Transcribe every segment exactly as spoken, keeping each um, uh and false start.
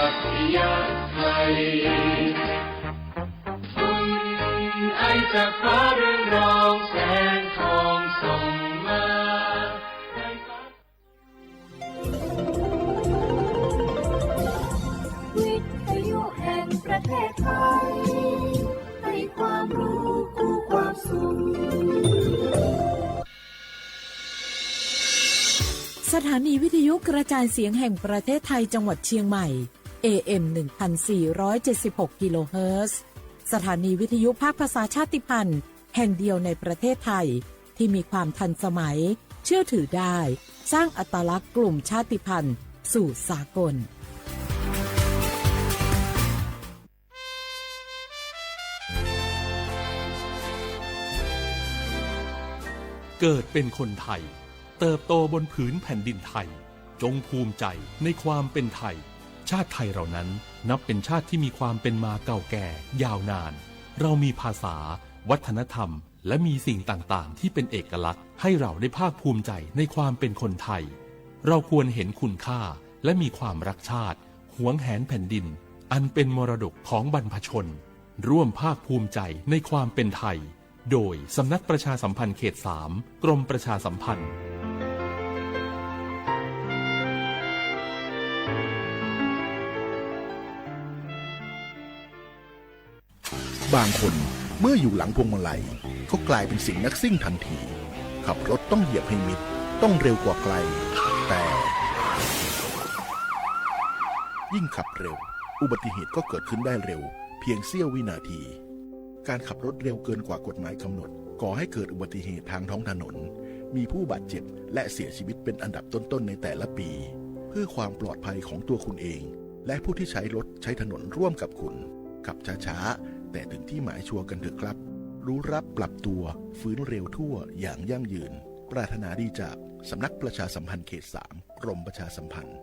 อัจฉริยะไทย คุณไอจากฟ้าเรืองรองแสงทองส่องมา วิทยุแห่งประเทศไทย ให้ความรู้คู่ความสุข สถานีวิทยุกระจายเสียงแห่งประเทศไทยจังหวัดเชียงใหม่ เอ เอ็ม หนึ่งพันสี่ร้อยเจ็ดสิบหก กิโลเฮิรตซ์ สถานีวิทยุภาคภาษาชาติพันธุ์แห่งเดียวในประเทศไทย ที่มีความทันสมัย เชื่อถือได้ สร้างอัตลักษณ์กลุ่มชาติพันธุ์สู่สากล เกิดเป็นคนไทย เติบโตบนผืนแผ่นดินไทย จงภูมิใจในความเป็นไทย ชาติไทยเรานั้นนับเป็นชาติที่มีความเป็นมาเก่าแก่ยาวนาน เรามีภาษา วัฒนธรรม และมีสิ่งต่างๆ ที่เป็นเอกลักษณ์ ให้เราได้ภาคภูมิใจในความเป็นคนไทย เราควรเห็นคุณค่า และมีความรักชาติ หวงแหนแผ่นดิน อันเป็นมรดกของบรรพชน ร่วมภาคภูมิใจในความเป็นไทย โดยสำนักประชาสัมพันธ์เขตสาม กรมประชาสัมพันธ์ บางคนเมื่ออยู่หลังพวงมาลัยก็กลายเป็นสิงห์นักซิ่งทันที ขับรถต้องเหยียบให้มิด ต้องเร็วกว่าใคร แต่ ยิ่งขับเร็ว อุบัติเหตุก็เกิดขึ้นได้เร็ว เพียงเสี้ยววินาที การขับรถเร็วเกินกว่ากฎหมายกำหนด ก่อให้เกิดอุบัติเหตุทางท้องถนน มีผู้บาดเจ็บ และเสียชีวิตเป็นอันดับต้นๆ ในแต่ละปี เพื่อความปลอดภัยของตัวคุณเอง และผู้ที่ใช้รถใช้ถนนร่วมกับคุณ ขับช้าๆ แต่ถึงที่หมายชัวร์กันเถอะครับ รู้รับปรับตัว ฟื้นเร็วทั่วอย่างยั่งยืน ปรารถนาดีจากสำนักประชาสัมพันธ์เขตสาม กรมประชาสัมพันธ์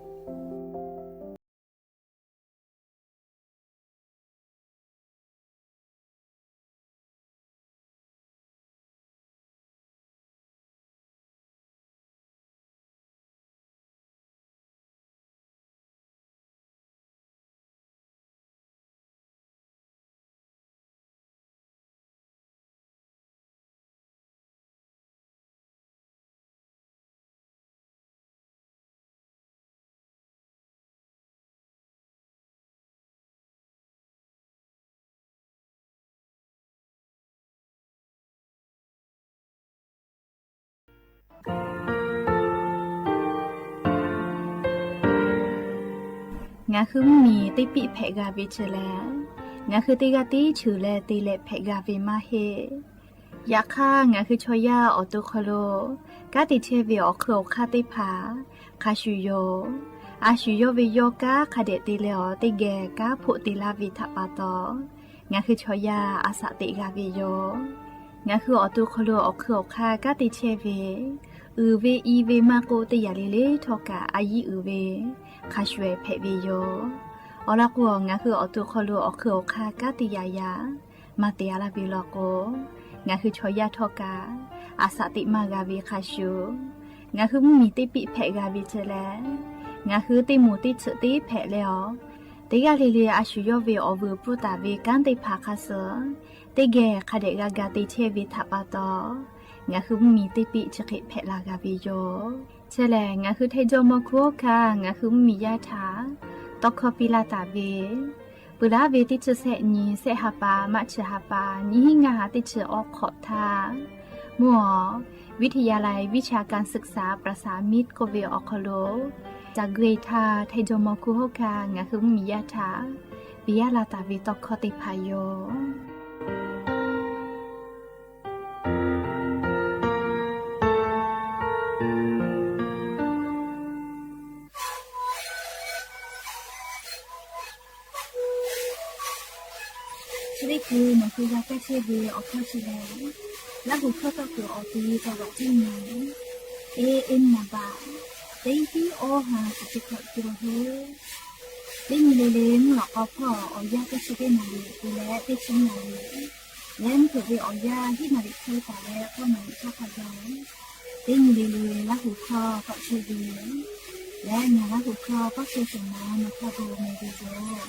ငါဃုမီၢ်တပံၣ်ဖဲးဂၤဝ့ၢ်စလဲၣ်, ငါဃုတဂၤတဆူၣ်လဲၣ် တလဲၤဖဲးဂၤဝ့ၢ်မးဟ့ၣ် ယခါ ငါဃုဆီယါ အီၣ်တူၣ်ခီၣ်လိာ် ကါတ့ၢ်ဆဲးဝ့ၢ်အီၣ်ခုၣ်အီၣ်ခါသ့ၣ်တဖၣ် ခးဆူၣ်ယိာ်, အါဆူၣ်ယိာ်ဝ့ၢ်ယီၤ ကါခးဒဲးတ့ၢ်လဲအီၤ တကဲ ကါဖိးတ့ၢ်လၢဝ့ၢ်ထးပာ်တီၤ, ငါဃုဆီယါ အစးသ့ၣ်ဂၤဝ့ၢ်ယီၤ, ငါဃုအီၣ်တူၣ်ခီၣ်လိာ်အီၣ်ခုၣ်အီၣ်ခါ ကါတ့ၢ်ဆဲးဝ့ၢ်, အုၣ်ဝ့ၢ်အံၤဝ့ၢ်မးကိးတယၢ်လံလံထီၣ်ကး အယံၤအုၣ်ဝ့ၢ် ခးဆူၣ်ဝဲဖဲးဝ့ၢ်ယီၤ, အီၣ်လီၤကိၣ် ငါဃုအီၣ်တူၣ်ခီၣ်လိာ်အီၣ်ခုၣ်အီၣ်ခါ ကါတ့ၢ်ယၢ်ယၢ် မၤတ့ၢ်အါလၢဝ့ၢ်လီၤကိး, ငါဃုဆီယါထီၣ်ကး အစးသ့ၣ်မၤဂၤဝ့ၢ်ခးဆူၣ်, ငါဃုမီၢ်တပံၣ်ဖဲးဂၤဝ့ၢ်စလဲၣ်, ငါဃုတ့ၢ်မိၢ်တ့ၢ်ဆူၣ်တ့ၢ်ဖဲးလဲအီၤ, တဂၤလံလံအါဆူၣ်ယိာ်ဝ့ၢ်အီၣ်ဝုၢ်ပူၤတၢ်ဝ့ၢ် ကါသ့ၣ်တဖၣ်ခးစၢၤ, တကဲ ခးဒဲးဂၤဂၤတ့ၢ်ဆဲးဝ့ၢ်ထးပာ်တီၤ, ငါဃုမီၢ်တပံၣ်ဆံးဃ့ဖဲးလၢဂၤဝ့ၢ်ယီၤ ဆဲးလဲၣ် ငါဃုထဲဒိၣ်မီၤခူဟီၣ်ခါ ငါဃုမီၢ်ယါထး, တီခီပံလၢတၢ်ဝ့ၢ်, ပှၤလၢဝ့ၢ်တဆံဆဲးနံၣ် ဆဲးဟးပာ် မးဆံးဟးပာ် နံၣ်ဟံးငါဟးတဆံအီၣ်ခိးထါ, မ့ၢ်အီၤ วิทยาลัยวิชาการศึกษาประสามิตร ကိးဝ့ၢ်အီၣ်ခီၣ်လိာ်, တၢ်ဂ့ၢ်ထါ ထဲဒိၣ်မီၤခူဟီၣ်ခါ ငါဃုမီၢ်ယါထး, ပယါလၢတၢ်ဝ့ၢ်တီခီသ့ၣ်တဖၣ်ယီၤ သရ့ၣ်ကိ မၤဃုာ်ယၤကဲဆ့ဝ့ၢ်အီၣ်ခီၣ်ဆံလဲၣ်, လၢဟူးခီၣ်တီၢ်ကိၢ်အီၤတံၤ ကီၢ်ဘၣ်ထံၣ်မံၤ, เอเอ็ม နံပါတ် သၢ သီ ဟီ ဟး သီ သီ သီ ဟီ သီ နံၤလံၤလံၤ မုၢ်လီၤကီဖီၣ် အီၣ်ယၢ်ကဲဆ့ကဲနၤလံၤ ပူၤလဲၣ် သီ ဆံနၤလံၤ လဲၤမုၢ်ကဝ့ၤအီၣ်ယၢ် ဟံၣ်နၤလံၤခွဲတၢ်လဲၣ် ကီၢ်နၤလံၤကီၢ်ခီၣ်ယီၤ သီ နံၤလံၤလံၤ လၢဟူးခီၣ်တီၢ်ဆ့ဝ့ၢ် Lei na la hu klo, kok kei song na, na klo hu me di do.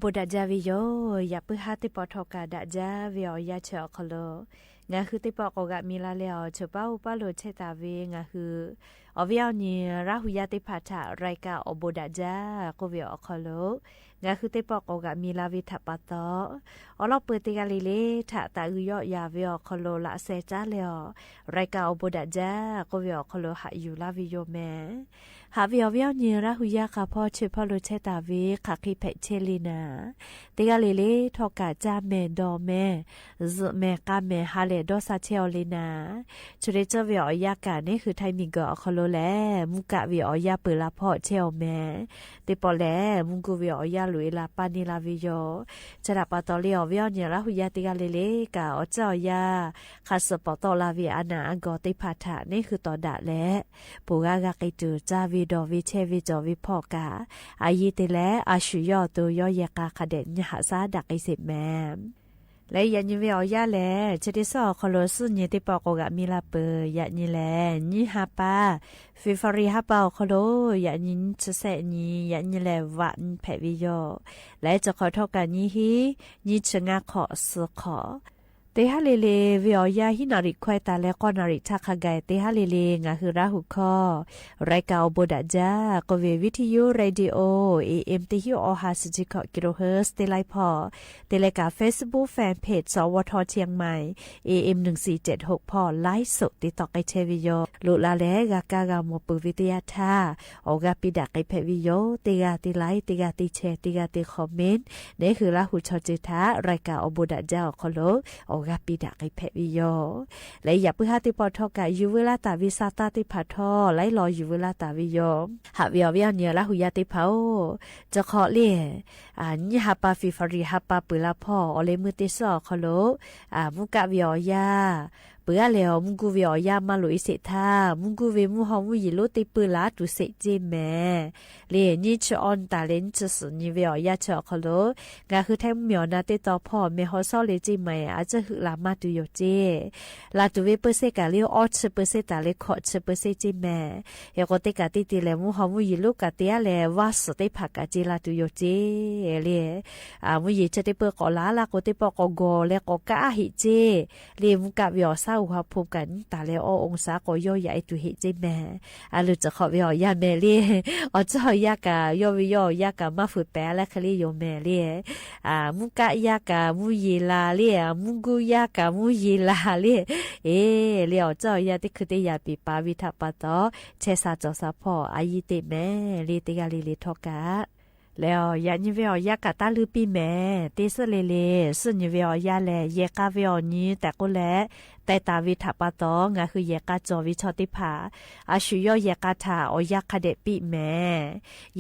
ဗိုလ်ဒၣ်ကြားဝေယိာ် ယၣ်ပုၢ်ဟၢ်သ့ၣ်ပီၣ်ထီၣ်ကၣ်ဒၣ်ကြားဝေဢေၣ်ယၢ်ဆၢၣ်အီၤခီလိာ် ငါဟုသ့ၣ်ပီၣ်ကိးဂၤမံၤလၢ်လၢအီၤ ဆၢၣ်ပၢ်အိၣ်ပၢ်လိာ်ဆဲးတၢ်ဝေ ငါဟု အီၣ်ဝေဢေၣ်ညိၣ် ရၢ်ဟူယၢ်သ့ၣ်တဖၣ်ထၣ် ရၢၣ်ကၣ်အီၣ်ဗိုလ်ဒၣ်ကြား ကိးဝေၢ်အီၤခီလိာ် ငါဟုသ့ၣ်ပီၣ်ကိးဂၤမံၤလၢ်ဝေထၣ်ပာ်သီ အီၤလီၤပၢၢ်တဂၤလံလၢ် ထၣ်တၢ်အုၣ်ယီၣ်ယၢ်ဝေအီၤခီလိာ် လၢအစဲးတၢ်လၢအီၤ ရၢၣ်ကၣ်အီၣ်ဗိုလ်ဒၣ်ကြား ကိးဝေၢ်အီၤခီလိာ် ဟးယူၢ်လၢ်ဝေယိာ်မဲ ဟးဝေအီၣ်ဝေၢ်အီၣ်ညိၣ် ရၢ်ဟူယၢ်ဃာ်ဖီ ဆၢၣ်ဖီလိာ်ဆဲးတၢ်ဝေ ခးဃ့ဖဲးဆဲးလံနၤ တဂၤလံလၢ် ထီၣ်ကၣ် ကၢ်မဲာ် ဒီးမဲာ် စူးမဲာ် ကၢ်မဲာ် ဟါလဲၣ်ဒီးစၢ်ဆဲးအီၤလံနၤ ဆိဒ့ကၠီဝေၢ်အီၣ်ယၢ်ကၣ် န့ၣ်ဃုထၢၣ်မံၤကၢၢ်အီၤခီလိာ်လဲၣ် မူကၣ်ဝေၢ်အီၣ်ယၢ်ပၢၢ်လၢ်ဖီဆဲးအီၤမဲာ် သ့ၣ်ပီၣ်လဲၣ် မူကူဝေၢ်အီၣ်ယၢ်လူၤအ့လးပၢ်န့ၢ်လၢ်ဝေယိာ် ဆၢတၢ်ပာ်သီလၢအီၣ်ဝေၢ်အီၣ်ညိၣ် ရၢ်ဟူယၢ်တဂၤလံလၢ် ကၣ်အီၣ်စၢၣ်အီၣ်ယၢ် ဃၣ်စၢၣ်ပီၣ်သီလၢ်ဝေအနၢ်အဂီၢ်သ့ၣ်တဖၣ်ထၣ် န့ၣ်ဃုသီၣ်ဒၣ်လဲၣ် ပိာ်ဂၤဂၤက့ၤတုၤ ကၢ်ဝေၢ်ဒီးဝေၢ်ဆဲးဝေၢ်ကၠီၣ်ဝေၢ်ဖီၣ်ကၣ် အယံၤတ့ၢ်လဲၣ် အၡူၢ်ယီၣ်အသိး ယီၢ်ယဲၢ်ကၣ်ခါဒဲး ညၣ်ဟးစၢ်ဒၣ်က့ၤစ့ၢ်မဲာ် လၢယၣ်ညိၣ်ဝေၢ်အီၣ်ယၢ်လဲၣ် ဆၢဒ့ကၠီအီၤခီလိာ် စူၢ်ညိၣ်သ့ၣ်ပီၣ်ကိးဂၤမံၤလၢ်ပၢၢ် ယၣ်ညိၣ်လဲၣ် နံၣ်ဟါပၢ် February ဟါပၢ်အီၤခီလိာ် ယၣ်ညိၣ်နံၣ်ဆၢဆဲးနံၣ် ယၣ်ညိၣ်လဲၣ် ဝးနံၣ်ဖဲးဝေယိာ် လၢတခီၣ်ထီၣ်ကၣ်နံၣ်ဟံၣ် နံၣ်ဆၢငါခီၣ်သၢခီၣ် တဟါလံလၢ် ဝေၢ်အီၣ်ယၢ်ဟံးနၣ်ရံၣ်ခွဲးသးလၢ ဃိးနၣ်ရံၣ်ထၣ်ခါဂၤ တဟါလံလၢ် ငါဟုရၢ်ဟူခီ ရၢၣ်ကၣ်အီၣ်ဗိုလ်ဒၣ်ကြား ကိးဝေၢ် ဝီထံယိ ရေဒီယိ AM တဟံၣ်အီဟး စကံခီၣ် ကံၣ်ရိၣ်ဟၢၣ် တ့လၢ်ဖီၣ် တ့လၢ်ကၣ် Facebook Fanpage သီဝီထီ เชียงใหม่ AM หนึ่งสี่เจ็ดหก ဖီၣ် ไลฟ์สด တ့သီၣ်က့ၤထဲဝေယိာ် လိၣ်လၢ်လၢ် ဂၤကါဂၤမိၢ်ပုၢ်ဝေၢ်သ့ၣ်ယါထၣ် အီၣ်ဂၤပံးဒၣ်က့ၤဖဲးဝေယိာ် တဂၤတ့လၢ် တဂၤတ့ဆဲး တဂၤတ့ comment န့ၣ်ဃုလၢ်ဟူဆီၣ်စၢၤထၣ် ရၢၣ်ကၣ်အီၣ်ဗိုလ်ဒၣ်ကြားအီၤခီလိာ် အီၣ်ဂၤပံးဒၣ်က့ၤဖဲးဝေယိာ် လၢယၣ်ပုၢ်ဟၢ်သ့ၣ်ပီၣ်ထီၣ်ကၣ် ယူၤဝဲလၢ်တၢ်ဝံသးတၢ်သ့ၣ်တဖၣ်ထီၣ် လၢလီၤယူၤဝဲလၢ်တၢ်ဝံယိာ် ဟးဝေၢ်အီၣ်ဝေၢ်အီၣ်ညိၣ် ရၢ်ဟူယၢ်သ့ၣ်တဖၣ်အိၣ် တခီၣ်လၢ် နံၣ်ဟါပၢ် February ဟါပၢ်ပၢၢ်လၢ်ဖီၣ် အီၤလၢမုၢ်တ့ၢ်စၢ်အီၤခီလိာ် မူကၣ်ဝေၢ်အီၣ်ယၢ် ပှၤလၢအီၤ မူကူဝေၢ်အီၣ်ယၢ်မၤလိာ်အ့စ့းထၣ် မူကူဝေၢ်မူဟီၣ်မူယံၤလိၣ်တ့ၢ်ပၢၢ်လၢ်တုၤစ့ၢ်ကီးမ့ၢ် လၢ် နံၣ်ဆၢအီၣ်နတၢ်လၢ နံၣ်ဆၢစူၣ်ညိၣ်ဝေၢ်အီၣ်ယၢ်ဆၢအီၤခီလိာ် ငါဃုထၢၣ်မုၢ်မ့ၢ်အီၣ်နၤတ့ၢ်တီၤဖီၣ် မ့ၢ်ဟီၣ်စီလ့ၣ်က့ၢ်မး အစၢၢ်ဟုးလၢ်မၢ်တုၤယိာ်က့ၢ် လၢ်တုၤဝဲပၢၢ်စ့ၢ်ကီးလၢ အီၣ်ဆၢပၢၢ်စ့ၢ်တၢ်လၢ ခီၣ်ဆၢပၢၢ်စ့ၢ်က့ၢ်မ့ၢ် ဟဲကီးတ့ၢ်ကၣ်တ့ၢ်တ့ၢ်လၢ မူဟီၣ်မူယံၤလိၣ်ကၣ်တ့ၢ်အါလဲၣ် ဝါစူၣ်သ့ၣ်တဖၣ်ကၣ်က့ၢ်လၢ်တုၤယိာ်က့ၢ် လၢ် မူယံၤဆၢတ့ၢ်ပၢၢ်ကိးလၢ်လၢ်ကိးတ့ၢ်ပၢၢ်ကိးဂီၤလၢကိးကးဟ့ၣ်က့ၢ် လၢ် မူကၣ်ဝေၢ်အီၣ်စၢ်အူဟးဖူမ်ကၣ် နံၣ်တၢ်လၢအီၣ်အီၣ်စၢ်ကိးယီၢ်ယၤအံၤတုၤဟ့ၣ်က့ၢ်မ့ၢ် အလုၢ်တခီၣ်ဝေၢ်အီၣ်ယၢ်မ့ၢ်လၢ် အီၣ်စၢ်အီၣ်ယၢ်ကၣ် ယီၢ်ဝေၢ်ယီၢ်အီၣ်ယၢ်ကၣ် မၢ်ဖုးပဲာ်အါလၢ်ခဲလၢာ်ယိာ်မ့ၢ်လၢ် မူကၣ်ယၢ်ကၣ်မူယံၤလၢ်လၢ် မူကူယၢ်ကၣ်မူယံၤလၢ်လၢ် အ့ လၢ် အီၣ်စၢ်အီၣ်ယၢ်တခူးတ့ၢ်ယၤပံာ်ပာ်ဝံထၣ်ပာ်သီ ဆဲးစၢ်ကၠီၣ်စၢ်ဖီၣ် အယံၤတ့ၢ်မ့ၢ်လၢ် တဂၤလံလၢ်ထီၣ်ကၣ် လၢ် ယၣ်ညိၣ်ဝေၢ်အီၣ်ယၢ်ကၣ်တၢ်လုၢ်ပံၢ်မ့ၢ် တ့စ့ၢ်လၢ်လၢ် စူၢ်ညိၣ်ဝေၢ်အီၣ်ယၢ်လဲၣ် ယဲၢ်ကၣ်ဝေၢ်အီၣ်ညိၣ် တၢ်ကိးလဲၣ် တဲတၢ်ဝံထၣ်ပာ်သီ ငါဃုယဲၢ်ကၣ်ကၠီၣ်ဝံဆီၣ်သ့ၣ်တဖၣ် အၡူၢ်ယီၣ်ယဲၢ်ကၣ်ထၣ်အီၣ်ယၢ်ခါဒဲးပံၢ်မ့ၢ်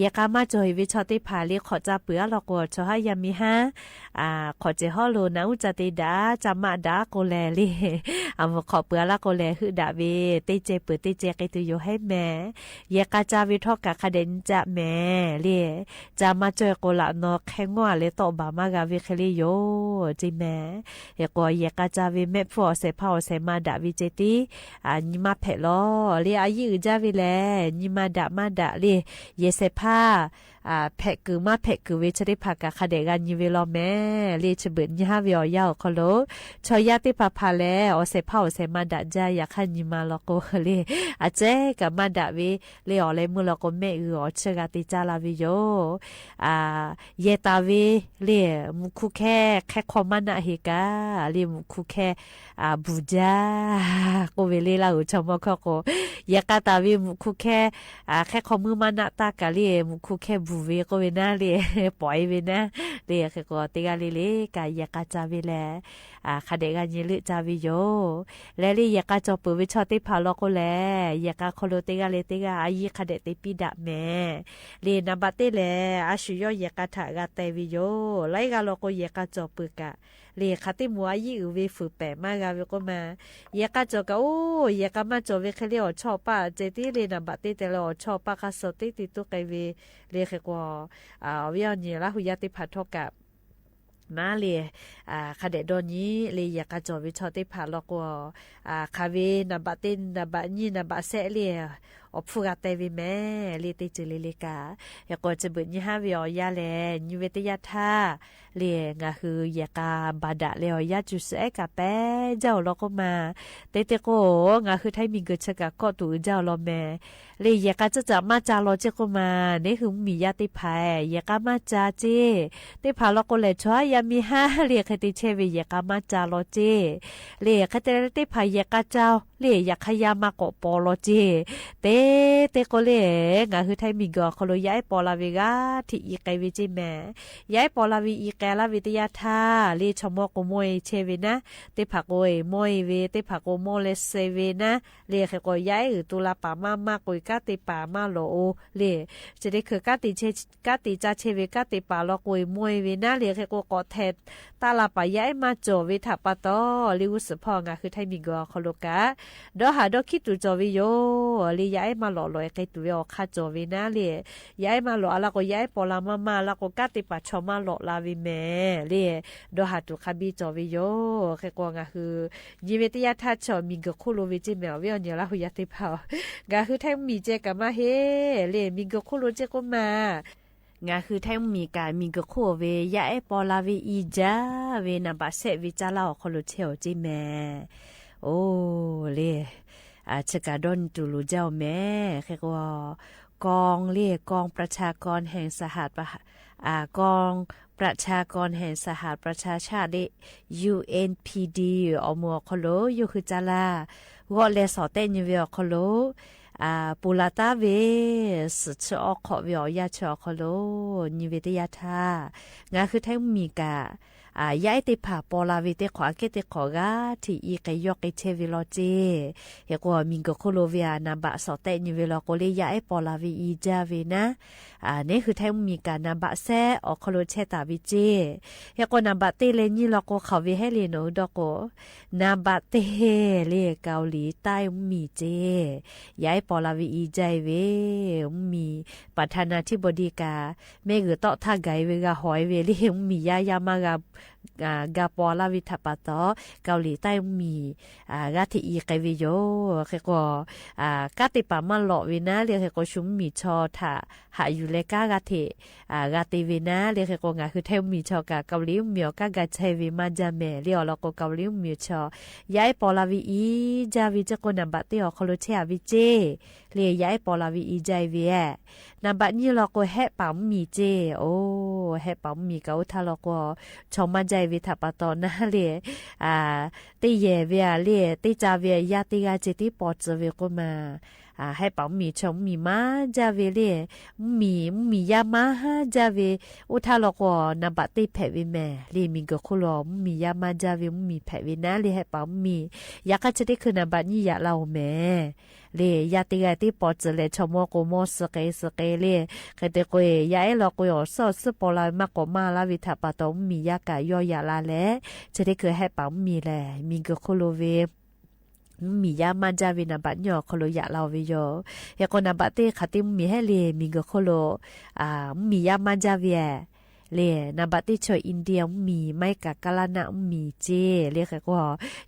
ယဲၢ်ကၣ်မၢ်ကၠီၣ်ဟ့ၣ်ဝံဆီၣ်သ့ၣ်တဖၣ်လၢ် ခီၣ်စၢ်ပၢၢ်အါလီၤကိး ဆီၣ်ဟါယၤမံၤဟါ ခီၣ်စဲးဟီၣ်လိၤ နၢ်အူၣ်စၢ်တ့ဒၣ် စၢ်မၤဒၣ်ကိးလဲၣ်လၢ် အမုၢ်ခီၣ်ပၢၢ်အါလီၤကိးလဲၣ် ဟုၣ်ဒၣ်ဝဲ တ့စဲးပၢၢ်တ့စဲးက့ၤတုၤယိာ်ဟဲမ့ၢ် ယဲၢ်ကၣ်စၢ်ဝံထီၣ်ကၣ်ခါဒဲးနံၣ်စၢ်မ့ၢ်လၢ် စၢ်မၤကၠီၣ်ကိးလၢ်နီၢ် ခဲငီၢ်လၢတီၣ်ဘၣ်မၤဂၤဝဲခဲလၢာ်ယိာ် က့ၢ်မ့ၢ် ဟဲကီးယဲၢ်ကၣ်စၢ်ဝံ မဲာ်ဖှူၣ်အီၣ်စဲးဖးအီၣ်စဲးမၤဒၣ်ဝံက့ၢ်တ့ၢ် နံၣ်မၤဖဲးလီၤ လၢ် အယံၤအုၣ်ဒၣ်ဝဲလဲၣ် နံၣ်မၤဒၣ်မၤဒၣ်လၢ် ယဲၢ်စဲးဖး ဖဲးကုၢ်မၤဖဲးကုၢ်ဝဲ ဆီၣ်သ့ၣ်တဖၣ်ကၣ်ခါဒဲးဂၤညိၣ်ဝဲလီၤမ့ၢ်လၢ် ဆၢဘၢၣ်နံၣ်ဟါဝေၢ်အီၣ်ယၢ်အီၤခီလိာ် ဆီၣ်ယၢ်သ့ၣ်တဖၣ်ဖးလဲၣ် အီၣ်စဲးဖးအီၣ်စဲးမၤဒၣ်ဒၣ် ယဲၢ်ကၣ်နံၣ်မၤလီၤကိးလၢ် အစဲးကၣ်မၤဒၣ်ဝဲ လၢ် အီၣ်လဲၤမုာ်လီၤကိး မဲာ်အုၣ်အီၣ်ဆၢဂၤတ့ၢ်ကၢ်လၢ်ဝံယိာ် ယဲၢ်တၢ်ဝံလၢ် မူခိၣ်ခဲ ခဲခီမၤနးဟ့ၣ်ကၣ် လၢ် မူခိၣ်ခဲ ဘူးဒၣ် ကိးဝဲလၢ် လၢ်ဧိၤ ဆီၣ်မီၢ်ခီၣ်ကိး ယဲၢ်ကၣ်တၢ်ဝံ မူခိၣ်ခဲ ခဲခီမုၢ်မၤနးတၢ်ကၣ်လၢ် မူခိၣ်ခဲဘူးဝဲကိးဝဲနၤလၢ် ပိာ်အီၤဝဲနၤ လၢ် ဟဲကီးတ့ၢ်ဂၤလံလၢ် ကၣ်ယဲၢ်ကၣ်စၢ်ဝံလဲၣ် ခါဒဲးဂၤညိၣ်လၢ်ကၢ်ဝံယိာ် လၢ်လၢ် ယဲၢ်ကၣ်ကၠီၣ်ပၢၢ်ဝဲဆီၣ်သ့ၣ်တဖၣ်လီၤကိးလဲၣ် ယဲၢ်ကၣ်ခီလိာ်တ့ၢ်ဂၤလၢ်တ့ၢ်ဂၤ အယံၤခါဒဲးတ့ၢ်ပံးဒၣ်မ့ၢ် လၢ် နဘၣ်တ့ၢ်လဲၣ် အၡူၢ်ယီၣ်ယဲၢ်ကၣ်ထၣ်အဂၤတဲဝံယိာ် လၢ် အဂၤလီၤကိး ယဲၢ်ကၣ်ကၠီၣ်ပၢၢ်ကၣ် လၢ် ခါတ့ၢ်မူအယံၤအုၣ်ဝဲဖုးပဲာ်မၤဂၤဝဲကိးမး ယဲၢ်ကၣ်ကၠီၣ်ကၣ်အိၣ် ယဲၢ်ကၣ်မၤကၠီၣ်ဝဲခဲလၢာ် အီၣ်ဆီၣ်ပၢ် က့ၢ်တ့ၢ်လၢ် နဘၣ်တ့ၢ်တဲလၢ် အီၣ်ဆီၣ်ပၢ် ခါစီၤတ့ၢ်တံတူၢ်ကဲဝဲ လၢ် ဟဲကီး အီၣ်ဝဲအီၣ်ညိၣ် လၢ် ဟူယၢ်သ့ၣ်တဖၣ်ထီၣ်ကၣ် မၤလၢ် ခါဒဲးဒီနံၤ လၢ် ယဲၢ်ကၣ်ကၠီၣ်ဝဲဆီၣ်သ့ၣ်တဖၣ်လီၤကိး ခါဝဲ နဘၣ်တ့ၢ် နဘၣ်ညိၣ် နဘၣ်စဲးလၢ် အီၤဖုဂၤတဲဝဲမ့ၢ် လၢတ့ၢ်စၢၤလ့လ့က ယကွၢ်စၢၤဘုးညါဟါဝဲအီၤယါလဲၣ် ညါဝဲတယါထါ လၢ ငါဟုယဲၢ်ကးဘၣ်ဒၣ်လဲအီၤယါ စူၤစဲကးပဲ ဒ်အီၤလီၤကိးမး တဲတ့ၢ်ကိး ငါဟုထဲမံၤဂ့ၤဆၢကး ကီးတူာ်အုးဒ်အီၤလီၤမ့ၢ် လၢယဲၢ်ကး ကၠၢ်ကၠၢ်မၤစၢၤလီၤစ့ၢ်ကိးမး န့ၣ်ဟုမ့ၢ်ယါတ့ၢ်ဖး ယဲၢ်ကး မၤစၢၤစ့ၢ် တ့ၢ်ဖးလီၤကိးလဲၤဆီယါမံၤဟါ လၢ ဃဲတဲဆဲဝဲ ယဲၢ်ကး မၤစၢၤလီၤစ့ၢ် လၢ ဃဲတဲလၢတ့ၢ်ဖး ယဲၢ်ကး ကၠၢ် လၢ ယဲၢ်ကး ယါမၤကိးပီၤလီၤစ့ၢ် တဲတ့ၢ်ကိးလၢ ငါဟုထဲမံၤဂ့ၤအီၤခီလိာ် ယါအဲၣ်ပီၤလၢ်ဝဲဂၤ ထံၣ်အံၤကဲဝဲစ့ၢ်မ့ၢ် ယါအဲၣ်ပီၤလၢ်ဝဲအံၤကဲလၢ်ဝဲတယါထါ လၢဆီမိၢ်ကိးမိၢ်အံၤဆဲဝဲနၤ တ့ၢ်ဖးကိးအံၤမိၢ်အံၤဝဲ တ့ၢ်ဖးကိးမိၢ်လၢစဲဝဲနၤ လၢဃဲကိး ယါအဲၣ်အုးတူၢ်လၢ်ပာ်မးမး ကိးကးတ့ၢ်ပာ်မးလီၤအိၣ် လၢ စ့ၢ်တ့ၢ်ခုး ကးတ့ၢ်ကၠၢ်ဆဲဝဲ ကးတ့ၢ်ပာ်လီၤကိးအံၤမိၢ်အံၤဝဲနၤ လၢဃဲကိး ကိးထဲ တၢ်လၢ်ပာ် ယါအဲၣ်မၤစၢၤဝဲထးပာ်တီ လၢအိၣ်သးဖီ ငါဟုထဲမံၤဂ့ၤအီၤခီလိာ်ကး ဒီးဟးဒီးခံတူာ်စၢၤဝဲယိၤ လၢ ယါအဲၣ်မၤလီၤလီၤ အဲၣ်ကဲတူာ်ဝဲအီၤခါစၢၤဝဲနၤ လၢ ယါအဲၣ်မၤလီၤအါလၢ်ကိး ယါအဲၣ်ပီၤလၢ်မးမးလၢ်ကိး ကးတ့ၢ်ပာ်ဆီမးလီၤလၢ်ဝဲမ့ၢ် လၢ ဒီးဟးတူာ်ခါဘံစၢၤဝဲယိၤ ဃဲကိး ငါဟု ညါဝဲတယါထါ ဆီၣ်မံၤဂ့ၤခီလိာ်ဝဲစ့ၢ်မ့ၢ် အီၤဝဲအီၤနံၤလၢ်ဟူယါတ့ၢ်ဖးအီၤ ငါဟုထဲမံၤစဲကးမးဟ့ၣ် လၢ မံၤဂ့ၤခီလိာ်စ့ၢ်ကိးမး ငါဟုထဲမံၤကး မံၤဂ့ၤခီဝဲ ယါအဲၣ်ပီၤလၢ်ဝဲအံၤဒ်ဝဲ နဘၣ်စဲးဝဲ ကၠၢ်လၢ်အီၤခီလိာ်ဆဲအီၤစ့ၢ်မ့ၢ် အိၣ် လၢ အဆၢကးဒီနံၤတူၢ်လိာ်ဒ်အီၤမ့ၢ် ဃဲကိး กอง လၢ กองประชากรแห่งสหประ- อ่า กองประชากรแห่งสหประชาชาติ လၢ UNPD အီၤမူးအီၤခီလိာ် ယိၤဃုကၠၢ်လၢ် ဂီၢ်လဲၤဆီၣ်တဲာ်ညါဝဲအီၤခီလိာ် အၢ ပူၤလၢ်တၢ်ဝဲ စူးဆူအီၣ်ခိးဝဲအီၤ ယါဆူအီၤခီလိာ် ညါဝဲတယါထါ ငါဟုထဲမံၤကး အၢ ယါအဲၣ်တ့ၢ်ဖးပီၤလၢ်ဝဲ တ့ၢ်ခိးအကဲတ့ၢ်ခိးဂၤ ထံၣ်အံၤကဲယီၢ်ကဲဆဲဝဲလီၤစ့ၢ် ဃဲကိး မံၤဂ့ၤခီလိာ်ဝဲဧါ နဘၣ်ဆီၣ်တဲာ်ညါဝဲလီၤကိးလၢ ယါအဲၣ်ပီၤလၢ်ဝဲအံၤဒ်ဝဲနၤ အၢ န့ၣ်ဟုထဲမံၤကး နဘၣ်စဲးအီၤခီလိာ်ဆဲးတၢ်ဝဲစ့ၢ် ဃဲကိး နဘၣ်တ့လဲၤညါလီၤကိး ခိးဝဲဟဲလံ နအိၣ်ဒီးကိး နဘၣ်တ့လဲၤ เกาหลีใต้ မ့ၢ်စ့ၢ် ယါအဲၣ်ပီၤလၢ်ဝဲအံၤဒ်ဝဲ မ့ၢ် ประธานาธิบดี ကး မ့ၢ်ဂ့ၤတီၣ်ထးဂၤဝဲ ဂၤဟီၣ်ဝဲလၢ မ့ၢ်ယါယါမးဂၤ အၢ ဂၤပီၤလၢ်ဝဲထးပာ်တီ เกาหลีใต้ မ့ၢ် အၢ ဂၤထံၣ်အံၤကဲဝဲယိၤ ဃဲကိး အၢ ကးတ့ၢ်ပာ်မးလီၤဝဲနၤ လၢဃဲကိး ဆူမ့ၢ်ဆီထး ဟးယူၤလဲၤကးဂၤထံၣ် အၢ ဂၤတ့ဝဲနၤ လၢဃဲကိး ငါဟုထဲမံၤဆီကး เกาหลี မ့ၢ်အီၤကးဂၤဆဲဝဲမးဒ်မ့ၢ် လၢအီၤလီၤကိး เกาหลี မ့ၢ်ဆီ ယါအဲၣ်ပီၤလၢ်ဝဲအံၤဒ်ဝဲစ့ၢ်ကိး နဘၣ်တ့အီၤခီလိာ်ဆဲးဝဲစ့ၢ် လၢ ယါအဲၣ်ပီၤလၢ်ဝဲအံၤဒ်ဝဲ နဘၣ်ညါလီၤကိး ဟဲပာ်မ့ၢ်စ့ၢ် အိၣ် ဟဲပာ်မ့ၢ်ကး အိၣ်ထါလီၤကိး ဆီမးဒ်ဝဲထးပာ်တီနၤလၢ အၢ တ့ယဲၢ်ဝဲဧါ လၢ တ့ကၢ်ဝဲဧါ ယါတ့ဂၤစ့ၢ် တ့ပီၣ်စၢၤဝဲကိးမး အၢ ဟဲပာ်မ့ၢ်ဆီ မ့ၢ်မးဒ်ဝဲလၢ မ့ၢ် မ့ၢ်ယါမးဒ်ဝဲ အိၣ်ထါလီၤကိး နဘၣ်တ့ဖဲးဝဲမ့ၢ် လၢ မံၤဂ့ၤခီလိာ် မ့ၢ်ယါမးဒ်ဝဲ မ့ၢ်ဖဲးဝဲနၤလၢ ဟဲပာ်မ့ၢ် ယကးဆၢတ့ၢ်ခုး နဘၣ်ညါယၤလၢအီၤမ့ၢ် လၢ ယါတ့ဂၤတ့ပီၣ်စၢၤလဲၣ် ဆီမိၢ်ကိးမိၢ်စ့ၢ်ကီးစ့ၢ်ကီးလၢ ဃဲတဲကိး ယါအဲၣ်လီၤကိးအီၤ စီၣ်စၢပီၤလၢ်ဝဲ မၤကိးမၤလၢ်ဝဲထးပာ်တီ မ့ၢ်ယါကးယီၢ်ယၤလၢ်လဲၣ် ဆၢတ့ၢ်ခုးဟဲပာ်မ့ၢ်လဲၣ် မံၤဂ့ၤခီလိာ်ဝဲ မ့ၢ်ယါမးဒ်ဝဲ နဘၣ်ညါအီၤခီလိာ်ယၤလၢအီၤဝဲယိၤ ဃဲကိး နဘၣ်တ့ခးတ့မ့ၢ်ဟဲလၢ မံၤဂ့ၤခီလိာ် အၢ မ့ၢ်ယါမးဒ်ဝဲ လၢ နဘၣ်တ့ဆီ India မ့ၢ် မၤကးကလါနး မ့ၢ်စ့ၢ် လၢဃဲကိး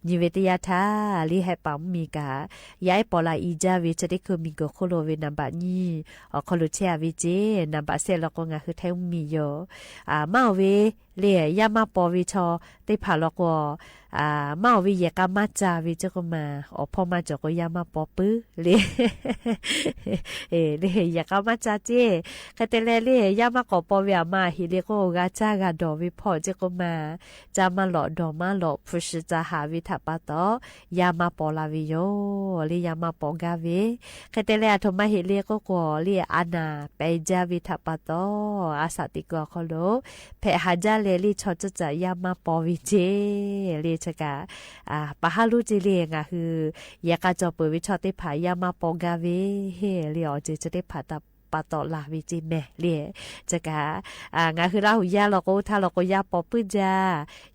ညါဝဲတယါထါ လၢဟဲပာ်မ့ၢ်ကး ယါအဲၣ်ပီၤလၢ်အံၤဒ်ဝဲ ဆၢတ့ၢ်ခုး မံၤဂ့ၤခီလိာ်ဝဲ နဘၣ်ညါအီၤခီလိာ်ဆဲးဝဲစ့ၢ် နဘၣ်စဲးလီၤကိး ငါဟုထဲမံၤယိၤ အၢ မၤအီၤဝဲ လၢ ယါမၤပီၤဝဲဆီ တ့ဖးလီၤကိး အၢ မၤအီၤဝဲ ယဲၢ်ကးမၤစၢၤဝဲစ့ၢ်ကိးမး အီၤဖီမၤစၢၤကိး ယါမၤပီၤပုၢ်လၢ လၢ ယဲၢ်ကးမၤစၢၤစ့ၢ် ဃဲတဲလဲၣ်လၢ ယါမၤကိးပီၤဝဲအမါ ဟ့ၣ်လၢကိး ဂၤစၢ်ဂၤဒီးဝဲဖီစ့ၢ်ကိးမး စၢ်မၤလီၤဒီးမၤလီၤ ဖုစၢ်စၢ်ဟးဝဲထးပာ်တီ ယါမၤပီၤလၢ်ဝဲယိၤ လၢယါမၤပီၤဂၤဝဲ ဃဲတဲလဲၣ် အထိးမးဟ့ၣ်လၢကိးကိးလၢ အနၢ်ပဲာ်ဒၣ်ဝဲထးပာ်တီ အစးတံၢ်ကီးခီလိာ် ဖဲးဟးဒ်လဲၣ်လၢဆီစၢ်စၢ် ယါမၤပီၤဝဲစ့ၢ် လၢဆၢကး အၢ ပဟးလိာ်စ့ၢ်လၢ ငါဟု ယဲၢ်ကးစီၤပၢၤဝဲဆီတ့ဖး ယါမၤပီၤဂၤဝဲ လၢအီၤစ့ၢ် ဆီတ့ဖးတၢ် ပာ်တီလၢ်ဝဲက့ၤမ့ၢ်လံ. စ့ၢ်ကီး အ ငါ ဟ့ၣ်လၢဟူးယါလီၤကိးထါလီၤကိး ယါပိာ်ပုၢ်ယါ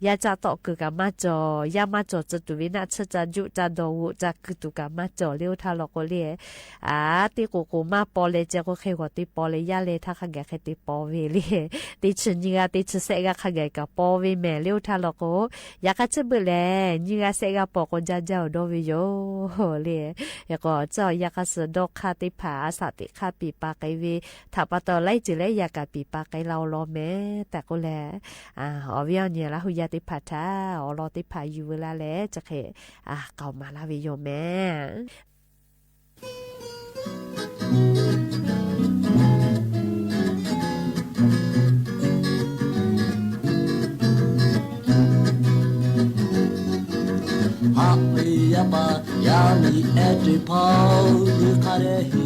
ယါကၠၢ်တီၢ်ကုာ်ကမၣ်ကၠီၤ ယါမၣ်ကၠီၤ စတူးဝဲနၢ် ဆၢကၠၢ်ယူၣ်ကၠၢ်ဒီးဝူးကၠၢ်ကုာ်တူာ်ကမၣ်ကၠီၤ လၢအိၣ်ထါလီၤကိးလံ. အ တ့ကိးကိးမးပိာ်လဲၣ် စဲးကိးဃဲးဂီၤတ့ပိာ်လဲၣ် ယါလဲၤထါခါဂၤဃဲးတ့ပိာ်ဝဲလံ. တ့ဆံးနံၣ်ဂၤ တ့ဆံးသၢဂၤ ခါဂၤကပိာ်ဝဲမ့ၢ် လၢအိၣ်ထါလီၤကိး ယါခါဆ့ဘုးလဲၣ် နံၣ်ဂၤသၢဂၤပိာ်ကိး ကၠၢ်ကၠၢ်အိၣ်ဒီးဝဲယိာ်လံ. ယကီး ကၠီၣ်ယါခါစၢ်ဒီခါသ့ၣ်တဖၣ် အစးသ့ၣ်ခါပံာ်ပာ်ကဲဝဲ ထးပာ်တီလၢ်က့ၤလၢယၤကးပံာ်ပာ်ကဲလၢအီၤလီၤမ့ၢ် တၢ်ကိးလဲၣ်. အ အီၣ်ဝံၣ်အီၣ်ညၣ်လၢဟူးယါသ့ၣ်တဖၣ်ထါ အီၣ်လီၤသ့ၣ်တဖၣ်ယူၢ်ဝဲလၢ်လဲၣ် စ့ၢ်ကီး အ ကီးမၤလၢ်ဝဲယိာ်မ့ၢ် ဟးဝ့ၢ်ယါပၢ် ယါမံၤအဲၣ်တ့ၢ်ဖီ လၢခါဒဲးဟ့ၣ်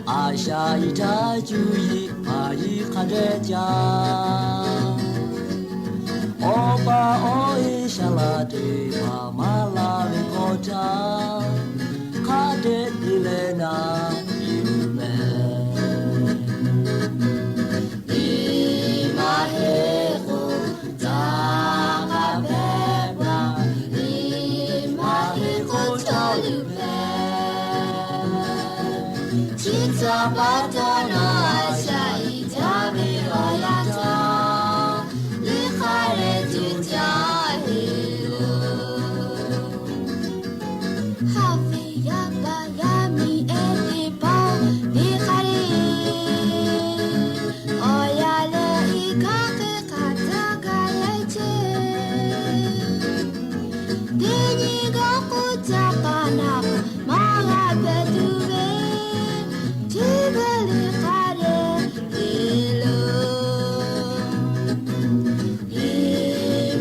အစှၤယံၤတၢ်စူၤယံၤ ဖးယံၤခါဒဲးကၠၢ် အီၣ်ပၢ်အီၣ်အ့ၣ် စှၤလၢ်တ့ၢ် ပၢ်မၤလၢ်လၢကီၢ်တၢ် ခါဒဲးဒ်လဲၣ်နၤ ယုၢ်မဲာ် လံမၤဟ့ၣ်ဃိ တၢ်ကဘဲဘှါ လံမၤဟ့ၣ်ဃိ ကၠီလူၢ်ဖဲ ထံတၢ်ပာ်တနီၤ အစှၤယံၤတၢ်မ့ၢ်အီၣ်ယၤတၢ် လံခါဒဲးကၠၢ်ဟ့ၣ်လိာ် ဟးဝ့ၢ်ယါပၢ် ယါမံၤအဲၣ်တ့ၢ်ဖီ လံခါဒဲး အီၣ်ယၤလၢအံၤ ကါဃ့ကၤတၢ်ကါယဲၢ်ကၠ့ ဒ်နံၤဂီၤဃုတၢ်ပာ်နၤ မၤဂၤပဲတူဝဲ ထံဘၢလံခါဒဲးဟ့ၣ်လိာ် လံမၤဟ့ၣ်ဃိ တၢ်က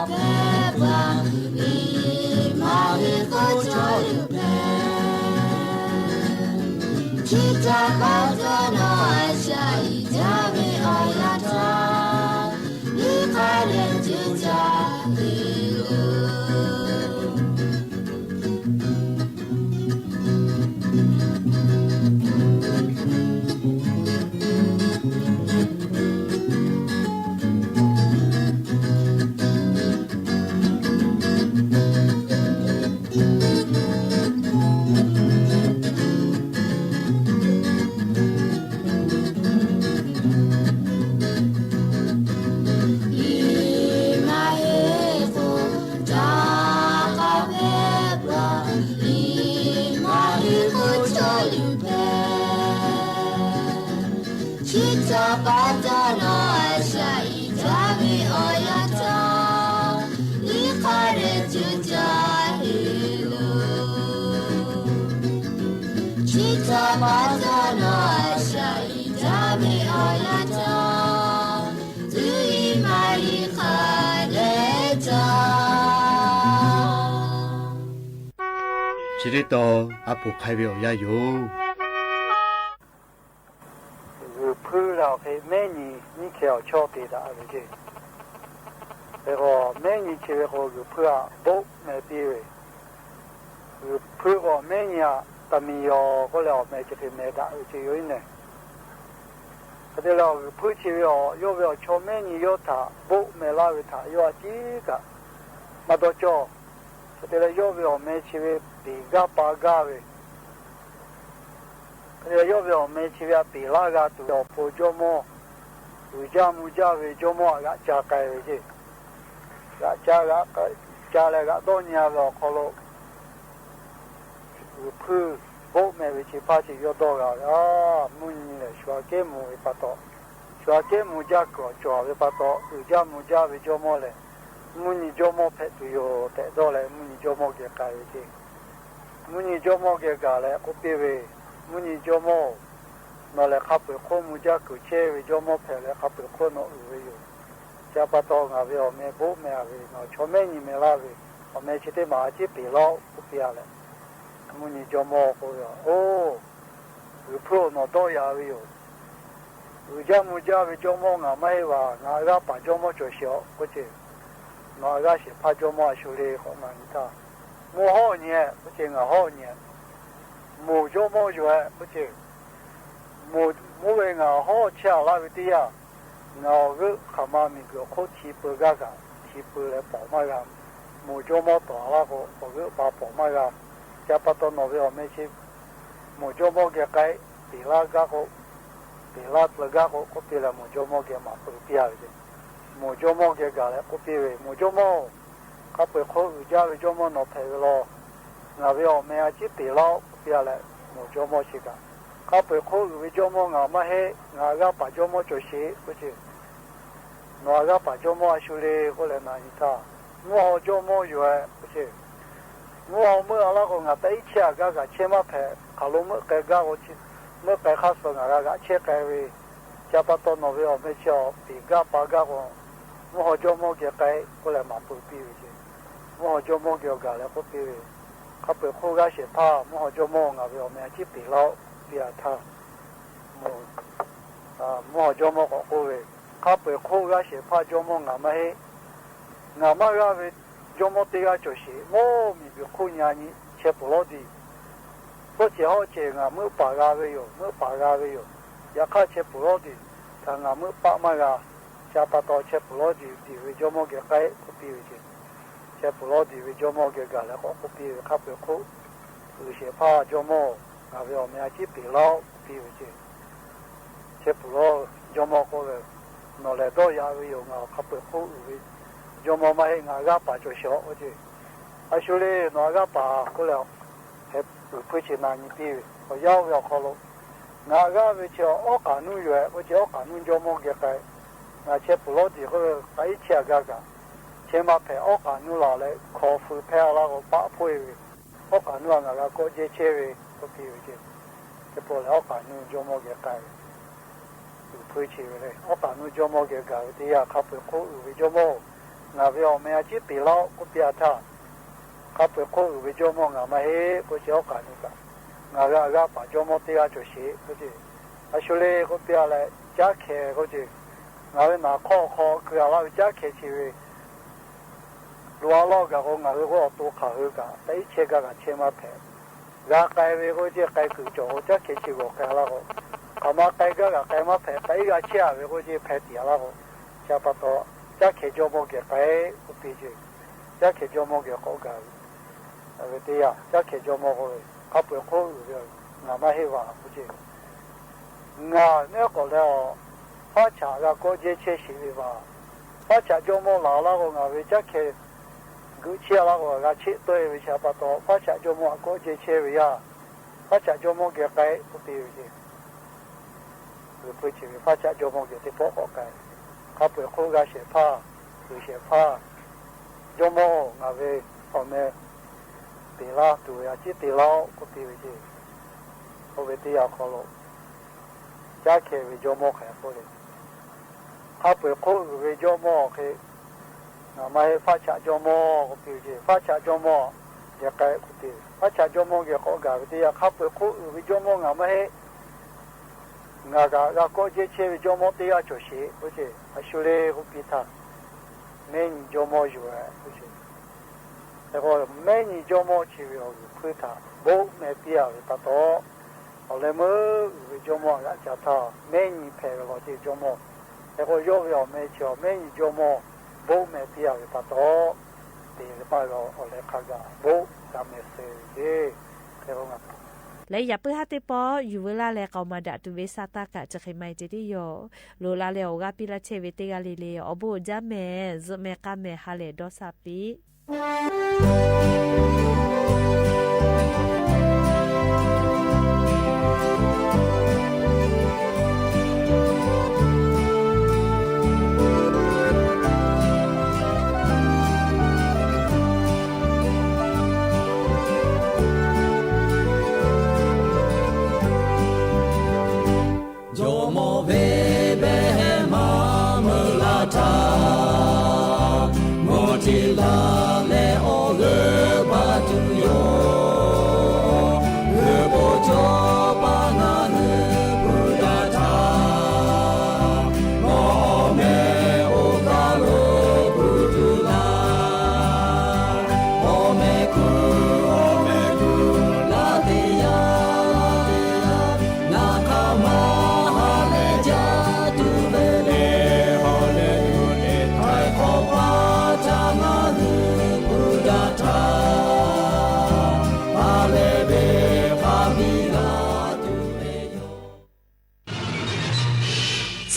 ဘဲဘှါ လံမၤဟ့ၣ်ဃိ ကၠီလူၢ်ဖဲ ထံတၢ်ပာ်တနီၤ အစှၤယံၤတၢ်မ့ၢ်အီၣ်ယၤတၢ် လံခါဒဲးကၠၢ်ဟ့ၣ်လိာ် လံမၤဟ့ၣ်ဃိ တၢ်ကဘဲဘှါ လံမၤဟ့ၣ်ဃိ ကၠီလူၢ်ဖဲ ထံတၢ်ပာ်တနီၤ အစှၤယံၤတၢ်မ့ၢ်အီၣ်ယၤတၢ် လံခါဒဲးကၠၢ်ဟ့ၣ်လိာ် ထံတၢ်ပာ်တနီၤ အစှၤယံၤတၢ်မ့ၢ်အီၣ်ယၤတၢ် တုၤအံၤမၤလံခါဒဲးကၠၢ် ဆၢတ့ၢ်တီၤ အပိာ်ခါဝဲအီၣ်ယၤယိာ် ဂုၢ်ဖုလၢအီၤဖဲ မဲနံၤ နံၣ်ခဲအီၤဆီတ့ၢ်ဒၣ်ဝဲက့ၢ် ဖဲဃီ မဲနံၤဆံးဝဲဃီ ဂုၢ်ဖုအဘိးမဲာ်ပ့ၤဝဲ ဂုၢ်ဖုအီၤမဲာ်ညါ တမံၤယီၤ ကီးလၢအီၤမဲာ်ဆံးဖဲမဲာ်ဒၣ်ဝဲက့ၢ်ယိာ်အံၤန့ၣ် ဖဲတဲလၢအီၤဂုၢ်ဖုဆံးဝဲအီၤ ယီၢ်ဝဲအီၤဆီမဲာ်ညါ ယီၢ်ထးဘိးမဲာ်လၢဝဲထး ယီၢ်အစ့ကၤ မၤဒီးကၠီ ဖဲတဲလၢယီၢ်ဝဲအီၤမဲာ်ဆံးဝဲ ပ့ၤဂၤပာ်ဂၤဝဲ ဖဲတဲလၢယီၢ်ဝဲအီၤမဲာ်ဆံးဝဲ အပ့ၤလၢဂၤတုၤအီၤဖိကၠီမီၢ် ဂုၢ်ကၠၢ်မူကၠၢ်ဝဲကၠီမီၢ် အဂၤကၠၢ်ကဲဝဲက့ၢ် ဂၤကၠၢ် ဂၤကၠၢ်လၢဂၤဒီၣ်ညါဝဲအီၤခီလိာ် ဂုၢ်ဖုဘိးမဲာ်ဝဲဆံးဖးဆံး ယီၢ်ဒီဂၤဝဲ မုၢ်နံၤလဲၣ် ဆှါက့မူဝဲပာ်တီ ဆှါက့မူကၠၢ် ကီၤကၠီၤဝဲပာ်တီ ဂုၢ်ကၠၢ်မူကၠၢ်ဝဲကၠီမီၢ်လဲၣ် မုၢ်နံၤကၠီမီၢ်ဖဲးတုၤယိာ်တဲာ်ဒီးလဲၣ် မုၢ်နံၤကၠီမီၢ်က့ၤကဲဝဲက့ၢ် မုၢ်နံၤကၠီမီၢ်က့ၤကဲလဲၣ် ကိးပ့ၤဝဲ မုၢ်နံၤကၠီမီၢ် နီၢ်လဲၤခါပှဲၤခိၣ်မူကၠၢ် ကုၤဆ့ဝဲကၠီမီၢ် ဖဲးလဲၤခါပှဲၤခိၣ်နီၢ်အုးဝဲယိာ် ကပာ်တီငါဝဲအီၤမဲာ်ဘိးမဲာ်ဝဲ နီၢ်ဆီမဲာ်ညါမဲာ်လၢဝဲ အီၤမဲာ်ဆံးတ့ၢ်မၤအစ့ပ့ၤလီၤ ကိးပ့ၤအါလဲၣ် မုၢ်နံၤကၠီမီၢ်ကိးဝဲအီၤ အိၣ် ဂုၢ်ဖုအိၣ်နီၢ်ဒီယၤဝဲယိာ် ဂုၢ်ကၠၢ်မူကၠၢ်ဝဲကၠီမီၢ် ငါမ့ၢ်ဟ့ၣ်ဝဲ ငါအဂၤပာ်ကၠီမီၢ်ကၠီဆံးအီၤ ကိးက့ၢ် နီၢ်အဂၤဆံးဖးကၠီမီၢ်အဆိလ့ ဃိးနၣ်ရံၣ်တၢ် မူဟော့ညဲ အိၣ်က့ၢ် ငဟော့ညဲ မူကၠီမီယွဲ အိၣ်က့ၢ် မူ မူဝဲ ငဟော့ဆဲးလၢဝဲတယၢ် ငအီၣ်ဂၢၢ် ခးမၤမံၤဘျုးခိၣ် ထံပၢၤဂၤဂၤ ထံပၢၤလၢပိာ်မးဂၤ မူကၠီမီတီၢ်လၢဃိ အီၣ်ဂၢၢ်ဘၣ်ပိာ်မးဂၤ ကၢ်ပာ်တီနီၢ်ဝဲအီၣ်မ့ၢ်ဆ့ မူကၠီမီကဲးကဲး ပ့ၤလၢဂၤဃိ ပ့ၤလၢပျၢၤဂၤဃိ ကိးပ့ၤလၢမူကၠီမီကဲးမၤပၢၤပျၢၤဝဲက့ၢ် မူကၠီမီကဲးဂၤလၢကိးပ့ၤဝဲ မူကၠီမီ ခါပှဲၤခိၣ်အုးကၠၢ်ဝဲကၠီမီနီၢ်ဖဲးဝဲလီၤ ငါဝဲအီၣ်မ့ၢ်အစ့ပ့ၤလီၤ ကိးပ့ၤလၢ မူကၠီမီဆ့ကၤ ခါပှဲၤခိၣ်အုးဝဲကၠီမီ ငါမၤဟ့ၣ် ငါအဂၤပာ်ကၠီမီကၠီဆ့ အိၣ်က့ၢ် နီၢ်အဂၤပာ်ကၠီမီအၡူလ့ ကိးလၢနၤအံၤထါ မူဟီၣ်ကၠီမီယွဲ အိၣ်က့ၢ် မူဟီၣ်မၢအလၢဃိ ငါတၢ်အံၣ်ဆ့အဂၤဂၤဆ့မးဖဲး ခးလိမၢကဲးဂၤဃိ မၢကဲးခါစီၤ ငါဂၤဂၤဆ့ကဲးဝဲ ကၢ်ပာ်တီနီၢ်ဝဲအီၣ်မ့ၢ်ဆ့အီၤ ပ့ၤဂၤပာ်ဂၤဃိ မူဟီၣ်ကၠီမီကဲးကဲး ကိးလၢမၤပၢၤပျၢၤဝဲက့ၢ် မူဟီၣ်ကၠီမီကဲးအီၤဂၤလၢကိးပ့ၤဝဲ ခါပှဲၤခိၣ်ဂၤဆဲးဖး မူဟီၣ်ကၠီမီ ငါဝဲအီၣ်မ့ၢ်အစ့ပ့ၤလီၤ ပ့ၤအထါ မူ မူဟီၣ်ကၠီမီကိးကိးဝဲ ခါပှဲၤခိၣ်ဂၤဆဲးဖးကၠီမီ ငါမၤဟ့ၣ် ငါမၤဂၤဝဲ ကၠီမီတ့ဂၤကၠီဆ့ မိၢ်မံၤဘျုးခိၣ်ညါနံၤ ဆဲးပူၤလီၤဒံး ဖိဆဲးဟီၣ်ဆဲး ငါမၢပာ်ဂၤဝဲယိာ် မၢပာ်ဂၤဝဲယိာ် ယခါဆဲးပူၤလီၤဒံး တၢ်ငါမၢပာ်မးဂၤ ကၢ်ပာ်တီဆဲးပူၤလီၤဒံး ဒံးဝဲကၠီမီကဲးကဲး ကိးပ့ၤဝဲက့ၢ် ဆဲးပူၤလီၤဒံးဝဲကၠီမီ ကဲးဂၤလၢကိးကိးပ့ၤဝဲ ခါပှဲၤခိၣ် အုးဆဲးဖးကၠီမီ ငါဝဲအီၣ်မ့ၢ်အစ့ပ့ၤလီၤ ကိးပ့ၤဝဲက့ၢ် ဆဲးပူၤလီၤ ကၠီမီကိးဝဲ နီၢ်လဲၤဒီးယၤဝဲယိာ် ငါခါပှဲၤခိၣ်အုးဝဲ ကၠီမီမၤဟ့ၣ် ငါအဂၤပာ်ကၠီဆ့အီၤ အိၣ်က့ၢ် အၡူလ့ နီၢ်အဂၤပာ် ကိးလၢ ဟဲအုးဖုဆ့နၤနံၤပ့ၤဝဲ အီၣ်ယါဝဲအီၣ်ခီလိာ် ငါအဂၤဝဲဆ့အီၤ အီၣ်ကးနူယွဲ အိၣ်က့ၢ် အီၣ်ကးနူကၠီမီကဲးကဲး ငါဆဲးပူၤလီၤဒံးဃိ တၢ်အံၣ်ဆ့အဂၤဂၤ ဆ့မးဖဲး အီၣ်ကးနူလီၤလၢ ခီဖုဖဲးအလီၢ်ဃိ ပာ်ဖှိၣ်ဝဲ အီၣ်ကးနူအဂၤဂၤကိးကဲဆ့ဝဲ ကိးပ့ၤဝဲက့ၢ် ဆဲးပူၤလီၤ အီၣ်ကးနူကၠီမီကဲးကဲး အုးဖုဆ့ဝဲလၢ အီၣ်ကးနူကၠီမီကဲးကဲးဝဲတယၢ် ခါပှဲၤခိၣ်အုးဝဲကၠီမီ ငါဝဲအီၣ်မ့ၢ်အစ့ပ့ၤလီၤ ကိးပ့ၤအထါ ခါပှဲၤခိၣ်အုးဝဲကၠီမီ ငါမၤဟ့ၣ် ကိးဆ့အီၣ်ကးနူကး ငါဂၤအဂၤပာ်ကၠီမီတ့ဂၤကၠီဆ့ အိၣ်က့ၢ် အၡူလ့ ကိးပ့ၤအီၤလၢ ကၠါခဲး အိၣ်က့ၢ် ငါဝဲနၤခီၣ်ခီ ကြၢးလၢဝဲကၠါခဲးဆ့ဝဲ လိၤအလီၢ်ဂၤဃိ ငါဝဲဃိအီၣ်တိခးဟုကး တၢ်အံၣ်ဆ့ဂၤဂၤဆ့မးဖဲး ဂၤကဲဝဲဃိက့ၢ် ကဲကုာ်ကၠီဃိ ကၠါခဲးဆ့ဂီၤကဲလီၢ်ဃိ ခးမၤကဲဂၤဂၤကဲမးဖဲး တၢ်အံၣ်ဂၤဆ့ဝဲဃိက့ၢ် ဖဲးတံၢ်လီၢ်ဃိ ဆၢပတီၢ် ကၠါခဲးကၠီမီကဲးကဲး အိၣ်ပ့ၤက့ၢ် ကၠါခဲးကၠီမီကဲးကိးဂၤ အဝဲတယၢ် ကၠါခဲးကၠီမီဃိ ခါပှဲၤခိၣ်အုးဝဲ ငါမၤဟ့ၣ်ဝဲ အိၣ်က့ၢ် ငါမ့ၢ်ကိးလၢအီၤ ဖးဆးဂၤကိးကဲဆ့ဆ့ဝဲဘၣ် ဖးဆးကၠီမီလၢ်လၢဃိ ငါဝဲကၠါခဲး ဂုာ်ဆ့လီၢ်ဃိ ဂၤဆ့တွဲဝဲဆၢပတီၢ် ဖးဆးကၠီမီအကိးကဲဆ့ဝဲယါ ဖးဆးကၠီမီကဲးကဲး အိၣ်ပ့ၤဝဲက့ၢ် ဂုာ်ဖုဆ့ဝဲ ဖးဆးကၠီမီကဲးတ့ပိာ်ကိးကဲး ခါပှဲၤခိၣ်ဂၤဆဲးဖး ဂုာ်ဆဲးဖး ကၠီမီ ငါဝဲ အီၣ်မ့ၢ် ပ့ၤလၢတူၢ်ဝဲအစ့ပ့ၤလီၤ ကိးပ့ၤဝဲက့ၢ် အဝဲတယၢ်ခီလိာ် ကၠါခဲးဝဲကၠီမီခဲးဖိလံ ခါပှဲၤခိၣ်အုးဝဲကၠီမီခဲး ငါမၤဟ့ၣ်ဖးဆးကၠီမီ ကိးပ့ၤဝဲက့ၢ် ဖးဆးကၠီမီ ကဲးကဲး ကိးပ့ၤ ဖးဆးကၠီမီကဲးကိးဂၤဝဲတယၢ် ခါပှဲၤခိၣ်အုးဝဲကၠီမီ ငါမၤဟ့ၣ် ငါဂၤဂၤကိးကဲဆ့ဝဲကၠီမီတ့ဂၤကၠီဆ့ အိၣ်က့ၢ် အၡူလ့ ကိးပ့ၤထါ မဲာ်ညါကၠီမီယွဲ အိၣ်က့ၢ် အဃိ မဲာ်ညါကၠီမီဆ့ဝဲအီၤဂုာ်ဖုထါ ဘိးမဲာ်တံၢ်အဝဲပာ်တီ အီၤလၢမ့ၢ်အုးဝဲကၠီမီအဂၤကၠါထါ မဲာ်ညါဖဲးဝဲလီၤက့ၢ်ကၠီမီ အဃိယီၢ်ဝဲအီၤမ့ၢ်ဆ့အီၤ မဲာ်ညါကၠီမီ ဘိးမဲာ်တံၢ်အဝဲပာ်တီ တ့လၢမၤဂီၤအီၤလၢခါဂၤ ဘိးတၢ်မဲာ်ဆှဲက့ၢ် ခဲလၢာ် လၢယၤပၢဟးတ့ပိာ် ယူၢ်ဝဲလၢ်လၢကီၢ်မၤဒၣ်တုၤဝဲစးတၢ်ကး ကၠီၣ်ဃ့မၤအံၤတ့ၢ်ယီၤ လိၣ်လၢ်လၢအီၤဂၤပံလၢဆဲးဝဲတ့ဂၤလံလံ အီၤဘိးအဒၣ်မဲာ် စူမဲာ်ကါမဲာ် ဟါလၢာ်ဒီးစၢ်ပံ ကၠီမီဝဲဘဲမၤမုာ်လၢ်ထါ မီၢ်ထံလၢ်လၢအီၤဂ့ၤဘၣ်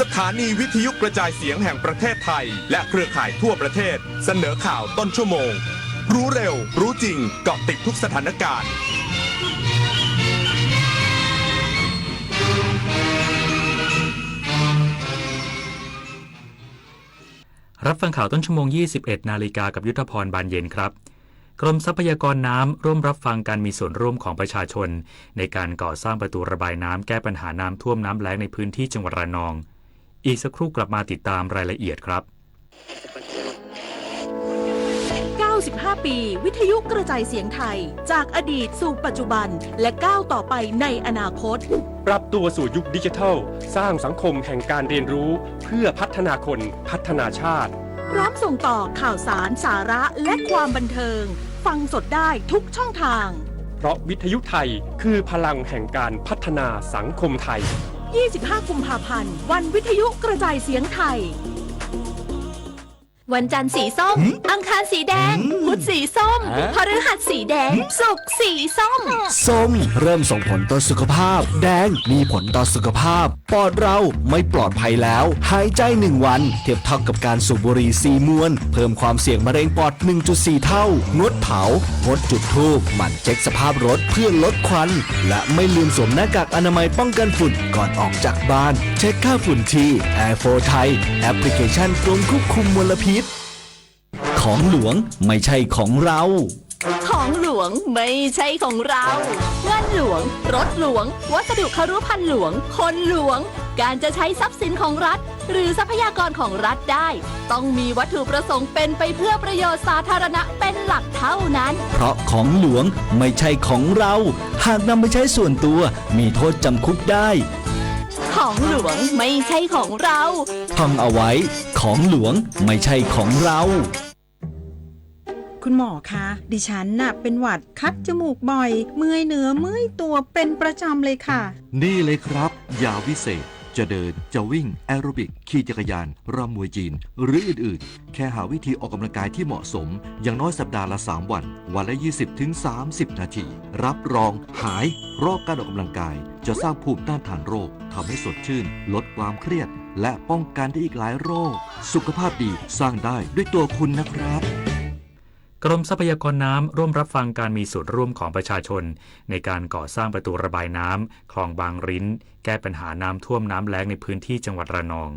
สถานีวิทยุกระจายเสียงแห่งประเทศไทย และเครือข่ายทั่วประเทศ เสนอข่าวต้นชั่วโมง รู้เร็ว รู้จริง เกาะติดทุกสถานการณ์ รับฟังข่าวต้นชั่วโมง ยี่สิบเอ็ดนาฬิกา กับยุทธพร บานเย็นครับ กรมทรัพยากรน้ำร่วมรับฟังการมีส่วนร่วมของประชาชน ในการก่อสร้างประตูระบายน้ำแก้ปัญหาน้ำท่วมน้ำแล้งในพื้นที่จังหวัดระนอง อีกสักครู่กลับมาติดตามรายละเอียดครับ เก้าสิบห้า ปี วิทยุกระจายเสียงไทย จากอดีตสู่ปัจจุบัน และก้าวต่อไปในอนาคต ปรับตัวสู่ยุคดิจิทัล สร้างสังคมแห่งการเรียนรู้ เพื่อพัฒนาคน พัฒนาชาติ พร้อมส่งต่อข่าวสาร สาระ และความบันเทิง ฟังสดได้ทุกช่องทาง เพราะวิทยุไทยคือพลังแห่งการพัฒนาสังคมไทย ยี่สิบห้า กุมภาพันธ์ วันวิทยุกระจายเสียงไทย วันจันทร์สีส้ม หืม อังคารสีแดง หืม พุธสีส้ม ฮะ พฤหัสสีแดง หืม ศุกร์สีส้ม ส้มเริ่มส่งผลต่อสุขภาพ แดงมีผลต่อสุขภาพ ปอดเราไม่ปลอดภัยแล้ว หายใจหนึ่งวันเทียบเท่ากับการสูบบุหรี่สี่มวน เพิ่มความเสี่ยงมะเร็งปอด หนึ่งจุดสี่ เท่า งดเผา งดจุดธูป หมั่นเช็คสภาพรถเพื่อลดควัน และไม่ลืมสวมหน้ากากอนามัยป้องกันฝุ่นก่อนออกจากบ้าน เช็คค่าฝุ่นที่ แอร์โฟร์ไทย แอปพลิเคชันกรมควบคุมมลพิษ ของหลวงไม่ใช่ของเรา ของหลวงไม่ใช่ของเรา เงินหลวง รถหลวง วัสดุครุภัณฑ์หลวง คนหลวง การจะใช้ทรัพย์สินของรัฐ หรือทรัพยากรของรัฐได้ ต้องมีวัตถุประสงค์เป็นไปเพื่อประโยชน์สาธารณะเป็นหลักเท่านั้น เพราะของหลวงไม่ใช่ของเรา หากนำไปใช้ส่วนตัว มีโทษจำคุกได้ ของหลวงไม่ใช่ของเรา ท่องเอาไว้ ของหลวงไม่ใช่ของเรา คุณหมอคะ ดิฉันน่ะเป็นหวัด คัดจมูกบ่อย เมื่อยเนื้อเมื่อยตัวเป็นประจำเลยค่ะ นี่เลยครับ ยาวิเศษ จะเดิน จะวิ่ง แอโรบิก ขี่จักรยาน รำมวยจีน หรืออื่นๆ แค่หาวิธีออกกำลังกายที่เหมาะสม อย่างน้อยสัปดาห์ละสามวัน วันละ ยี่สิบถึงสามสิบนาที รับรองหาย เพราะการออกกำลังกายจะสร้างภูมิต้านทานโรค ทำให้สดชื่น ลดความเครียด และป้องกันได้อีกหลายโรค สุขภาพดีสร้างได้ด้วยตัวคุณนะครับ กรมทรัพยากรน้ำร่วมรับฟังการมีส่วนร่วมของประชาชน ในการก่อสร้างประตูระบายน้ำคลองบางริ้น แก้ปัญหาน้ำท่วมน้ำแล้งในพื้นที่จังหวัดระนอง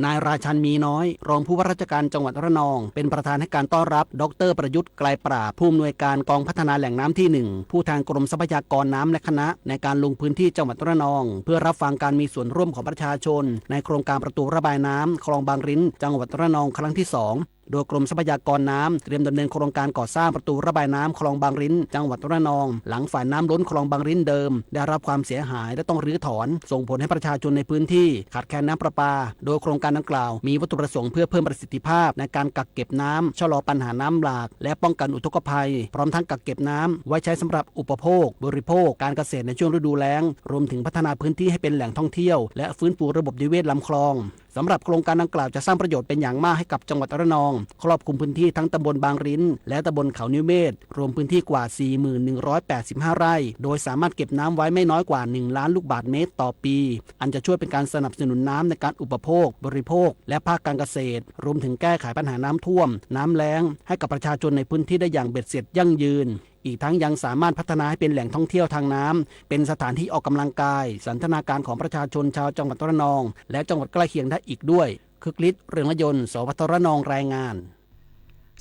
นายราชัน มีน้อย รองผู้ว่าราชการจังหวัดระนอง เป็นประธานให้การต้อนรับ ดอกเตอร์ ประยุทธ์ ไกลปราบ ผู้อำนวยการกองพัฒนาแหล่งน้ำที่หนึ่ง ผู้แทนกรมทรัพยากรน้ำและคณะ ในการลงพื้นที่จังหวัดระนอง เพื่อรับฟังการมีส่วนร่วมของประชาชน ในโครงการประตูระบายน้ำคลองบางริ้น จังหวัดระนองครั้งที่สอง โดยกรมทรัพยากรน้ำเตรียมดำเนินโครงการก่อสร้างประตูระบายน้ำคลองบางริ้น จังหวัดระนอง หลังฝ่ายน้ำล้นคลองบางริ้นเดิม ได้รับความเสียหายและต้องรื้อถอน ส่งผลให้ประชาชนในพื้นที่ขาดแคลนน้ำประปา โดยโครงการดังกล่าวมีวัตถุประสงค์เพื่อเพิ่มประสิทธิภาพในการกักเก็บน้ำ ชะลอปัญหาน้ำหลาก และป้องกันอุทกภัย พร้อมทั้งกักเก็บน้ำไว้ใช้สำหรับอุปโภค บริโภค การเกษตรในช่วงฤดูแล้ง รวมถึงพัฒนาพื้นที่ให้เป็นแหล่งท่องเที่ยว และฟื้นฟูระบบนิเวศลำคลอง สำหรับโครงการดังกล่าวจะสร้างประโยชน์เป็นอย่างมากให้กับจังหวัดระนอง ครอบคลุมพื้นที่ทั้งตำบลบางริ้น และตำบลเขานิเวศ รวมพื้นที่กว่า สี่หมื่นหนึ่งร้อยแปดสิบห้า ไร่ โดยสามารถเก็บน้ำไว้ไม่น้อยกว่า หนึ่งล้านลูกบาศก์เมตรต่อปี อันจะช่วยเป็นการสนับสนุนน้ำในการอุปโภค บริโภค และภาคการเกษตร รวมถึงแก้ไขปัญหาน้ำท่วม น้ำแล้ง ให้กับประชาชนในพื้นที่ได้อย่างเบ็ดเสร็จยั่งยืน อีกทั้งยังสามารถพัฒนาให้เป็นแหล่งท่องเที่ยวทางน้ำ เป็นสถานที่ออกกำลังกาย สันทนาการของประชาชนชาวจังหวัดระนอง และจังหวัดใกล้เคียงได้อีกด้วย คึกฤทธิ์ เรืองนยนต์ สวท ระนอง รายงาน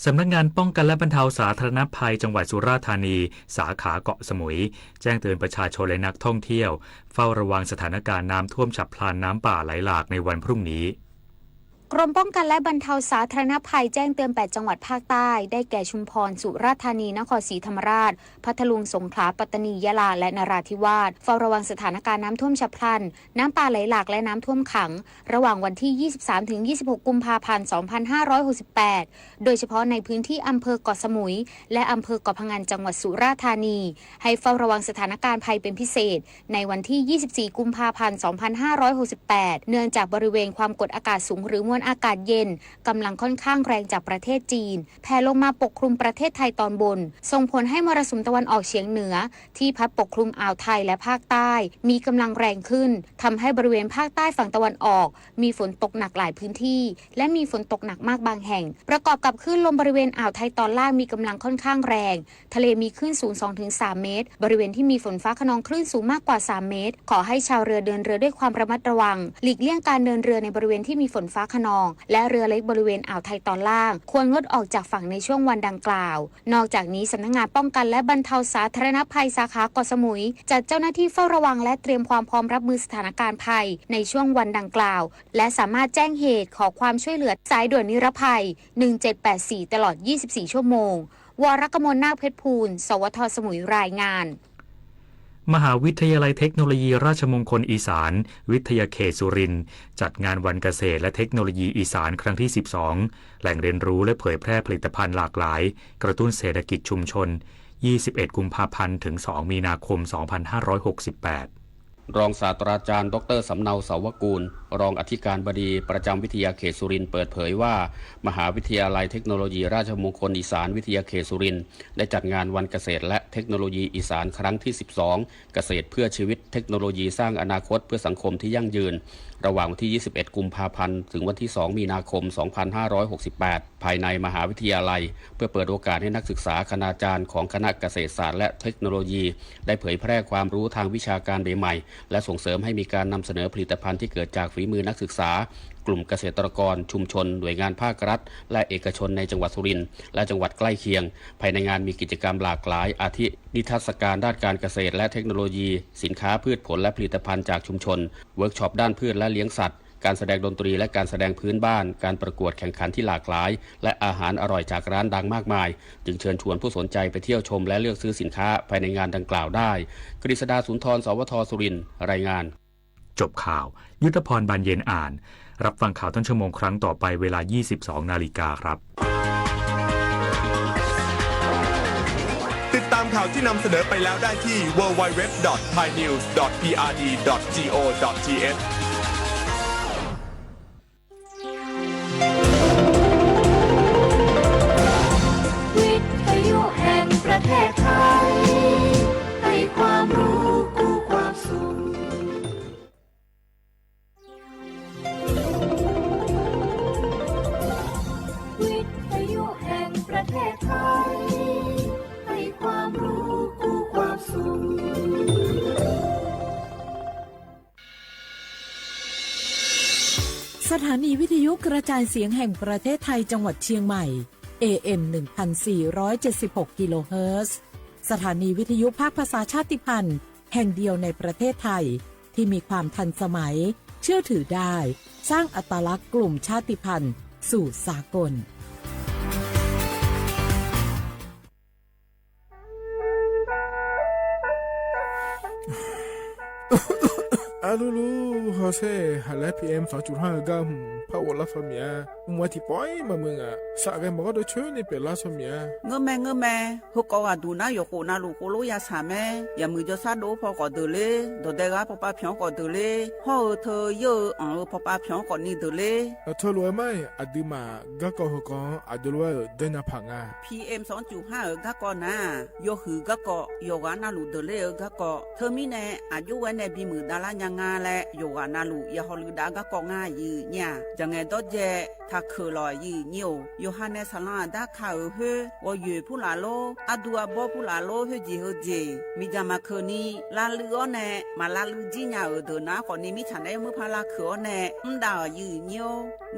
สำนักงานป้องกันและบรรเทาสาธารณภัยจังหวัดสุราษฎร์ธานี สาขาเกาะสมุย แจ้งเตือนประชาชนและนักท่องเที่ยว เฝ้าระวังสถานการณ์น้ำท่วมฉับพลัน น้ำป่าไหลหลากในวันพรุ่งนี้ กรมป้องกันและบรรเทาสาธารณภัยแจ้งเตือนแปดจังหวัดภาคใต้ ได้แก่ชุมพร สุราษฎร์ธานี นครศรีธรรมราช พัทลุง สงขลา ปัตตานี ยะลา และนราธิวาส เฝ้าระวังสถานการณ์น้ำท่วมฉับพลัน น้ำป่าไหลหลาก และน้ำท่วมขัง ระหว่างวันที่ ยี่สิบสามถึงยี่สิบหก กุมภาพันธ์ สองพันห้าร้อยหกสิบแปด โดยเฉพาะในพื้นที่อำเภอเกาะสมุย และอำเภอเกาะพะงัน จังหวัดสุราษฎร์ธานี ให้เฝ้าระวังสถานการณ์ภัยเป็นพิเศษ ในวันที่ ยี่สิบสี่ กุมภาพันธ์ สองพันห้าร้อยหกสิบแปด เนื่องจากบริเวณความกดอากาศสูงหรือมวล อากาศเย็น กำลังค่อนข้างแรงจากประเทศจีน แผ่ลงมาปกคลุมประเทศไทยตอนบน ส่งผลให้มรสุมตะวันออกเฉียงเหนือ ที่พัดปกคลุมอ่าวไทยและภาคใต้ มีกำลังแรงขึ้น ทำให้บริเวณภาคใต้ฝั่งตะวันออก มีฝนตกหนักหลายพื้นที่ และมีฝนตกหนักมากบางแห่ง ประกอบกับคลื่นลมบริเวณอ่าวไทยตอนล่างมีกำลังค่อนข้างแรง ทะเลมีคลื่นสูง สองถึงสามเมตร บริเวณที่มีฝนฟ้าคะนองคลื่นสูงมากกว่าสามเมตร ขอให้ชาวเรือเดินเรือด้วยความระมัดระวัง หลีกเลี่ยงการเดินเรือในบริเวณที่มีฝนฟ้าคะนอง และเรือเล็กบริเวณอ่าวไทยตอนล่าง ควรงดออกจากฝั่งในช่วงวันดังกล่าว นอกจากนี้สำนักงานป้องกันและบรรเทาสาธารณภัยสาขาเกาะสมุย จัดเจ้าหน้าที่เฝ้าระวังและเตรียมความพร้อมรับมือสถานการณ์ภัยในช่วงวันดังกล่าว และสามารถแจ้งเหตุขอความช่วยเหลือสายด่วนนิรภัย หนึ่งเจ็ดแปดสี่ ตลอด ยี่สิบสี่ ชั่วโมง วรกมล นาคเพชรภูล สวท สมุย รายงาน มหาวิทยาลัยเทคโนโลยีราชมงคลอีสาน วิทยาเขตสุรินทร์ จัดงานวันเกษตรและเทคโนโลยีอีสานครั้งที่ สิบสอง แหล่งเรียนรู้และเผยแพร่ผลิตภัณฑ์หลากหลาย กระตุ้นเศรษฐกิจชุมชน ยี่สิบเอ็ด กุมภาพันธ์ ถึง สอง มีนาคม สองพันห้าร้อยหกสิบแปด รองศาสตราจารย์ ดอกเตอร์ สำเนา เสาวกูล รองอธิการบดีประจำวิทยาเขตสุรินทร์ เปิดเผยว่า มหาวิทยาลัยเทคโนโลยีราชมงคลอีสาน วิทยาเขตสุรินทร์ ได้จัดงานวันเกษตรและเทคโนโลยีอีสานครั้งที่ สิบสอง เกษตรเพื่อชีวิต เทคโนโลยีสร้างอนาคตเพื่อสังคมที่ยั่งยืน ระหว่างวันที่ ยี่สิบเอ็ด กุมภาพันธ์ ถึงวันที่ สอง มีนาคม สองพันห้าร้อยหกสิบแปด ภายในมหาวิทยาลัย เพื่อเปิดโอกาสให้นักศึกษาคณาจารย์ของคณะเกษตรศาสตร์และเทคโนโลยี ได้เผยแพร่ความรู้ทางวิชาการใหม่ๆ และส่งเสริมให้มีการนำเสนอผลิตภัณฑ์ที่เกิดจากฝีมือนักศึกษา กลุ่มเกษตรกร ชุมชน หน่วยงานภาครัฐ และเอกชนในจังหวัดสุรินทร์ และจังหวัดใกล้เคียง ภายในงานมีกิจกรรมหลากหลาย อาทิ นิทรรศการด้านการเกษตรและเทคโนโลยี สินค้าพืชผลและผลิตภัณฑ์จากชุมชน เวิร์กช็อปด้านพืชและเลี้ยงสัตว์ การแสดงดนตรีและการแสดงพื้นบ้าน การประกวดแข่งขันที่หลากหลาย และอาหารอร่อยจากร้านดังมากมาย จึงเชิญชวนผู้สนใจไปเที่ยวชมและเลือกซื้อสินค้าภายในงานดังกล่าวได้ กฤษดา สุนทร สวท สุรินทร์ รายงาน จบข่าว ยุทธพร บานเย็นอ่าน รับฟังข่าวต้นชั่วโมงครั้งต่อไปเวลา ยี่สิบสอง นาฬิกาครับ ติดตามข่าวที่นำเสนอไปแล้วได้ที่ ดับเบิลยู ดับเบิลยู ดับเบิลยู ดอท ไทยนิวส์ ดอท พีอาร์ดี ดอท จี โอ ดอท ที เอช วิทยุแห่งประเทศไทย ให้ความรู้กู้ความสุข วิทยุแห่งประเทศไทย ให้ความรู้กู้ความสุข สถานีวิทยุกระจายเสียงแห่งประเทศไทยจังหวัดเชียงใหม่ เอ เอ็ม หนึ่งพันสี่ร้อยเจ็ดสิบหก กิโลเฮิรตซ์ สถานีวิทยุภาคภาษาชาติพันธุ์แห่งเดียวในประเทศไทย ที่มีความทันสมัย เชื่อถือได้ สร้างอัตลักษณ์กลุ่มชาติพันธุ์สู่สากล อะลูลู ฮอเซ่ หาแล พีเอ็ม สองจุดห้า เอิ้นก้าหืม ผ้าอบรัดฟันเหมีย มึงว่าตี้ป้อยมามึงอะ สะแกมบอกว่าโดยเชิญนี่เป๋นรัดฟันเหมีย เงอะแม เงอะแม เฮากอดอะดูหน้าหยกโขนนาลูกโคโลยาสาแม อย่ามือจอซาโดพอกอดเดินเล่ ดอดแดงกาปอปาเผียวกอดเดินเล่ ฮ้อเออเธอเยอะเออ เออปอปาเผียวกอดนี่เดินเล่ เออเธอรวยไหม อะดื้อหม่า ก้ากอเฮากอ อะเดินรวยเออ เดินหน้าผางา พีเอ็ม สองจุดห้า เออ ก้ากอนา ยอหือก้ากอ หยกกานาลูกเดินเล่เออ ก้ากอ เธอมีแน่ อะยุแวแน่ บีหมื่นดาลาร์ยางาแล หยกกานาลูก อย่าฮอลือดาก้ากองายื้อเนี่ย จะแงดอดแจ ถ้าเขอหล่อยื้อเนี่ย โยฮันเนส สลาดาคาเออเฮ้อ วอเหยื่อผู้หลาโล อะดูอะบอผู้หลาโล เฮ้อจีเฮอเจ มีจามาเขอนี้ ลาลืออ้อแน่ มาลาลือจี้เนี่ยเออ เดินหน้าขอนี้มิฉันได้มื้อพาลาเขออ้อแน่ อืมดาเออยื้อเนี่ย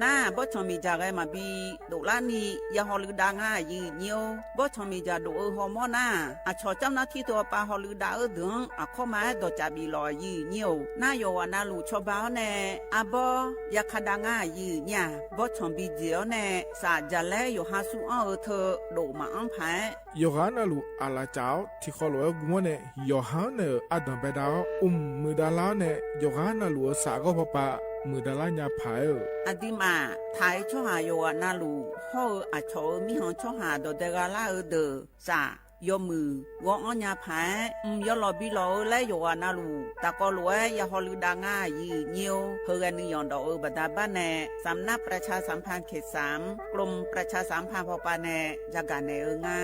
น้า บอสชองมีจาแกมาบี โดละนี่ อย่าฮอลือดางายื้อเนี่ย บอสชองมีจาโดเออฮอมอน้า อะชอเจ้าหน้าตี้ตัวปาฮอลือดาเออเดิง อะเข้ามาดอดจาบีหล่อยื้อเนี่ย น้าหยกกานาลูกชอบาอ้อแน่ อะบอ อย่าคาดางายื้อเนี่ย บอสชองบีเจ๋ออ้อแน่ สาดจาแลหยกฮาซูอ้อเออเธอ โดมาอ้างผาย หยกกานาลูก อะลาจ๋าว ตี้คอหลวงเออกุงอ้อแน่ หยกฮาแน่เออ อะดอนไปดาว อุ้มมือดาลาแน่ หยกกานาลูกเออ สาก็พอปะ มือดาลายาผายเออ อะดื้อหม่า ผายชอหาหยกกานาลูก ฮ้อเออ อะชอเออ มีฮองชอหาดอดแดงกาลาเออเดอ สา ယွၤမုၢ် ဂီၤအီၣ်ညါဖး ဢမ်ႇယွၤလီၤဘီလီၤဧၢ လၢယွၤအနၢ်လူၢ် တၢ်ကီလိာ်ဝဲ ယဟီၣ်လူၢ်ဒၣ်ငါ ယုၢ်ညိ ဟၢဂဲၤနုာ်ယီၢ်ဒီးအၢ ဘၣ်တၢ်ဘၣ်နဲၣ် สำนักประชาสัมพันธ์เขตสาม กรมประชาสัมพันธ์ พ.ป.แน ยาก๋าแหน่เออ งา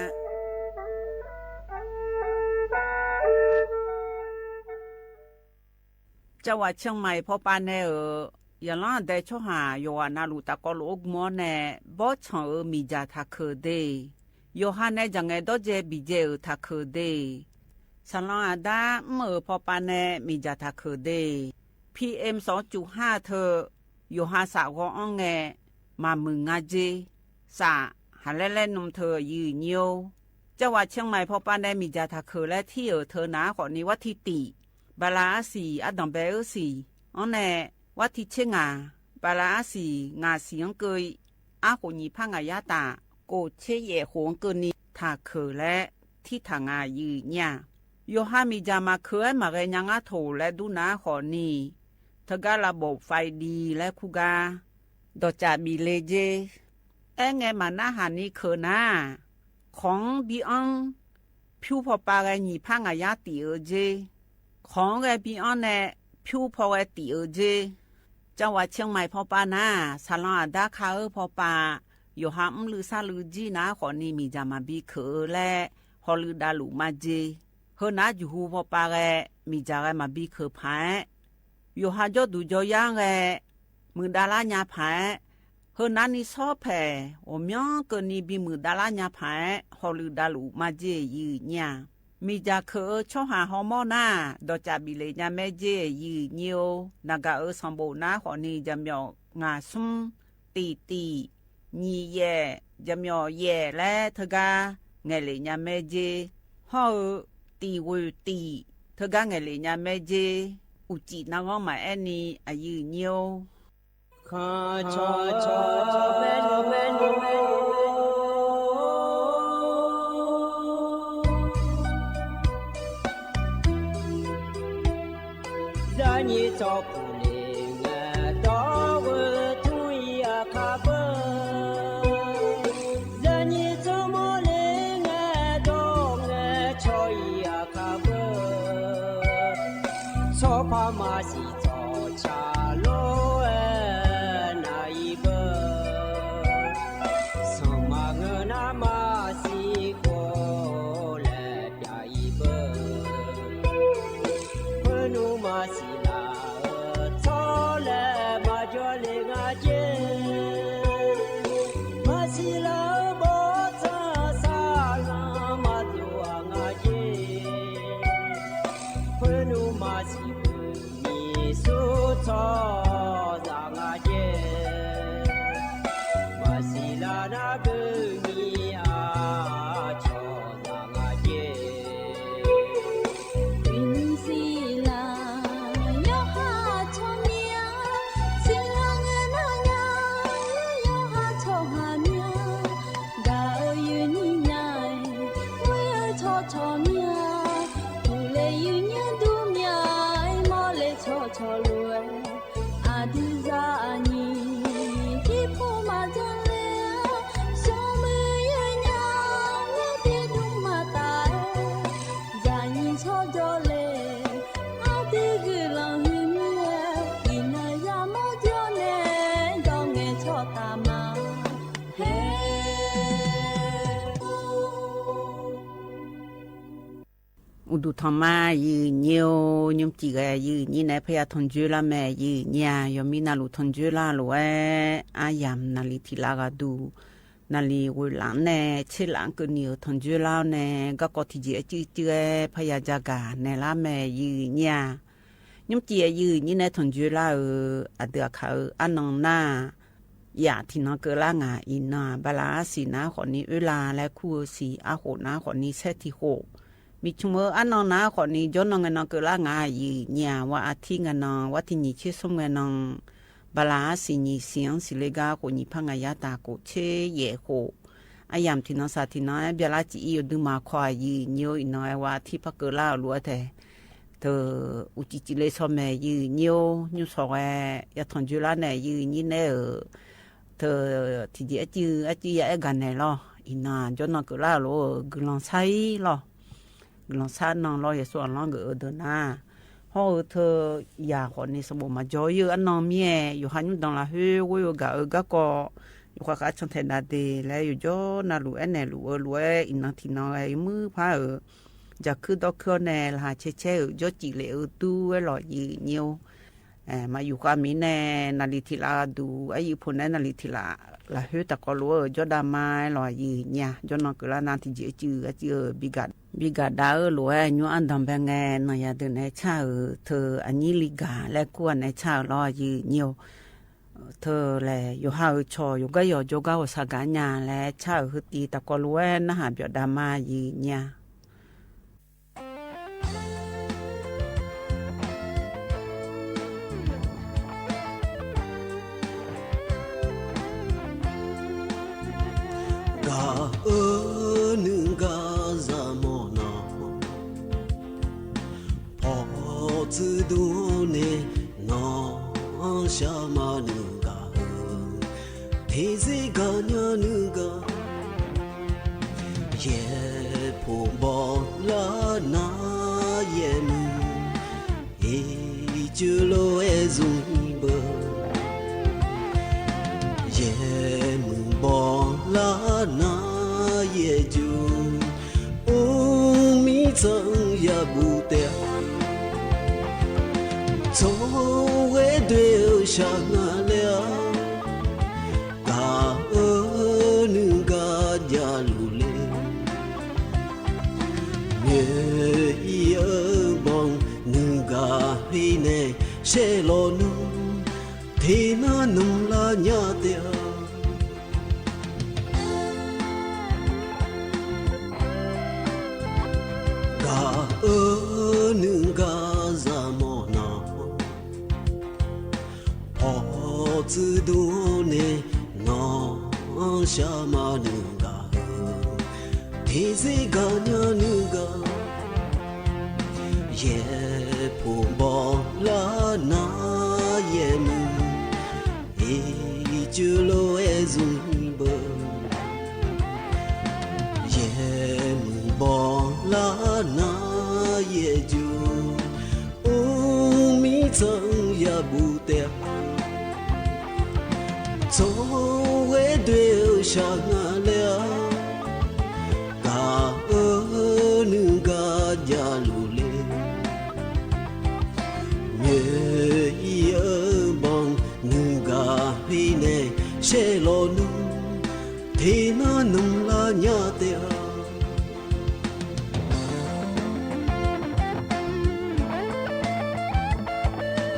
จังหวัดเชียงใหม่ พ.ป.แน เออ ယလီၤဒဲးဆီဟၣ် ယွၤအနၢ်လူၢ် တၢ်ကီလိာ်အိၣ်မူအီၤနဲၣ် ဘီဆၣ်ဧၢ မ့ၢ်ယၢ်တၢ်ခုၣ်ဒ့ ယိၤဟၣ်နဲၣ် ယၤငဲၤဒီးယဲၢ်ဘံၣ်ယဲၢ်အၢ တၢ်ခုၣ်ဒ့ ဆၣ်လီၤအဒါ မ့ၢ်အၢ พ.ป.แน မ့ၢ်ယၢ်တၢ်ခုၣ်ဒ့ PM สองจุดห้า ထၢၣ် ယိၤဟၣ်စးဂီၤအီၣ်ငဲၤ မၤမုာ်ငါက့ စး ဟးလဲလဲနုာ်ထၢၣ် ယုၢ်ညိ จังหวัดเชียงใหม่ พ.ป.แน မ့ၢ်ယၢ်တၢ်ခုၣ်လၢထံအၢ ထၢၣ်နၢ်ဃိးနံၤ วันที่ ဘၤလးအါစံၣ် အဒီၣ်ဘဲအၢစံၣ် အီၤနဲၣ် วันที่ ဆံးငါ ဘၤလးအါစံၣ် ငါးဆံအကၢၣ် အါဃိးနံၣ် ဖးငါးရာ တၢ် ကိၣ်ဆံယဲၢ်ဃိးအကၢၣ်နံၣ် တၢ်ခုၣ်လၢထံထၣ်ငါ ယုၢ်ညိ ယိၤဟၣ်မ့ၢ်ယၢ်မၤခုၣ်ဝဲ မၤဂဲၤညါငါထိၣ်လၢဒူနၢ်ဃိးနံၤ ထၢၣ်ကါလၢဘိး ไฟดี လၢခူၣ်ဂါ ဒီးကးဘံၣ်လ့က့ အဲၣ်ငဲၤမၤနၢ်ဟးနံၤခုၣ်နၢ် ของ ဘီအီ ဖၠူဖီပၤဂဲၤနံၣ်ဖးငါးရာ တံၢ်အၢက့ ของဂဲၤဘံအီနဲၣ် ဖၠူဖီဂဲၤတံၢ်အၢက့ จังหวัดเชียงใหม่ พ.ป.နၢ် ဆၣ်လီၤအဒါခါအၢ พ.ป. ယိၤဟၣ်အီလူၢ်ဆါလူၢ်ကံနၢ်ဃိးနံၤ မ့ၢ်ယၢ်မၤဘံခုၣ်အၢလၢ ဟီၣ်လူၢ်ဒၣ်လူၢ်မၤက့ ဟၢနၢ်ယူႇဟူ พ.ป. ဂဲၤ မ့ၢ်ယၢ်ဂဲၤမၤဘံခုၣ်ဖး ယိၤဟၣ်ကၠီဒူၣ်ကၠီယါဂဲၤ မုာ်ဒါလါညါဖး ဟၢနၢ်နံၤဆီဖဲ အိၣ်မံကၢၢ်နံၤ ဘံမုာ်ဒါလါညါဖး ဟီၣ်လူၢ်ဒၣ်လူၢ်မၤက့ ယုၢ်ညိ မ့ၢ်ယၢ်ခုၣ်အၢ ဆီဟၣ်ဟီမီနၢ် ဒီးကးဘံၣ်လ့ညါမဲက့ ယုၢ်ညိ နၢ်ဂၤအၢ ဆၣ်ဘိၣ်နၢ်ဃိးနံၤ ယဲၢ်မီၣ်ငါးဆူ တံၢ်တံၢ် နံၣ်ယဲၢ် ယဲၢ်မီၣ်ယဲၢ်လၢထၢၣ်ကါ ငဲၤလ့ညါမဲက့ ဟီၣ်အၢ တံၢ်ဝ့ၢ်တံၢ် ထၢၣ်ကါငဲၤလ့ညါမဲက့ အိၣ်ကံၣ်နၢ်ဂီၢ်မးအဲၣ်နံၤ အယုၢ်ညိ အိၣ်ဒူၣ်ထီၣ်မး ယုၢ်ညိ ညိၣ်စံၣ်ဂဲၤ ယုၢ်ညိနဲၣ် ဖဲယထီၣ်ကၠိလၢမဲာ် ယုၢ်ညိ ယွၤမံနၢ်လူၢ်ထီၣ်ကၠိလၢလိၤဝဲ အါယၢ်နၣ်လံၤထံၣ်လၢဂၤဒူၣ် နၣ်လံၤဝ့ၢ်လၢ်နဲၣ် ဆ့လၢ်ကၢၢ်နံၣ်အၢ ထီၣ်ကၠိလၢန့ၣ် ကၢ်ကီထံၣ်ကၠံအစုစု ဖဲယကၠိဂၤနဲၣ်လၢမဲာ် ယုၢ်ညိ ညိၣ်စံၣ်ဂဲၤ ယုၢ်ညိနဲၣ် ထီၣ်ကၠိလၢအၢ အဒုးအခါအၢ အါနီၢ်နၢ် ယၢ်ထံၣ်နီၢ်ကၢလၢ်ငါအံၤနီၢ် ဘၤလးအါစံၣ်နၢ်ဃိးနံၤ အၢလၢ်လၢခူၣ်အၢစံၣ် အါဃိးနၢ်ဃိးနံၤ ဆဲးထံၣ်ဃိး မ့ၢ်ဆိမိၣ်အါနီၢ်နၢ်ဃိးနံၤ ကၠီနီၢ်ဂဲၤနီၢ်ကၢလၢ်ငါအံၤ ယုၢ်ညိ ဝၤအါထံဂဲၤနီၢ် ဝၤထံၣ်နံၣ်ဆံဆိမိၣ်ဂဲၤနီၢ် ဘၤလးအါစံၣ်နံၣ်စံၣ်အီစံၣ်လ့ကါ ဃိးနံၣ်ဖးငါးရာ တၢ်ကိၣ်ဆံယဲၢ်ဃိး အါယၢ်ထံၣ်နီၢ်စၢ်ထံၣ်နီၢ် ဘျါလၢကၠံအံၤ ယဒုးမၤခွါ ယုၢ်ညိအံၤနီၢ် ဝၤအါထံဖးကၢလၢ်အလိၤအထဲ ထၢၣ်အူကၠံကၠံလ့ဆီမဲာ် ယုၢ်ညိ ညိၣ်ဆီၣ်ဝဲ ယထီၣ်ကၠိလၢန့ၣ် ယုၢ်ညိနဲၣ်ဧၢ ထၢၣ်ထံၣ်ကၠံအစု အစုယအဲၣ်ဂၤနဲၣ်လီၤ အီၣ်နၤ ကျောင်းနွောင် ကုလားလီၤဧၢ, ဂုာ်လီၤဆါအီၤလီၤ. ဂုာ်လီၤဆါအီၤလီၤ ယဆိမိၣ်လီၤ ဂ့ၤအီၤဒၣ်နၤ. ဟီၣ်ဧၢ ထၢယၤဃီန့ၣ် စပိးမၤကီယဲၢ်အီနွောင် မ့ၢ်ယိၤဟၣ်ညူၣ်ဒွင်လၢဟ့ဝဲယိၤဂၤဧၢ ဂၤကီး ယိၤဃၣ်ဃၣ်ဆီၣ်ထဲဒၣ်ဒ့ လၢယိၤကၠီနၤလူၤအဲၣ်နဲၣ်လူၤအၢလူၤအဲၣ် အီၣ်နၤထံၣ်နၤဂ့ၤ ယမုၢ်ဖးဧၢ, ယခုဒီခုန့ၣ် လၢဟးဆဲးဆဲးဧၢ ကၠီကံာ်လ့ၣ်အၢ တူၢ်ဝဲလီၤ ယုၢ်ညိၣ် မၤယိၤဃၣ်မံၤန့ၣ် နၣ်လံၤထံၣ်လၢအဒူ အယုၢ်ဖိန့ၣ် နၣ်လံၤထံၣ်လၢ လၢဟ့တၢ်ကီလိၤဧၢ ကၠီဒၣ်မါလီၤ ယုၢ်ညိၣ် ကၠီနွောင် ကုလား နၤထံၣ်ကၠံအစု အစုဧၢ ဘံဂၤ ဘံဂၤဒါဧၢ လိၤဝဲညိၣ်အဒံဘဲငဲ နၤယၤဒုးနဲဆၣ်ဧၢ ထၢအနံၣ်လံဂၤ လၢကူၣ်အနဲဆၣ်ဧၢလီၤ ယုၢ်ညိၣ် ထၢလဲၣ် ယိၤဟၣ်ဧၢ ဆီၣ် ယိၤကၢ်ယီၤ ကၠီကၢ်ဝီၤ ဆၢကါညါ လၢဆၣ်ဧၢ ဟုတံၤ တၢ်ကီလိၤဝဲ နၢ်ဟးပၠီၤဒါမါ ယုၢ်ညိၣ် ဂၤဧၢ နုၢ်ဂၤ စၢ်မီၢ်နီၤ ဖီၣ်စုဒိၣ်န့ၣ် နီၢ်ရှၢမါ နုၢ်ဂၤဧၢ, ထံစ့ၢ်ကီးညါ နုၢ်ဂၤ ယဲၢ်ဖိဘီလၢနၤ ယဲၢ်မုၢ် ဟ့ၣ်ကၠိလိာ်ဝဲ ဇူဘၢ ယဲၢ်မုၢ်ဘီလၢနၤ ယဲၢ်ကၠိ အိၣ်မံသးယၤဘူးတဲ ဆိဝဲဒွဲၣ်ဧၢ ဆၣ်ငါလဲၣ်ဧါ, ဂၤဧၢ နုၢ်ဂၤ ယၤလူၤလဲၣ်, မ့ၢ်အံၤဧၢ ဘီ နုၢ်ဂၤဟ့ၣ်နဲၣ် ရှဲလီၤနုၢ် ထံၣ်နၤနုၢ်လၢညါတဲ ဂၤဧၢ နုၢ်ဂၤ စၢ်မီၢ်နီၤ ဖီၣ်စုဒိၣ်န့ၣ် နီၢ်ရှၢမါ နုၢ်ဂၤဧၢ, ထံစ့ၢ်ကီးညါ နုၢ်ဂၤ ယဲၢ်ဖိဘီလၢနၤ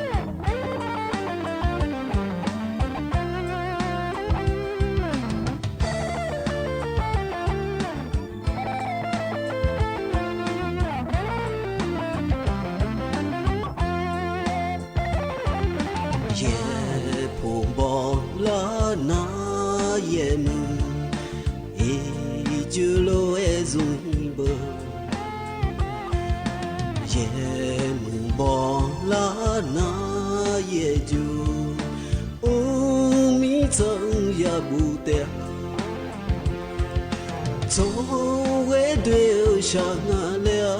ယဲၢ်မုၢ် ဟ့ၣ်ကၠိလိာ်ဝဲ ဇူဘၢ ယဲၢ်မုၢ်ဘီလၢနၤ ယဲၢ်ကၠိ အိၣ်မံသးယၤဘူးတဲ ဆိဝဲဒွဲၣ်ဧၢ ဆၣ်ငါလဲၣ်ဧါ, ဂၤဧၢ နုၢ်ဂၤ ယၤလူၤလဲၣ်, မ့ၢ်အံၤဧၢ ဘီ နုၢ်ဂၤဟ့ၣ်နဲၣ် ရှဲလီၤနုၢ် ထံၣ်နၤနုၢ်လၢညါတဲ ယဲၢ်ဖိဘီလၢနၤ ယဲၢ်မုၢ် ဟ့ၣ်ကၠိလိာ်ဝဲ ဇူဘၢ ယဲၢ်မုၢ်ဘီလၢနၤ ယဲၢ်ကၠိ အိၣ်မံသးယၤဘူးတဲ ဆိဝဲဒွဲၣ်ဧၢ ဆၣ်ငါလဲၣ်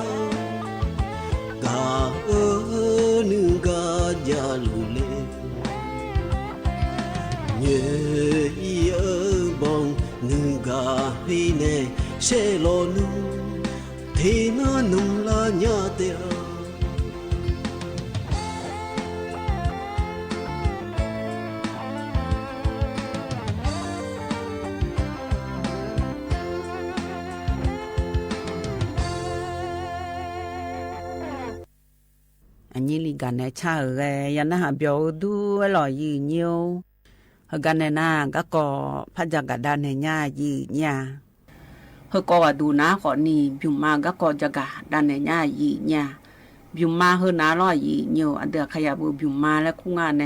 ဧါ, ဂၤဧၢ နုၢ်ဂၤ ယၤလူၤလဲၣ်, မ့ၢ်အံၤဧၢ ဘီ နုၢ်ဂၤဟ့ၣ်နဲၣ် ရှဲလီၤနုၢ် ထံၣ်နၤနုၢ်လၢညါတဲ အနံၣ်လံဂၤနဲဆၣ်ဧၢ, ယနၢ်ဟးပျီၤအူဒူဝဲလီၤ ယုၢ်ညိၣ်ဧၢ. ဟဲဂၤနဲနၤ ကၢ်ကီၤ ဖးယၢ်ဂၤဒၣ်နဲညါ ယုၢ်ညိၣ်ဧါ. ဟဲကီၤဝဲဒူနၤဃီန့ၣ် ဘျုးမါ ကၢ်ကီၤယၢ်ဂၤဒၣ်နဲညါ ယုၢ်ညိၣ်ဧါ. ဘျုးမါဟဲနၤလီၤ ယုၢ်ညိၣ်ဧၢ. အဒုးအခါယၤဘိ ဘျုးမါလၢခူၣ်ငါနဲ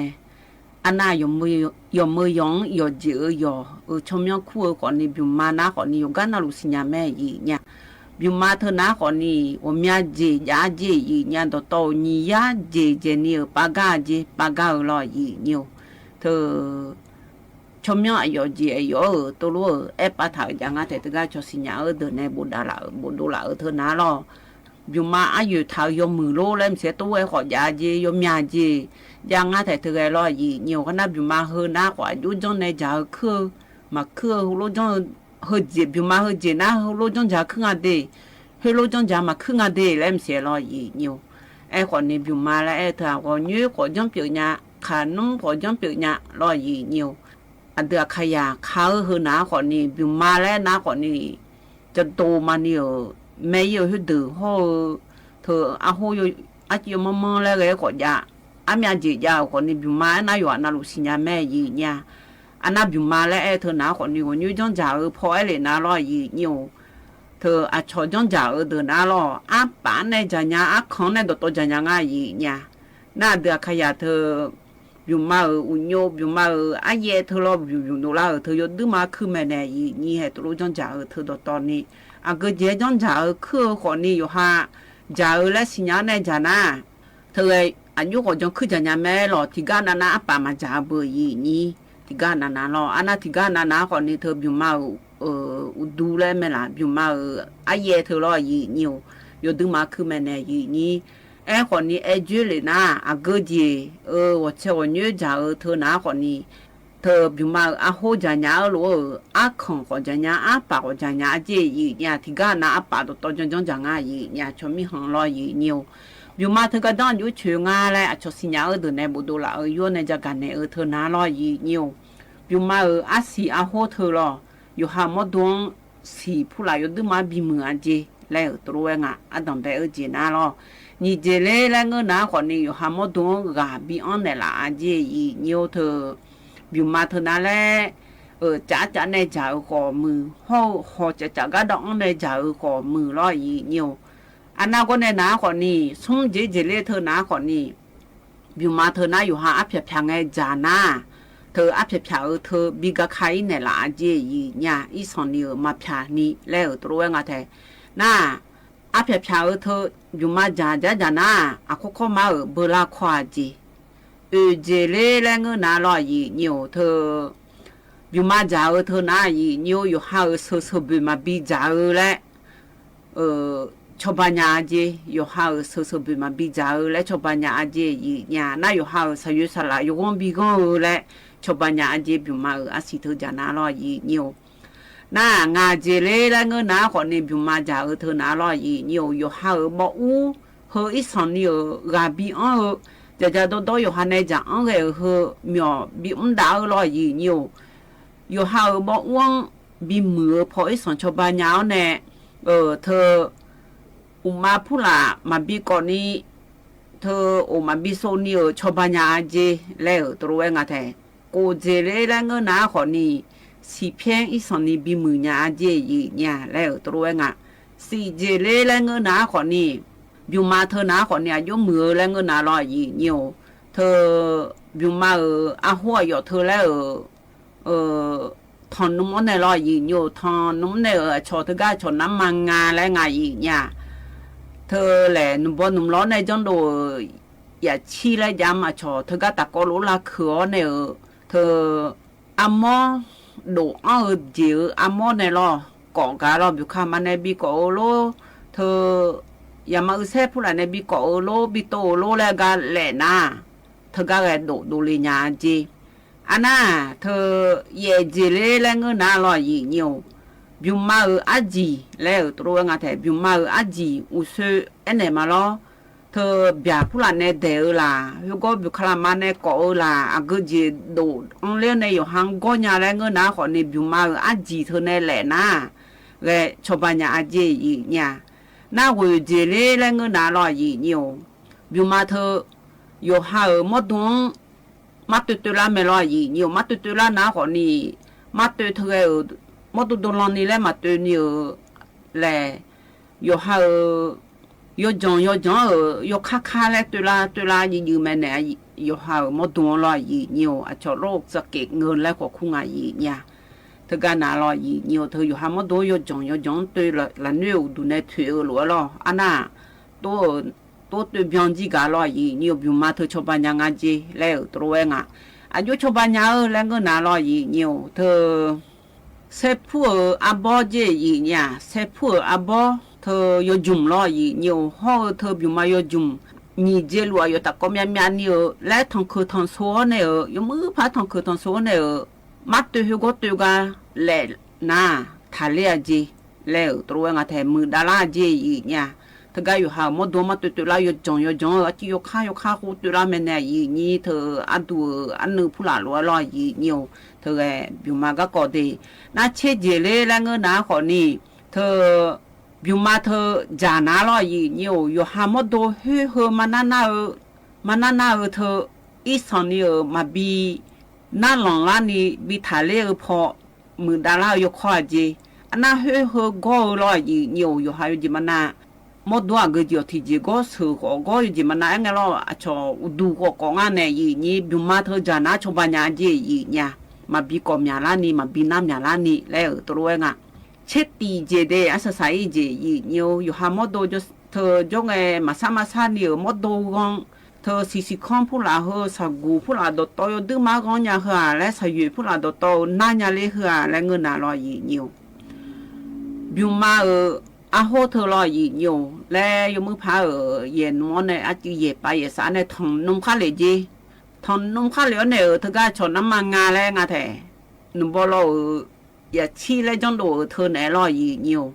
အနၢ် ယီၤမၢယီၤ ယီၤမၢယီၤ ယီၤစ့ၢ်ဧၢ ယီၤဧၢ ဆီၣ်မၠီၣ်ခူၣ်ဧၢ ဃီန့ၣ် ဘျုးမါနၤဃီန့ၣ် ယိၤကၢ်နၢ်လူၤဆံညါမဲာ် ယုၢ်ညိၣ်ဧါ. ဘျုးမါထၢနၤဃီန့ၣ် ဝီမၠါစ့ၢ် ယါစ့ၢ် ယုၢ်ညိၣ်ဧၢ. ဒီးတီၢ်အီၤနံၤ ယါစ့ၢ် ယဲၢ်နံၤဧၢ ပၢ်ဂၤစ့ၢ် ပၢ်ဂၤဧၢလီၤ ယုၢ်ညိၣ်ဧၢ. ထၢ ချောမဵင်း အယီႇ ယီႇ အယီႇ တိူဝ်းလူး အဲၣ်ပၢ်ထၢၣ်ယၤ ငါထဲတဂၤ ချီၣ်သီၺၢ် အၢ ဒိၣ်နဲ ဘိးဒိၣ်လၢ် ဘိးဒိၣ်လၢ် အၢ ထၢၣ်နၤလီၤ. ဘျုးမး အယိူဝ်ၼၢၼ်း ယီၢ်မုၢ်လိလၢ မ့ၢ်သ့ၣ်တိဝဲ ဃိးယၤၢ်ကၠ့ ယီၢ်မျၢ်ကၠ့ ယၤ ငါထဲတဂၤလီၤ ယံာ်ညိၣ် ခီနၢ် ဘျုးမး ဟၢၣ်နၤ ဃိး အယိၣ် ကၠီၣ်နဲ ယၤ ဟၢၣ်ခုၣ် မၤခုၣ် ဟိုလိၣ်ကၠီၣ် ဟၢၣ်ကၠ့ ဘျုးမး ဟၢၣ်ကၠ့နၤ ဟိုလိၣ်ကၠီၣ် ယၤ ခုၣ်ငါဒ့ၣ် ဟိုလိၣ်ကၠီၣ် ယၤ မၤခုၣ်ငါဒ့ၣ် လၢမ့ၢ်သ့ၣ်လီၤ ယံာ်ညိၣ်. အဲ ဃိးနံၣ် ဘျုးမးလၢ အဲၣ်ထၢၣ် ဂီၤညိၣ် ဃိး ကၠီၣ်ပဵၣ်ညါ ခးနုၢ် ဃိး ကၠီၣ်ပဵၣ်ညါလီၤ ယံာ်ညိၣ်. အဒုးအခါယၤ ခါအၢ ဟၢၣ်နၤ ဃိးနံၣ် ဘျုးမးလၢ နၤ ဃိးနံၣ် ကတိၤမၤနံၤဧၢ မ့ၢ်ယိၣ် ဟိုဒုး ဟီၣ်ဧၢ ထၢၣ် အဟိၣ်ယိၣ် အကၠိမီမီလၢဂ့ၤ ဃိးယၤ အမျၢ်ကၠ့ ယၤ ဃိးနံၣ် ဘျုးမး နၤ ယွၤ နၤလူၤသီၣ်ညါ မ့ၢ်ယံာ်ညါ အနၢ် ဘျုးမးလၢ အဲၣ်ထၢၣ်နၤ ဃိးနံၣ် ဂီၤညိၣ် ကၠီၣ် ယၤ ဟၢၣ်ဖီအဲၣ်လံနၤလီၤ ယံာ်ညိၣ်. ထၢၣ် အဆီၣ် ကၠီၣ် ယၤ အၢ ဒုးနၤလီၤ အပၢ်နဲ ယၤညါ အခီၣ်နဲ ဒိၣ်တီၤ ယၤညါ ငါ ယံာ်ညါ. နၤ အဒုးအခါယၤ ထၢၣ် ဘျုးမးဧၢ အူညိၣ် ဘျုးမးဧၢ အယဲၢ်ထၢၣ်လီၤ ဘျုး ဘျုးဒိၣ်လၢ် အၢ ထၢၣ် ယိၣ်ဒုးမၤခုၣ်မဲာ်နဲ ယံာ်ညိၣ် ဟဲတိၣ်လိၣ် ကၠီၣ် ယၤ အၢ ထၢၣ် ဒိၣ်တီၤနံၤ အဂ့ၢ်ကၠ့ ကၠီၣ် ယၤ အၢ ခုၣ် ဃိးနံၣ် ယိၤဟၣ် ယၤ အၢ လၢသီၣ်ညါနဲ ယၤ နၤ ထၢၣ် အယိၣ် ဃိး ကၠီၣ် ခုၣ် ယၤညါ မ့ၢ်လီၤ ထံဂၤနၤနၤ အပၢ်မၤ ယၤ အၢ ဘၢ ယံာ်ညိၣ် ထံဂၤနၤနၤလီၤ အနၢ် ထံဂၤနၤနၤ ဃိးနံၣ် ထၢၣ် ဘျုးမးဧၢ အူဒူလၢ မ့ၢ်လၢ ဘျုးမးဧၢ အယဲၢ်ထၢၣ်လီၤ ယံာ်ညိၣ် ယိၣ်ဒုးမၤခုၣ်မဲာ်နဲ ယံာ်ညိၣ်. အဲ ဃိးနံၣ် အဲၣ်ကၠ့လံနၤ အဂ့ၢ်ကၠ့ အၢ ဂီၤဆဲး ဂီၤညိၣ် ယၤ အၢ ထၢၣ် နၤ ဃိးနံၣ် ထၢၣ် ဘျုးမးဧၢ အဟိၣ် ယၤညါ အၢ လိၣ် အၢ အခီၣ် ဃိး ယၤညါ အပၢ် ဃိး ယၤညါ အကၠ့ ယံာ်ညိၣ် ထံဂၤနၤ အပၢ် ဒိၣ်တီၤ ကၠီၣ် ယၤ ယံာ်ညိၣ် ဆီၣ်မံၣ်ဟၢၣ်လီၤ ယံာ်ညိၣ်. ဘျုးမး ထၢၣ် ကဒီး ယိၣ် ဆၢ ငါ လၢ အဆီၣ်သီၣ်ညါ အၢ ဒိၣ်နဲ ဘိးဒိၣ်လၢ် အၢ ယိၣ်နဲ ယၤ ဂၤနဲ အၢ ထၢၣ် နၤလီၤ ယံာ်ညိၣ်. ဘျုးမးဧၢ အသံၣ် အဟိၣ် ထၢၣ် လီၤ ယိၤဟၣ် မီၣ်ဒိၣ် သံၣ်ဖုလၢ် ယိၣ်ဒုးမၤ ဘံမုၢ် အကၠ့ လၢ အၢ တိၣ်လိၣ်ဝဲ ငါ အတၢ်ဘဲ အၢ ကၠ့ နၤလီၤ. နံၣ်ကၠ့လၢ လၢ ငါ နၤ ဃိးနံၣ် ယိၤဟၣ် မီၣ်ဒိၣ် ဂၤ ဘံအီၣ်နဲၣ်လၢ် အကၠ့ ယံာ်ညိၣ် ထၢၣ် ဘျုးမး ထၢၣ် နၤ လၢ အၢ ကၠးကၠးနဲ ယၤ အၢ ဃိးမုၢ် ဟီၣ် ဟီၣ်ကၠးကၠး ကဒီး အီၣ်နဲ ယၤ အၢ ဃိးမုၢ်လီၤ ယံာ်ညိၣ်. အနၢ် ကိးနဲ နၤ ဃိးနံၣ် သၢကၠ့ ကၠ့လၢ ထၢၣ် နၤ ဃိးနံၣ် ဘျုးမး ထၢၣ် နၤ ယိၤဟၣ် အဖျၢၣ်ဖျၢၣ် နဲ ယၤ နၤ ထၢၣ် အဖျၢၣ်ဖျၢၣ် အၢ ထၢၣ် ဘံဂၤခါ အံၤနဲၣ်လၢ် အကၠ့ ယံာ်ညိၣ် အံသီၣ်နံၣ် အၢ မၤဖျၢၣ်နံၣ် လၢ အၢ တိၣ်လိၣ်ဝဲ ငါ ထဲ နၤ အဖျၢၣ်ဖျၢၣ် အၢ ထၢၣ် ဘျုးမး ယၤ ယၤ ယၤ နၤ အခိၣ်ခီၣ်မး အၢ ဘၢလၢ် ခွါ အကၠ့. အၢ ကၠ့လၢ လၢ ငါ နၤ လီၤ ယံာ်ညိၣ် ထၢၣ် ဘျုးမး ယၤ အၢ ထၢၣ် နၤ ယံာ်ညိၣ် ယိၤဟၣ် အၢ ဆၢဆၢဘုၣ်မၤဘံ ယၤ အၢ လၢ အၢ ဆီၣ်ဘါညါ အကၠ့ ယိၤဟၣ် အၢ ဆၢဆၢဘုၣ်မၤဘံ ယၤ အၢ လၢ ဆီၣ်ဘါညါ အကၠ့ ယံာ်ညိၣ် နၤ ယိၤဟၣ် အၢ သးယိၤသးလၢ် ယိၤဂီၢ်ဘံဂီၢ် အၢ လၢ ဆီၣ်ဘါညါ အကၠ့ ဘျုးမး အၢ အသံၣ် ထၢၣ် ယၤ နၤ လီၤ ယံာ်ညိၣ်. နၤ ငါ ကၠ့လၢ လၢ ငါ နၤ ဃိးနံၣ် ဘျုးမး ယၤ အၢ ထၢၣ် နၤ လီၤ ယံာ်ညိၣ် ယိၤဟၣ် အၢ ဘီၣ်အူ ဟၢၣ် အံသီၣ်နံၣ် အၢ ဂၤဘံအီၣ် အၢ ယၤ ယၤ ဒီးဒီး ယိၤဟၣ် နဲ ယၤ အီၣ်ဂဲၤ အၢ ဟၢၣ် မၠီၣ် ဘံအူဒၣ် အၢ လီၤ ယံာ်ညိၣ် ယိၤဟၣ် အၢ ဘီၣ်အူ ဘံမုၢ် အၢ ဖီအံသီၣ် ဆီၣ်ဘါညါ အီၤ နဲ အၢ ထၢၣ် အိၣ်မးဖုလၢ် မၤဘံ ကိးနံၣ် ထၢၣ် အိၣ်မးဘံ သိနံၣ် အၢ ဆီၣ်ဘါညါ အကၠ့ လၢ အၢ တိၣ်လိၣ်ဝဲ ငါ ထဲ ကိး ကၠ့လၢ လၢ ငါ နၤ ဃိးနံၣ် သံၣ်ဖဲ အံသီၣ်နံၣ် ဘံမုၢ်ညါ အကၠ့ ယံာ်ညိၣ် လၢ အၢ တိၣ်လိၣ်ဝဲ ငါ သံၣ် ကၠ့လၢ လၢ ငါ နၤ ဃိးနံၣ် ဘျုးမး ထၢၣ် နၤ ဃိးနံၣ် အယိၣ်မုၢ် အၢ လၢ ငါ နၤ လီၤ ယံာ်ညိၣ် ထၢၣ် ဘျုးမး အၢ အဟိၣ် အယီၣ် ထၢၣ် လၢ အၢ အၢ ထီၣ်နုာ် အီၤ နဲ လီၤ ယံာ်ညိၣ် ထီၣ်နုာ် အီၤ နဲ အၢ အဆီၣ် တဂၤ ဆီၣ် နၤ မၤ ငါ လၢ ငါ ယံာ်ညိၣ် ထၢၣ် လဲၤ နုာ်ဘီနုာ်လီၤ နဲ ကၠီၣ်ဒိၣ် အၢ ယၤဆံလၢ ယၤ မၤ အဆီၣ် တဂၤ တၢ်ကီလိာ်လၢ ခုၣ် အီၤ နဲ အၢ ထၢၣ် အမီၢ် ဒိၣ်အီၣ် အၢ ကၠ့ အၢ အမီၢ် နဲ လီၤ ကိးဂၤ လီၤ ဘျုးခါ မၤ နဲ ဘံ ကိး အၢ လိၤ ထၢၣ် ယၤ မၤ အုး သဲ ဖုလၢ် နဲ ဘံ ကိး အၢ လိၤ ဘံ တိၢ် အၢ လိၤ လၢ အဂၤ လဲၣ် နၤ တဂၤ ဂဲၤ ဒိၣ်ဒိၣ်လံ ညါ အကၠ့ အနၢ် ထၢၣ် ယဲၢ် ကၠ့လၢ လၢ ငါ နၤ လီၤ ယံာ်ညိၣ် ဘျုးမး အၢ အကၠံၣ် လၢ အၢ တိၣ်လိၣ်ဝဲ ငါ ထဲ ဘျုးမး အၢ အကၠံၣ် အိၣ်ဆိး အဲၣ် နဲ မၤ လီၤ ထၢၣ် ဘၠၣ် ဖုလၢ် နဲ ဒဲး အၢ လၢ် ဟဲဂီၢ် ဘျုးခါ လၢ် မၤ နဲ ကိး အၢ လၢ် အဂ့ၢ် ကၠ့ ဒိၣ် အီၤ လၢ နဲ ယိၤဟၣ် ဂီၢ် ညါ လၢ ငါ နၤ ဃိးနံၣ် ဘျုးမး အၢ အကၠံၣ် ထၢၣ် နဲ လဲၣ် နၤ ဂဲၤ ဆီၣ်ဘါညါ အကၠ့ ယံာ်ညိၣ် နၢ် ဂွဲၢ် ကၠ့လၢ လၢ ငါ နၤ လီၤ ယံာ်ညိၣ် ဘျုးမး ထၢၣ် ယိၤဟၣ် အၢ မီၣ်ဒိၣ် မၤတၢၢ်တၢၢ်လၢ် မ့ၢ် လီၤ ယံာ်ညိၣ် မၤတၢၢ်တၢၢ်လၢ် နၤ ဃိးနံၣ် မၤတၢၢ် ထၢၣ် ဂဲၤ အၢ မီၣ်ဒိၣ်ဒိၣ်လီၤ နံၣ် လၢ မၤတၢၢ် နံၣ် အၢ လဲၣ် ယိၤဟၣ် အၢ ယိၤကၠီၣ် ယိၤကၠီၣ် အၢ ယိၤခါခါ လၢ တၢၢ်လၢ် တၢၢ်လၢ် ယံာ်ယံာ် မ့ၢ် နဲ ယိၤဟၣ် အၢ မီၣ်ဒိၣ် လီၤ ယံာ်ညိၣ် အဆီၣ် လိၣ် စက့း ငိုၢ် လၢ ဃိး ခူ ငါ ယံာ်ညိၣ် ထၢၣ် ဂၤ နၤ လီၤ ယံာ်ညိၣ် ထၢၣ် ယိၤဟၣ် မီၣ်ဒိၣ် ယိၤကၠီၣ် ယိၤကၠီၣ် တၢၢ် လၢ် နွဲၣ် အိၣ်ဒူၣ် နဲ ထွဲ အၢ လိာ် လီၤ အနၢ် တိၢ် တိၢ်တၢၢ် ဘျီ ကၠံၣ် ဂၤ လီၤ ယံာ်ညိၣ် ဘျုးမး ထၢၣ် ဆီၣ်ဘါညါ ငါ ကၠ့ လၢ အၢ တိၣ်လိၣ်ဝဲ ငါ အယိုး ချောပါညါဧၢ လၢငိုၼ်းနၤလီၤ ယံာ်ညိဝ်ၣ် ထိူဝ် စဲးဖူအၣ်ဘီ ယံာ်ညိဝ်ၣ် စဲးဖူအၣ်ဘီ ထိူဝ် ယိၤယုမ်ၣ်လီၤ ယံာ်ညိဝ်ၣ် ဟီၣ်ဧၢ ထိူဝ် ပျူၢ်မၤယိၤယုမ်ၣ် နံၣ်ယဲၢ်လူၺ်ၣ် ယိၤတၢ်ကိးမၠၣ်မၠၣ်နံၣ်ဧၢ လၢထီၣ်ခုၣ်ထီၣ်ဆိးအီၤန့ၣ်ဧၢ ယိၤမုၣ်ဖး ထီၣ်ခုၣ်ထီၣ်ဆိးအီၤန့ၣ်ဧၢ မၤတိူၢ်ဟူၣ်ကိးတိူၢ်ဂၤ လဲၣ်နၤ ထၣ်လ့အက့ လၢဧၢ တရူးဝဲ ငါထဲ မုၢ်ဒါလၢအက့ ယံာ်ညိဝ်ၣ် တဂၤ ယိၤဟၣ်မီၢ်ဒိၣ် မၤတိူၢ်တိူၢ်လၢ ယိၤကၠီၣ်ယိၤကၠီၣ်ဧၢ အကံယိၤခါယိၤခါဃူတိူၢ်လၢမဲာ်န့ၣ် ယံာ်ညိဝ်ၣ် ထိူဝ် အဒူၣ်အၢ အနုၢ်ဖုလၢ်လိၤလီၤ ယံာ်ညိဝ်ၣ် ထိူဝ်ဂဲၤ ပျူၢ်မၤကၢ်ကီၢ်ဒ့ၣ် နၢ်ဆ့ကၠ့ၣ်လၢ လၢငိုၼ်းနၤဃီၣ်နံၣ် ထိူဝ် ပျူၢ်မၤထိူဝ် ကၠၢ်နၤလီၤ ယံာ်ညိဝ်ၣ် ယိၤဟၣ်မီၢ်ဒိၣ် ဟ့ၣ်ဟၢ မၤနၢ်နၢ်ဧၢ မၤနၢ်နၢ်ဧၢ ထိူဝ် အံသီၣ်နံၣ်ဧၢ မၤဘံ နၢ်လီၢ်လၢနံၣ် ဘံထၣ်လ့အၢဖီ မုၢ်ဒါလၢယိၤခီၣ်အက့ အနၢ်ဟ့ၣ်ဟၢဂီၢ်ဧၢလီၤ ယံာ်ညိဝ်ၣ် ယိၤဟၣ်ယိၤကၠ့ၣ်မၤနၢ် မီၢ်ဒိၣ်အဂ့ၢ် ယိၤထံၣ်ကၠ့ၣ်ဂီၢ် ဆၢၣ်ဃီၣ်ဂီၢ် ယိၤကၠ့ၣ်မၤနၢ် အဲၣ်ငဲလီၤ အဆီၣ်အဒူၣ်ဃီၣ်ကိးငါန့ၣ် ယံာ်ညိဝ်ၣ် ပျူၢ်မၤထိူဝ် ကၠၢ်နၤ ချောပါညါအက့ ယံာ်ညိဝ်ၣ် မၤဘံကီၢ်မၠၣ်လၢနံၣ် မၤဘံနၢ်မၠၣ်လၢနံၣ် လၢဧၢ တရူးဝဲ ငါ ဆ့တံၢ်ကၠ့ၣ်ဒ့ၣ် အစၢ်စၢ်အံၤကၠ့ၣ် ယံာ်ညိဝ်ၣ် ယိၤဟၣ်မီၢ်ဒိၣ် ထိူဝ် ကၠိငဲၤ မၤဆါမၤဆါနံၣ်ဧၢ မီၢ်ဒိၣ်ဂီၢ် ထိူဝ် စံၣ်စံၣ်ခီဖုလၢ်ဟၢ ဆၣ်ဂူၣ်ဖုလၢ်ဒိၣ်တီ ယိၤဒုးမၤဂီၢ်ညါဃာ် လၢဆၣ်ယွဲၣ်ဖုလၢ်ဒိၣ်တီ နၢ်ညါလၢဃာ် လၢငိုၼ်းနၤလီၤ ယံာ်ညိဝ်ၣ် ပျူၢ်မၤဧၢ အဟိထိူဝ်လီၤ ယံာ်ညိဝ်ၣ် လၢယိၤမုၣ်ဖးဧၢ ယဲၢ်နွံန့ၣ် အကံယဲၢ်ပၢယဲၢ်စးန့ၣ် ထီၣ်နုာ်ခါလ့ၣ်ကၠ့ ထီၣ်နုာ်ခါလ့ၣ်အီၤန့ၣ်ဧၢ တဂၤဆီၣ်နမါငါလၢ ငါထဲ နဘီလီၤဧၢ ယဆံလၢ ကၠီဒိၣ်ဧၢ ထိူဝ်န့ၣ်လီၤ ယံာ်ညိဝ်ၣ်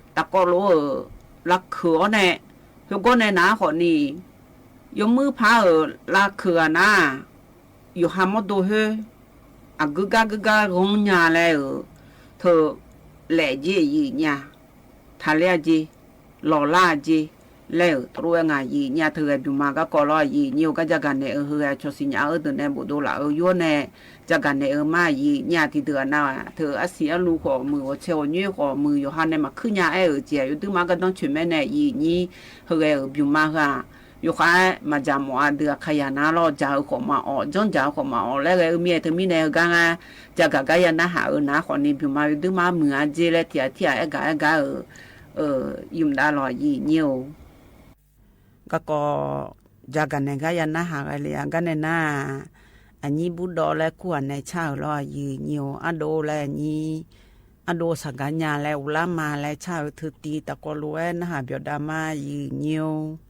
တၢ်ကိးလိာ်ဧၢ လၢခုၣ်အီၤန့ၣ် ဟ့ၣ်ဂီၢ်န့ၣ်နၤဃီၣ်နံၣ် ယိၤမုၣ်ဖးဧၢ လၢခုၣ်ဂၤနၤ ယိၤဟၣ်မီၢ်ဒိၣ်ဟ့ၣ် အဂုၤဂၤဂုၤဂၤဂီၢ်ညါလၢဧၢ ထိူဝ် လဲၣ်ကၠ့ ယံာ်ညိဝ်ၣ် ထၣ်လ့အက့ လီၢ်လၢအက့ လၢဧၢ တရူးဝဲ ငါ ယံာ်ညိဝ်ၣ် ထိူဝ်ဂဲၤ ပျူၢ်မၤကၢ်ကီၢ်လီၤ ယံာ်ညိဝ်ၣ် ကၠၢ်ကၠၢ်ဂၤနဲၣ်အၢ ဟ့ၣ်ဂဲၤ ဆီၣ်ဆံညါအၢ ဒုးနဲၣ် ဘူးဒိၣ်လၢအၢ ယိၤန့ၣ် ကၠၢ်ကၠၢ်ဂၤနဲၣ်အၢမး ယံာ်ညိဝ်ၣ် တံၤဒုးအနၢ်ဝဲ ထိူဝ် အဆံးအလူဃီၣ်မုၢ် ဂီၤဆဲးဂီၤညွဲဃီၣ်မုၢ် ယိၤဟၣ်န့ၣ် မၤခုၣ်ညါအဲၣ်ဧၢ ကၠ့ၣ် ယိၤဒုးမၤကဒီးဆူၣ်မဲန့ၣ် ယံာ်ညိဝ်ၣ် ဟ့ၣ်ဂဲၤဧၢ ပျူၢ်မၤဃာ် ယိၤဃာ် မၤကၠၢ်မီၣ်အဒုးအခါယၤနၤလီၤ ကၠၢ်ဧၢဃီၣ်မၤအီၣ် ကၠီကၠၢ်ဃီၣ်မၤအီၣ် လၢဂဲၤအၢမံၤအဲၣ်တမံၤန့ၣ် ဟ့ၣ်ဂီၢ် ကၠၢ်ကၠၢ်ဂၤယၤနၤဟးအၢ နၤဃီၣ်နံၣ် ပျူၢ်မၤ ယိၤဒုးမၤမုာ်အက့လၢ ထံၣ်ထံၣ်အဲၣ်ဂၤအဲၣ်ဂၤဧၢ ယံာ်မဒါလီၤ ယံာ်ညိဝ်ၣ် ကၢ်ကီၢ် ကၠၢ်ဂၤနဲၣ် ကၠၢ်ယၤနၤဟးဂဲၤလံ အဂၤနဲၣ်နၤ အညံဘူးဒီးလၢကူၣ်အနဲၣ်ဆၣ်ဧၢလီၤ ယံာ်ညိဝ်ၣ် အဒိလၢအညံ အဒိစၢ်ကါညါလၢ အိၣ်လၢမၤလၢဆၣ်ဧၢ ထုးတံၤ တၢ်ကိးလိာ်ဝဲ နဟးပၠီၤဒၣ်မး ယံာ်ညိဝ်ၣ်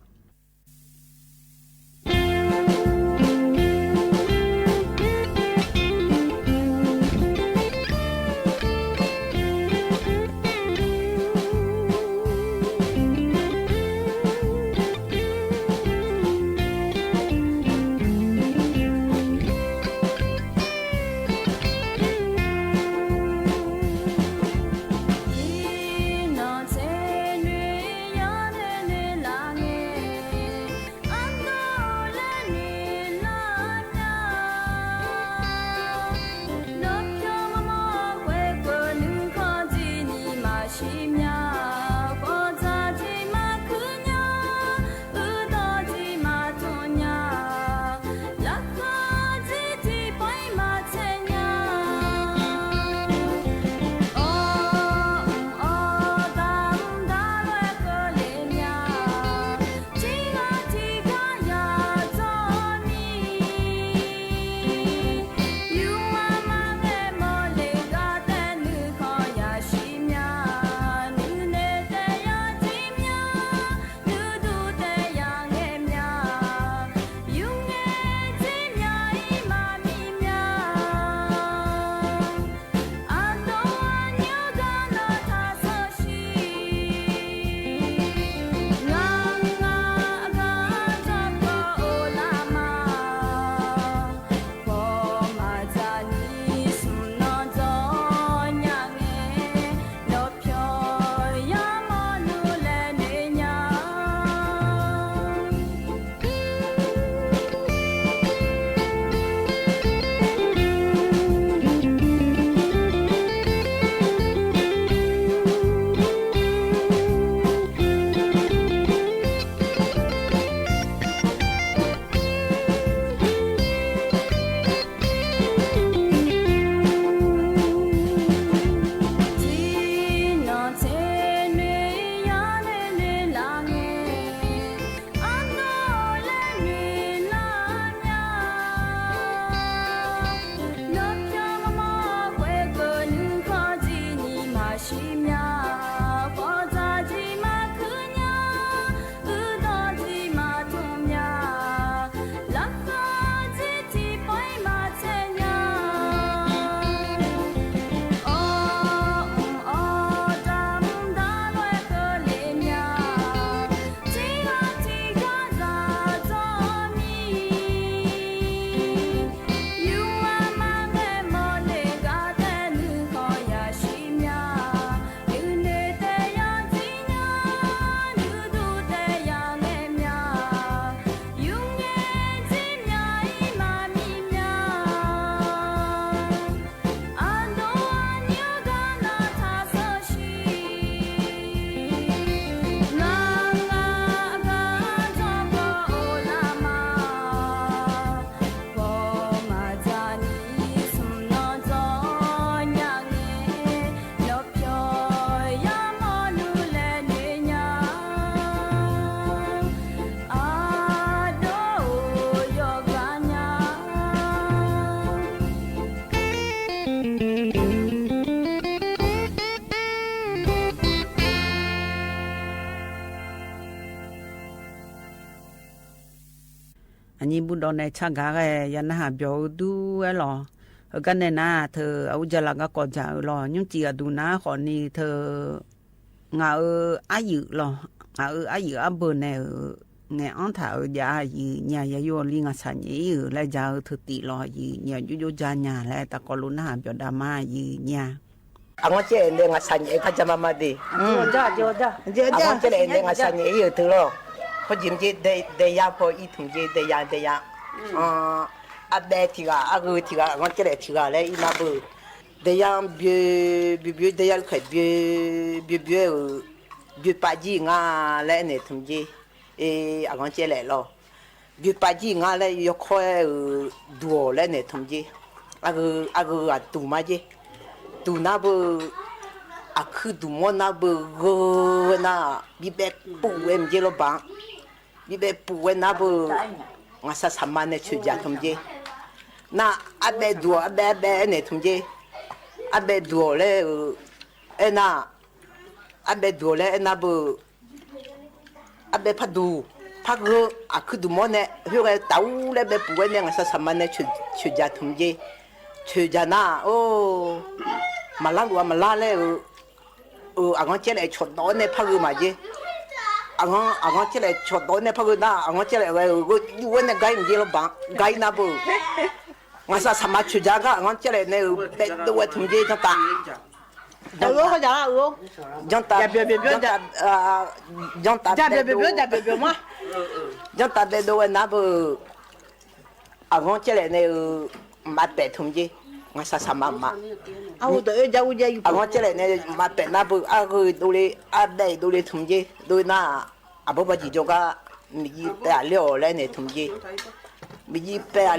အညိဘူးဒီးနဆါဂာ်ဂဲ ယနဟးဘျီၣ်အုဒုအဲလီၤ. အကါနဲၣ်နၤ ထၢၣ် အအူကၠၢလၢ်ကကိးကၠၢ်အုလီၤ. ညိၣ်စံၣ်အဒုၣ်နၤဃီၣ်နံၤ ထၢၣ် ငါအၢအါယုာ်လီၤ. ငါအၢအါယုာ်အါဘၢၣ်နဲၣ်ဧၢ, ငဲၢ်အီထၣ်အၢယၤယံာ်ညါ ယယိလံ ငါဆၣ်ညၣ်အံၤဧၢ လၢယၤအၢ ထၢၣ်တံၣ်လီၤယံာ်ညါ ယိယိကၠၢညါ လၢတၢ်ကီၢ်လိၤနဟးဘျီၣ်ဒၣ်မးယံာ်ညါ. အငီၢ်ကၠဲၣ်အဲၣ်န့ၣ် ငါဆၣ်ညၣ်အံၤ ဖးကၠၢမၤမၤဒ့ၣ်. အငီၢ်ကၠဲ�်အဲၣ်န့ၣ် ငါဆၣ်ညၣ်အံၤ ယထုးလီၤ. ဖဲယံာ်မ့ၢ်က့ ဒဲယါဖီအံၤ ထုးမ့ၢ်က့ ဒဲယါ ဒဲယါ, အဘဲထံဂၤ အဂုၤထံဂၤ အငီၢ်ကၠဲၣ်အဲၣ်ထံဂၤလၢအံၤနၢ်ဘၢၣ်, ဒဲယါဘျၢ ဘျၢ ဘျၢ ဒဲယါခဲဘျၢ ဘျၢ ဘျၢ ဘျၢပာ်ကံၢ်ငါလၢအဲၣ်န့ၣ် ထုးမ့ၢ်က့, အဂီၢ်ကၠဲၣ်အဲၣ်လီၤ. ဘျုးပာ်ကံၢ်ငါလၢယိၤခီအဲၣ် ဒုးအီၤလၢန့ၣ် ထုးမ့ၢ်က့, အဂုၤ အဂုၤအတူၢ်မးက့, တူၢ်နၢ်ဘၢၣ်, အခုၣ်ဒုးမီနၢ်ဘၢၣ်ဂၢၢ်ဝဲနၢ်, ဘံၣ်ဘဲပူၤဝဲမ့ၢ်က့လီၤဘၣ်, ဘံၣ်ဘဲပူၤဝဲနၢ်ဘၢၣ်, ငါဆၣ်ဆၣ်မါန့ၣ်ဆၢၣ်ကၠၢ် ထုးမ့ၢ်က့, နၢ် အဘဲဒုးအီၤ အဘဲ အဘဲအဲၣ်န့ၣ် ထုးမ့ၢ်က့, အဘဲဒုးအီၤလၢ အဲၣ်နၢ် အဘဲဒုးအီၤလၢအဲၣ်နၢ်ဘၢၣ်, အဘဲဖးဒိၣ် ဖးဂၢၢ် အခုၣ်ဒုးမီန့ၣ် ဟ့ၣ်ဂဲၤတၢ်အူလၢဘဲပူၤဝဲန့ၣ် ငါဆၣ်ဆၣ်မါန့ၣ် ဆၢၣ် ဆၢၣ်ကၠၢ် ထုးမ့ၢ်က့, ဆၢၣ်ကၠၢ်နၢ် အိၣ် မၤလါလူၤအမၤလါလၢ အဂီၢ်ကၠဲၣ်လဲၣ်ဆီၣ်ဒီးန့ၢ်ဖးဂၢၢ်မးက့, အဂီၢ် အဂီၢ်ကၠဲၣ်လဲၣ်ဆီၣ်ဒီးန့ၢ်ဖးဂၢၢ်နၢ် အဂီၢ်ကၠဲၣ်လဲၣ်ဝဲ ဂီၢ်ယူၢ်ဝဲန့ၣ် ကါအံၤမ့ၢ်က့လီၤဘၣ် ကါအံၤနၢ်ဘၢၣ် ငါဆၣ်ဆၣ်မါဆၢၣ်ကၠၢ်ဂၤ အဂီၢ်ကၠဲၣ်လဲၣ်န့ၣ် ဘဲဒိၣ်ဝဲ ထုးမ့ၢ်က့ ကၠီၣ်တၢ် အၢ ကၠီၣ်တၢ် ကၠီၣ်တၢ် ကၠီၣ်တၢ် ကၠီၣ်တၢ်ဘဲဒိၣ်ဝဲနၢ်ဘၢၣ် အဂီၢ်ကၠဲၣ်လဲၣ်န့ၣ် မၤပဲာ် ထုးမ့ၢ်က့, ငါဆၣ်ဆၣ်မါမး အဂီၢ်ကၠဲၣ်လဲၣ်န့ၣ် မၤပဲာ်နၢ်ဘၢၣ် အဂုၤဒိၣ်လံ အဘဲဒိၣ်လံ ထုးမ့ၢ်က့, ဒိၣ်နၢ် အဘိဘၣ်ယံၤကၠီကါ မ့ၢ်ယံၤပဲာ်အလၢအီၤလဲၣ်န့ၣ် ထုးမ့ၢ်က့, မ့ၢ်ယံၤပဲာ်အလၢအီၤလဲၣ်န့ၣ်န့ၣ်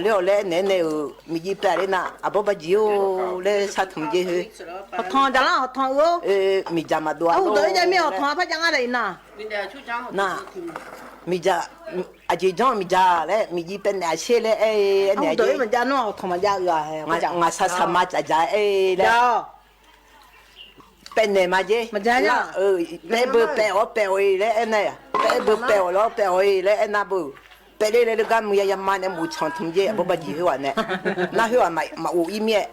မ့ၢ်ယံၤပဲာ်လၢနၢ် အဘိဘၣ်ယံၤအိၣ်လၢဆၣ် ထုးမ့ၢ်က့ ဟ့ၣ် ဟီၣ်ထီၣ်ဒၣ်လၢ ဟီၣ်ထီၣ်အၢ မ့ၢ်ယၤမၤဒိးအလီၢ် နၢ် မ့ၢ်ယၤ အက့ၢ်ကၠီမ့ၢ်ယၤလဲၣ် မ့ၢ်ယံၤပဲာ်န့ၣ်အဆ့လဲၣ် အဲၣ် အဲၣ်န့ၣ် ငါဆၣ်ဆၣ်မါကၠၢ်ကၠၢ် အဲၣ်လဲၣ် ပဲာ်န့ၣ်မးက့, ပဲာ်ဘၢပဲာ်အီၤ ပဲာ်အီၤအံၤလၢအဲၣ်နၢ်, ပဲာ်ဘၢပဲာ်အီၤလီၤ ပဲာ်အီၤအံၤလၢအဲၣ်နၢ်ဘၢၣ်, ပဲာ်လၢလၢလၢကါမုၢ်ယၤယၤမါန့ၣ် မုၢ်ဆၣ် ထုးမ့ၢ်က့ အဘိဘၣ်ယံၤဟ့ၣ်ဝဲန့ၣ်, နၢ်ဟ့ၣ်ဝဲမး မၤအိၣ်အံၤမ့ၢ်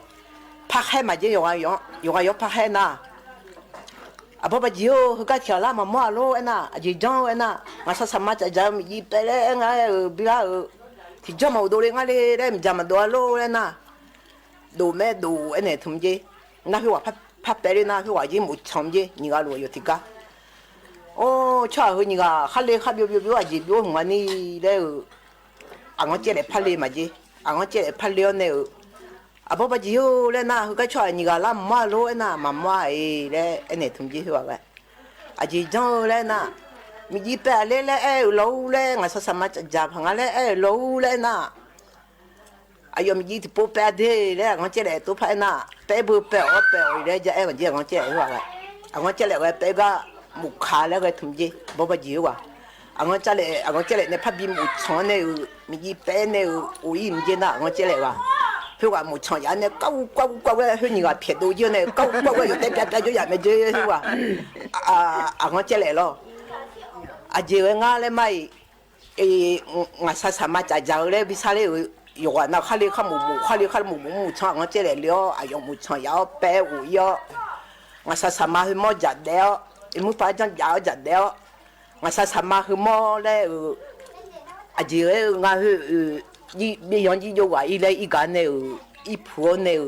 ဖးဟဲမးက့ ယိၤဂၤယီၤဖးဟဲနၢ်, အဘိဘၣ်ယံၤဧၢ ဟ့ၣ်ကၣ်ထံၣ်အီၤလၢမၤမီၢ်အလိၤ အဲၣ်နၢ်, အက့ၢ်ကၠီ အဲၣ်နၢ်, ငါဆၣ်ဆၣ်မါကၠၢ်ကၠၢ် မ့ၢ်ယံၤပဲာ်လၢအဲၣ် ငါအဲၣ် ဘံလါဧၢ, ထံၣ်ကၠီမၤအိၣ်ဒိၣ်လံ ငါလၢ မ့ၢ်ယၤမၤဒိးအလီၢ် အဲၣ်နၢ်, ဒိၣ်မဲာ်ဒိၣ် အဲၣ်န့ၣ် ထုးမ့ၢ်က့, နၢ်ဟ့ၣ်ဝဲဖးပဲာ်လၢနၢ်ဟ့ၣ်ဝဲက့ မုၢ်ဆၣ်မ့ၢ်က့ နံၤဂၤလိာ်ယိၤထံးကါ, အိၣ် ဆၣ်အဟၢ နံၤဂၤ ခါလ့ခါဘျိဘျိဘျိ အက့ၢ်ဘျိမုၢ်နံၤလၢ အဂီၢ်ကၠဲၣ်လဲၣ်ဖးလ့မးက့, အဂီၢ်ကၠဲၣ်လဲၣ်ဖးလ့အီၤန့ၣ်ဧၢ, အဘိဘၣ်ယံၤဧၢ လၢနၢ် ဟ့ၣ်ကၣ်ထံၣ်အီၤ နံၤဂၤလၢမၤမီၢ်အလိၤ အဲၣ်နၢ် မၤမီၢ်အံၤလၢ အဲၣ်န့ၣ် ထုးမ့ၢ်က့ ဟ့ၣ်ဝဲ အက့ၢ်ကၠီလၢနၢ်, မ့ၢ်ယံၤပဲာ်အလ့လၢအဲၣ်အလီၤအူလၢ ငါဆၣ်ဆၣ်မါကၠၢ်ကၠၢ် ဖးငါလၢအဲၣ်အလီၤအူလၢနၢ်, အယီၤမ့ၢ်ယံၤတပိပဲာ်ဒ့လၢ အဂီၢ်ကၠဲၣ်လဲၣ်တိဖးအဲၣ်နၢ်, ပဲာ်ဘၢပဲာ်အီၤ ပဲာ်အီၤအံၤလၢ ယအဲၣ်မးက့ အဂီၢ်ကၠဲၣ်လဲၣ်ဟ့ၣ်ဝဲ, အဂီၢ်ကၠဲၣ်လဲၣ်ဝဲ ပဲာ်ဂၤ မုၢ်ခါလၢဂဲၤ ထုးမ့ၢ်က့ ဘိဘၣ်ယံၤဟ့ၣ်ဝဲ, အဂီၢ်ကၠဲၣ်လဲၣ် အဂီၢ်ကၠဲၣ်လဲၣ်န့ၣ် ဖးဘံမုၢ်ဆၣ်န့ၣ်ဧၢ, မ့ၢ်ယံၤပဲာ်န့ၣ်ဧၢ, အိၣ်အံၤမ့ၢ်က့နၢ် အဂီၢ်ကၠဲၣ်လဲၣ်ဝဲ, ဟ့ၣ်ဝဲမုၢ်ဆၣ်ယၤန့ၣ် ကဝူၣ်ကဝူၣ်ကဝူၣ်ဝဲ ဟ့ၣ်နံၤဂၤဖျဲးဒိၣ်ယဲန့ၣ် ကဝူၣ်ကဝူၣ်ဝဲ ယတဲပျးပျးယိယၤမ့ၢ်က့ ဟ့ၣ်ဝဲ, အဂီၢ်ကၠဲၣ်လဲၣ်လီၤ, အက့ၢ်ဝဲငါလၢမးအံၤ အ့ ငါဆၣ်ဆၣ်မါကၠၢ်ကၠၢ်လၢ ဘံဆါလ့ဧၢ, ယိၤဂၤနၢ် ခါလ့ခါမုၢ်မုၢ် ခါလ့ခါမုၢ်မုၢ် မုၢ်ဆၣ် အဂီၢ်ကၠဲၣ်လဲၣ်လၢအီၤ အယီၤမုၢ်ဆၣ်ယၤအီၤ ပဲာ်အိၣ်အံၤအီၤ, ငါဆၣ်ဆၣ်မါဟ့ၣ်မီၢ်ကၠၢ်ဒဲးအီၤ, အ့ မုၢ်ပၢ်ကၠၢ်ကၠၢ်အီၤ ကၠၢ်ဒဲးအီၤ, ငါဆၣ်ဆၣ်မါဟ့ၣ်မီၢ်လၢ အက့ၢ်ဝဲ ငါဟ့ၣ် ဘံယီၤယံယိၤဂၤအံၤလၢအံၤဂၤန့ၣ်ဧၢ, အံၤဖုအီၤန့ၣ်ဧၢ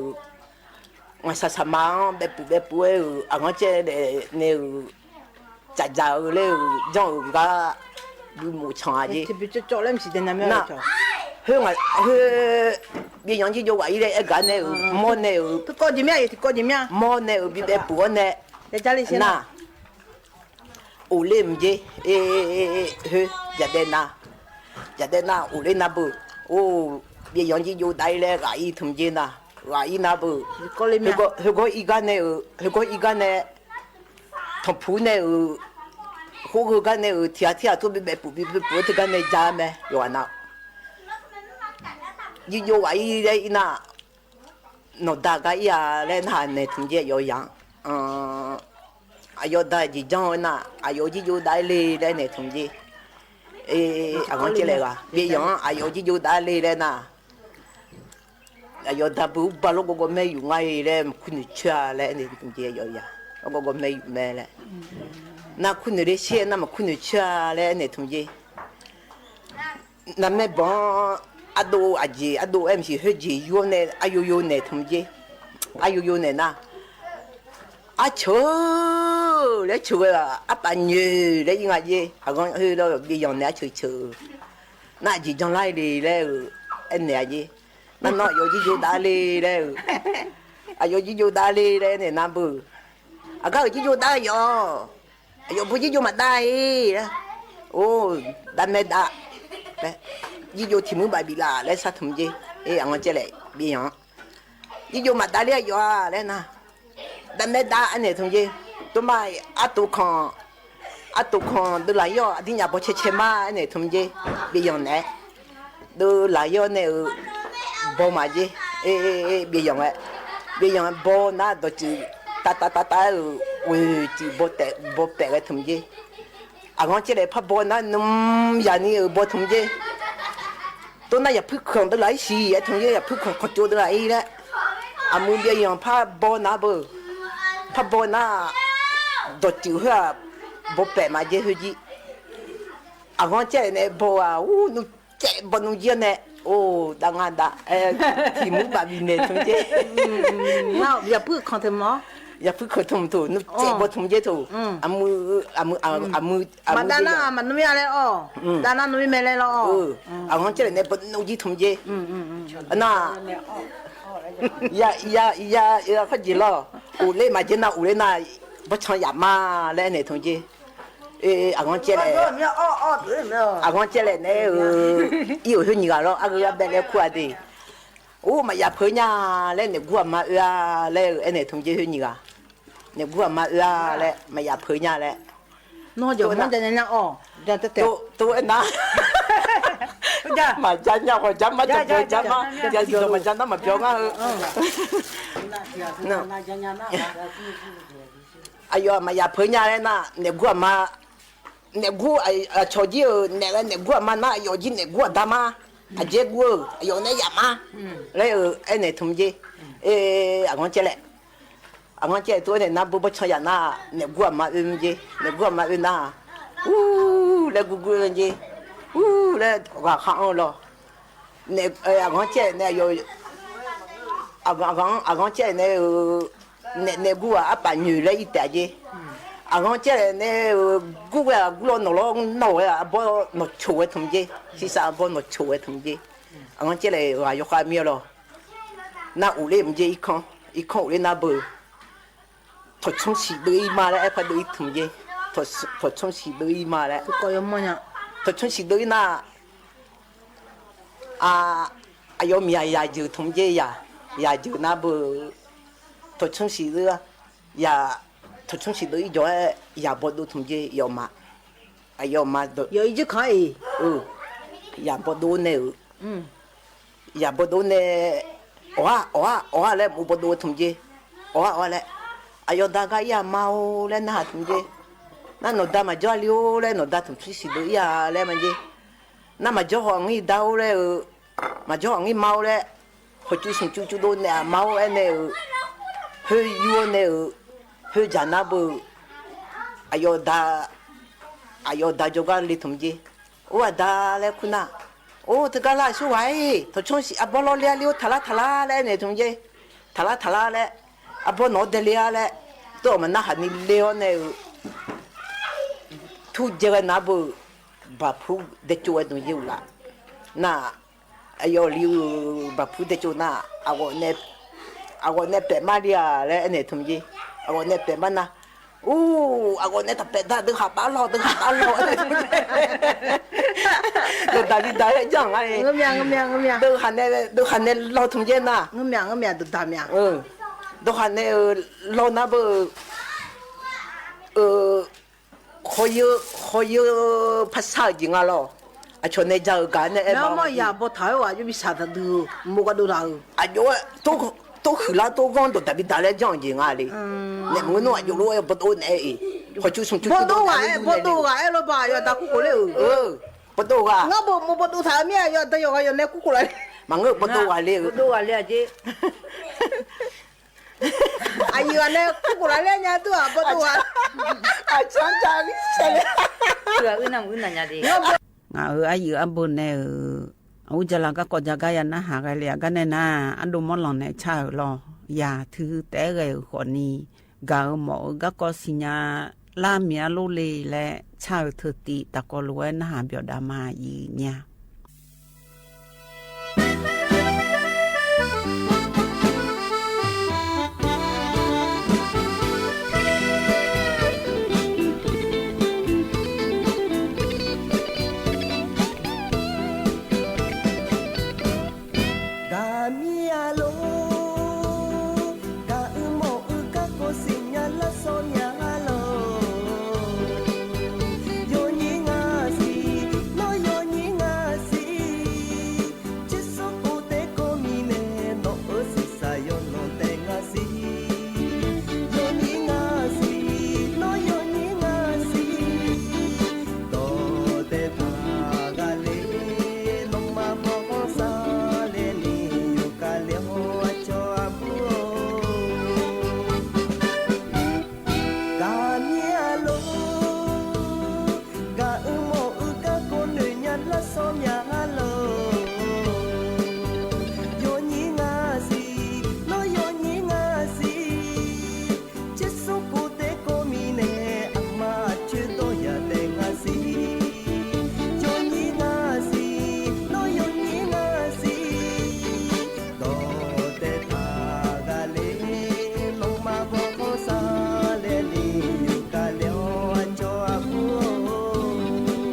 ငါဆၣ်ဆၣ်မါ ဘဲပူၤဘဲပူၤဝဲဧၢ, အဂီၢ်ကၠဲၣ်လဲၣ်န့ၣ်ဧၢ, ကၠၢ်ကၠၢ်ဧၢလၢဧၢ, ကၠီဧၢဂၤ, ဘုမုၢ်ဆၣ်အက့ၢ်, နၢ်, ဟ့ၣ် ဟ့ၣ် ဘံယီၤယံယိၤဂၤအံၤလၢအဲၣ်ဂၤန့ၣ်ဧၢ, မီၢ်န့ၣ်ဧၢ, မီၢ်န့ၣ်ဧၢ, ဘံဘဲပူၤအီၤန့ၣ်, နၢ် အိၣ်လၢမ့ၢ်က့, အ့ ဟ့ၣ် ကၠၢ်ဒဲးနၢ်, ကၠၢ်ဒဲးနၢ်အိၣ်လၢနၢ်ဘၢၣ်, အိၣ် ဘံယီၤယံယိၤဒၣ်အံၤလၢဂၤအံၤ ထုးမ့ၢ်က့နၢ်, ဂၤအံၤနၢ်ဘၢၣ်, ဟ့ၣ်ဂီၤအံၤဂၤန့ၣ်ဧၢ, ဟ့ၣ်ဂီၤအံၤဂၤန့ၣ်, ထီၣ်ဖူန့ၣ်ဧၢ, ဃိဂၤဂၤန့ၣ်ဧၢ, ထံၣ်ထံၣ်အထူၣ်ဘံဘဲပူၤ ဘံဘဲပူၤတဂၤန့ၣ် ကၠၢ်မဲာ် ယိၤဂၤနၢ်, ယံယိၤဂၤအံၤလၢအံၤနၢ် နီၢ်ဒါဂၤအံၤဧါ လၢနၢ်န့ၣ် ထုးမ့ၢ်က့ ယိၤယၤ, အယီၤဒၣ်ယံၤကၠီဝဲနၢ်, အယီၤယံယိၤဒၣ်လံလၢန့ၣ် ထုးမ့ၢ်က့, เออ อะหงอเจ๊แหละ เปียหยอง อะหยอดจิ๊กโจ้ดาเล่แล้วนะ อะหยอดดาเบอร์ บาลอร์กอกอแม่อยู่ไงแล้ว มาคุ้นเชื่อแล้วเนี่ย เจ๊ อะหยอด ลอร์กอกอแม่อยู่แม่แล้ว น่าคุ้นเชื่อ น่ามาคุ้นเชื่อแล้วเนี่ย ถุงเจ๊ น่าแม่บอก อะโดอะเจ อะโดเอ็มซี เฮอเจยัวเนี่ย อะโยโยเนี่ย ถุงเจ๊ อะโยโยเนี่ยนะ อะเฉอ แล้วเฉอ อะปะเหน่อ แล้วยิ่งอะเจ๊ อะหงอ เออ แล้วเปียหยองเนี่ย อะเฉอเฉอ น่าจีจังไรเลยแล้ว เออ อันเนี่ยเจ๊ น่าน้อย หยอดจิ๊กโจ้ดาเล่แล้ว เออ อะหยอดจิ๊กโจ้ดาเล่แล้วเนี่ย น่าเบอร์ อะก้า หยอดจิ๊กโจ้ดาหยอ อะหยอด เบอร์จิ๊กโจ้มาดาเอนะ โอ้ ดาแม่ดา แล้ว จิ๊กโจ้ถี่มือบาบีลาแล้ว สะ ถุงเจ๊ เออ อะหงอเจ๊แหละ เปียหยอง จิ๊กโจ้มาดาเล่อะหยอดแล้วนะ ดาแม่ดา อันเนี่ย ถุงเจ๊ โตมา อะโตคอง อะโตคอง เดินหลายยอด อะตี้เนี่ย บอเชเชมา อันเนี่ย ถุงเจ๊ เปียหยองเนี่ย เดินหลายยอดเนี่ย เออ บอมาเจ๊ เออ เออ เออ เปียหยองแหละ เปียหยองบอนะ ดอกจื้อ ตา ตา ตา ตา เออ เว้ย จื้อบอแตก บอแปะไว้ ถุงเจ๊ อะหงอเจ๊แหละ พาบอนะ นึ่ม อย่างนี้ เออ บอ ถุงเจ๊ โตนั้นอย่าเพิ่งเขิน เดินหลายสี่ ไอ้ ถุงเจ๊ อย่าเพิ่งเขิน ขอโจ้เดินหลายอีแล้ว อะมือเปียหยองพาบอนะเบอร์ พาบอนะ ดอกจื้อเฮือ บอแปะมาเจ๊ เฮือยี่ อะหงอเจ๊เนี่ย บอว่า อู้ หนูเจ๊ บอหนูเยียะเนี่ย โอ้ ดางาดา เออ ถี่มือบาบีเนี่ย ถุงเจ๊ อืม อืม เนาะ อย่าเพิ่งเขินเถอะหมอ อย่าเพิ่งเขินเถอะหมอ หนูเจ๊ อ๋อ บอ ถุงเจ๊ โถ อืม อะมือ อะมือ อะ อืม อะมือ อะมือ มาดาหน้า เปียหยอง มันไม่อะไรอ๋อ อืม ดาหน้าหนูไม่แม่อะไรหรอกอ๋อ เออ อืม อะหงอเจ๊แหละเนี่ย บอหนูเยียะ ถุงเจ๊ อืม อืม อืม อันน่ะ อย่า อย่า อย่า อย่า เขาจีลอ อู่เล่มาเจ๊น่ะ อู่เล่น่ะ บอชังอย่ามาแล้วเนี่ย ถุงเจ๊ เออ เออ อะหงอเจ๊แหละ อะหงอเจ๊แหละเนี่ย เออ อี่โอเฮือยี่กาลอ อะเออ อะแบะแล้วครัวดิ โอ้ มาอย่าเผยเนี่ย แล้วเนี่ย กั๋วมาเออ แล้ว เออ เนี่ย ถุงเจ๊ เฮือยี่กา เนี่ย กั๋วมาเออ แล้ว มาอย่าเผยเนี่ย แล้ว น้อ เดี๋ยวมันจะเนี่ย อ๋อ เดี๋ยวจะแตก โต โต ไอ้น่ะ จ้ะ มาจ้ะเนี่ย ขอจ้ะ มาจ้ะ จ้ะ เผยจ้ะ จ้ะ มา จ้ะ จ้ะ สิ มาจ้ะ น้ำมาเปียวง่ะ เออ เออ เนาะ อะหยอด มาอย่าเผยเนี่ย แล้วน่ะ เนี่ย กั๋วมา เนี่ย กั๋ว ไอ้ เอ่อ ชอยี่ เออ เนี่ย เนี่ย กั๋วมาน่ะ อะหยอดยี่ เนี่ย กั๋วดามา อะเจ๊กั๋ว เออ อะหยอดเนี่ย อย่ามา อืม แล้ว เออ ไอ้เนี่ย ถุงเจ๊ อืม เออ อะหงอเจ๊แหละ อะหงอเจ๊ โตเนี่ยน่ะ บอ บอชังอย่าน่ะ เนี่ย กั๋วมาเออ เจ๊ เนี่ย กั๋วมาเออน่ะ อู้ แล้วกั๋วกั๋วเจ๊ อู้ แล้วกว่าข้างลอ เนี่ย เออ อะหงอเจ๊เนี่ย โย อะหงอ อะหงอ อะหงอเจ๊เนี่ย เออ เนี่ย เนี่ย กั๋ว อะปะเหน่อ แล้วอี่แต๋เจ๊ อะหงอเจ๊เนี่ย เออ กั๋ว กั๋วลอ หนอลอ หนอ อะบอ หนอโฉ ไอ้ ถุงเจ๊ ศีรษะ อะบอ หนอโฉ ไอ้ ถุงเจ๊ อะหงอเจ๊เลย ว่า ยกขาเมียลอ น่ะ อู่เล่มเจ๊ อี่ข้อง อี่ข้อง อู่เล่น่ะ เบอร์ ถอดชุ้งสีเดินอี่มาแล้ว ไอ้พาเดินอี่ ถุงเจ๊ ถอด ถอดชุ้งสีเดินอี่มาแล้ว ถอดชุ้งสีเดินอี่น่ะ อ่า อะหยอดเมีย อย่าเจอ ถุงเจ๊ อย่า อย่าเจอน่ะ เบอร์ ถอดชุ้งสีเดิน อย่า ถอดชุ้งสีเดินอี่จ๋อ อย่าบอโด ถุงเจ๊ อย่าออกมา อะหยอดมาโด อย่าอี่เจ๊ขาย เออ อย่าบอโดเนี่ย เออ อืม อย่าบอโดเนี่ย อ๋อ อ๋อ อ๋อ แล้ว หมู่บอโด ถุงเจ๊ อ๋อ อ๋อ แล้ว อะหยอดดาก็อย่าเมาแล้วน่ะ ถุงเจ๊ น่ะ หนอดามาจ้อเลี้ยวแล้ว หนอดา ถอดชุ้งสีเดินอี่แล้ว มันเจ๊ น่ะ มาจ้อหองี้ดาวแล้ว เออ มาจ้อหองี้เมาแล้ว หอจู๋สุงจู๋จู๋โดเนี่ย เมา ไอ้เนี่ย เออ เฮอยัวเนี่ย เออ เฮอจ๋าน่ะ เบอร์ อะหยอดดา อะหยอดดาจ้อก็เลย ถุงเจ๊ โอ้ อะดาแล้วคุณน่ะ โอ้ ตึงก็ละสู้ไหว ถอดชุ้งสี อะบอลอเลียเลี้ยว ถะละถะละแล้วเนี่ย ถุงเจ๊ ถะละถะละแล้ว อะบอหนอเดเลียแล้ว โตมาน่ะ หันนี่เลี้ยวเนี่ย เออ ถูกเจอน่ะ เบอร์ บาปผู้เดโจ ไอ้ ถุงเจ๊ ละ น่ะ อะหยอดเลี้ยว บาปผู้เดโจน่ะ อะหงอเนี่ย อะหงอเนี่ยแปะมาเดียแล้ว ไอ้เนี่ย ถุงเจ๊ อะหงอเนี่ยแปะมาน่ะ อู้ อะหงอเนี่ยตะแปะดา เดินหาต๋าลอ เดินหาต๋าลอ เดินต๋ามดีต๋ามย่างไง เงื้อเมีย เงื้อเมีย เงื้อเมีย เดินหาเนี่ย เดินหาเนี่ยลอ ถุงเจ๊น่ะ เงื้อเมีย เงื้อเมีย เดินต๋ามเมีย เออ เดินหาเนี่ย เออ ลอน่ะ เบอร์ เออ ขอเยียะ ขอเยียะภาษาจริงอ่ะลอ อะ ชอเนี่ยจ๋า เออ ก๋านเนี่ย เอ๊ะ แล้ว มา มาอย่าบอถ่ายว่า จะมีสารดื้อ หมู่ก็ดูเรา อะหยอด โต โตหื้อละ โตก้อง โตตะบิดาแล้วจ้องจริงอ่ะเลย อืม เนี่ย มึงโน่น อะหยอด รู้ เอ๊ะ บอโดเนี่ย เอ๊ะ ขอจู๋สุงจู๋ บอโดว่า เอ๊ะ บอโดว่า เอ๊ะ ลอบ่า อย่าต๋าคู่เลย เออ ပဒိၣ်ဂၤ ငါဘိၣ်မုၢ်ဘိၣ်တူၢ်ထၣ်မ့ၢ် ယိၤတယိၤဂၤ ယိၤနဲကူကိၣ်လၢ်လၢ် မၤငိုၣ်ပဒိၣ်ဂၤလၢ် ပဒိၣ်ဂၤလၢ်အက့ၢ် အယုၢ်ဂၤနဲကူကိၣ်လၢ်လၢ် ညါဒုး ပဒိၣ်ဂၤ အဆၢကၢ်လံဆဲးလၢ် အုၣ်နၢ်မုၣ်အုၣ်နၢ်ညါဒံး ငါဧၢ အယုၢ်အဘိၣ်နဲဧၢ အအူကလးကကိးကကါယၤနၢ်ဟးဂဲၤလံ အဂၤနဲနၤ အဒိၣ်မီလီၤနဲ ဆၣ်ဧၢလီၤ ယၤထုးတဲဂဲၤအုၣ်ဃီးနံၤ ဂၤဧၢမီၣ်ဧၢ ကကိးစံညါ လၢမံၤအလိၣ်လ့လဲၣ် ဆၣ်ဧၢ ထုးတံၢ် တၢ်ကီလိာ်ဝဲနၢ်ဟးဘျီးဒၣ်မးယံာ်ညါ ဂၤမံၤအလိၤ ဂၤအုၣ်မီၣ်အုၣ် ကကိးစံညါလၢစီညါလီၤ ယိၤနံၤငါစံ နီၢ်ယိၤနံၤငါစံ ဆ့စိကိးတဲကိးမံၤနဲ နီၢ်အၢစံးစၢ်ယီၤနီၢ်တဲငါစံ ယိၤနံၤငါစံ နီၢ်ယိၤနံၤငါစံ ဒီးတဲတၢ်ဂၤလဲၣ် နီၢ်မၤဘီၣ်ကီၢ်စၢ်လဲၣ်န့ၣ် ယိၤကလဲၤဟီၣ်အကၠီအဘူၣ်ဧၢ ဂၤမံၤအလိၤ ဂၤအုၣ်မီၣ်အုၣ် ကကိးနၢၤညါလၢစီညါလီၤ ယိၤနံၤငါစံ နီၢ်ယိၤနံၤငါစံ ဆ့စိကိးတဲကိးမံၤနဲ အမါဆၢဒီးယၤတဲငါစံ ယိၤနံၤငါစံ နီၢ်ယိၤနံၤငါစံ ဒီးတဲတၢ်ဂၤလဲၣ် နီၢ်မၤဘီၣ်ကီၢ်စၢ်လဲၣ်န့ၣ် ယိၤကလဲၤဟီၣ်အကၠီအဘူၣ်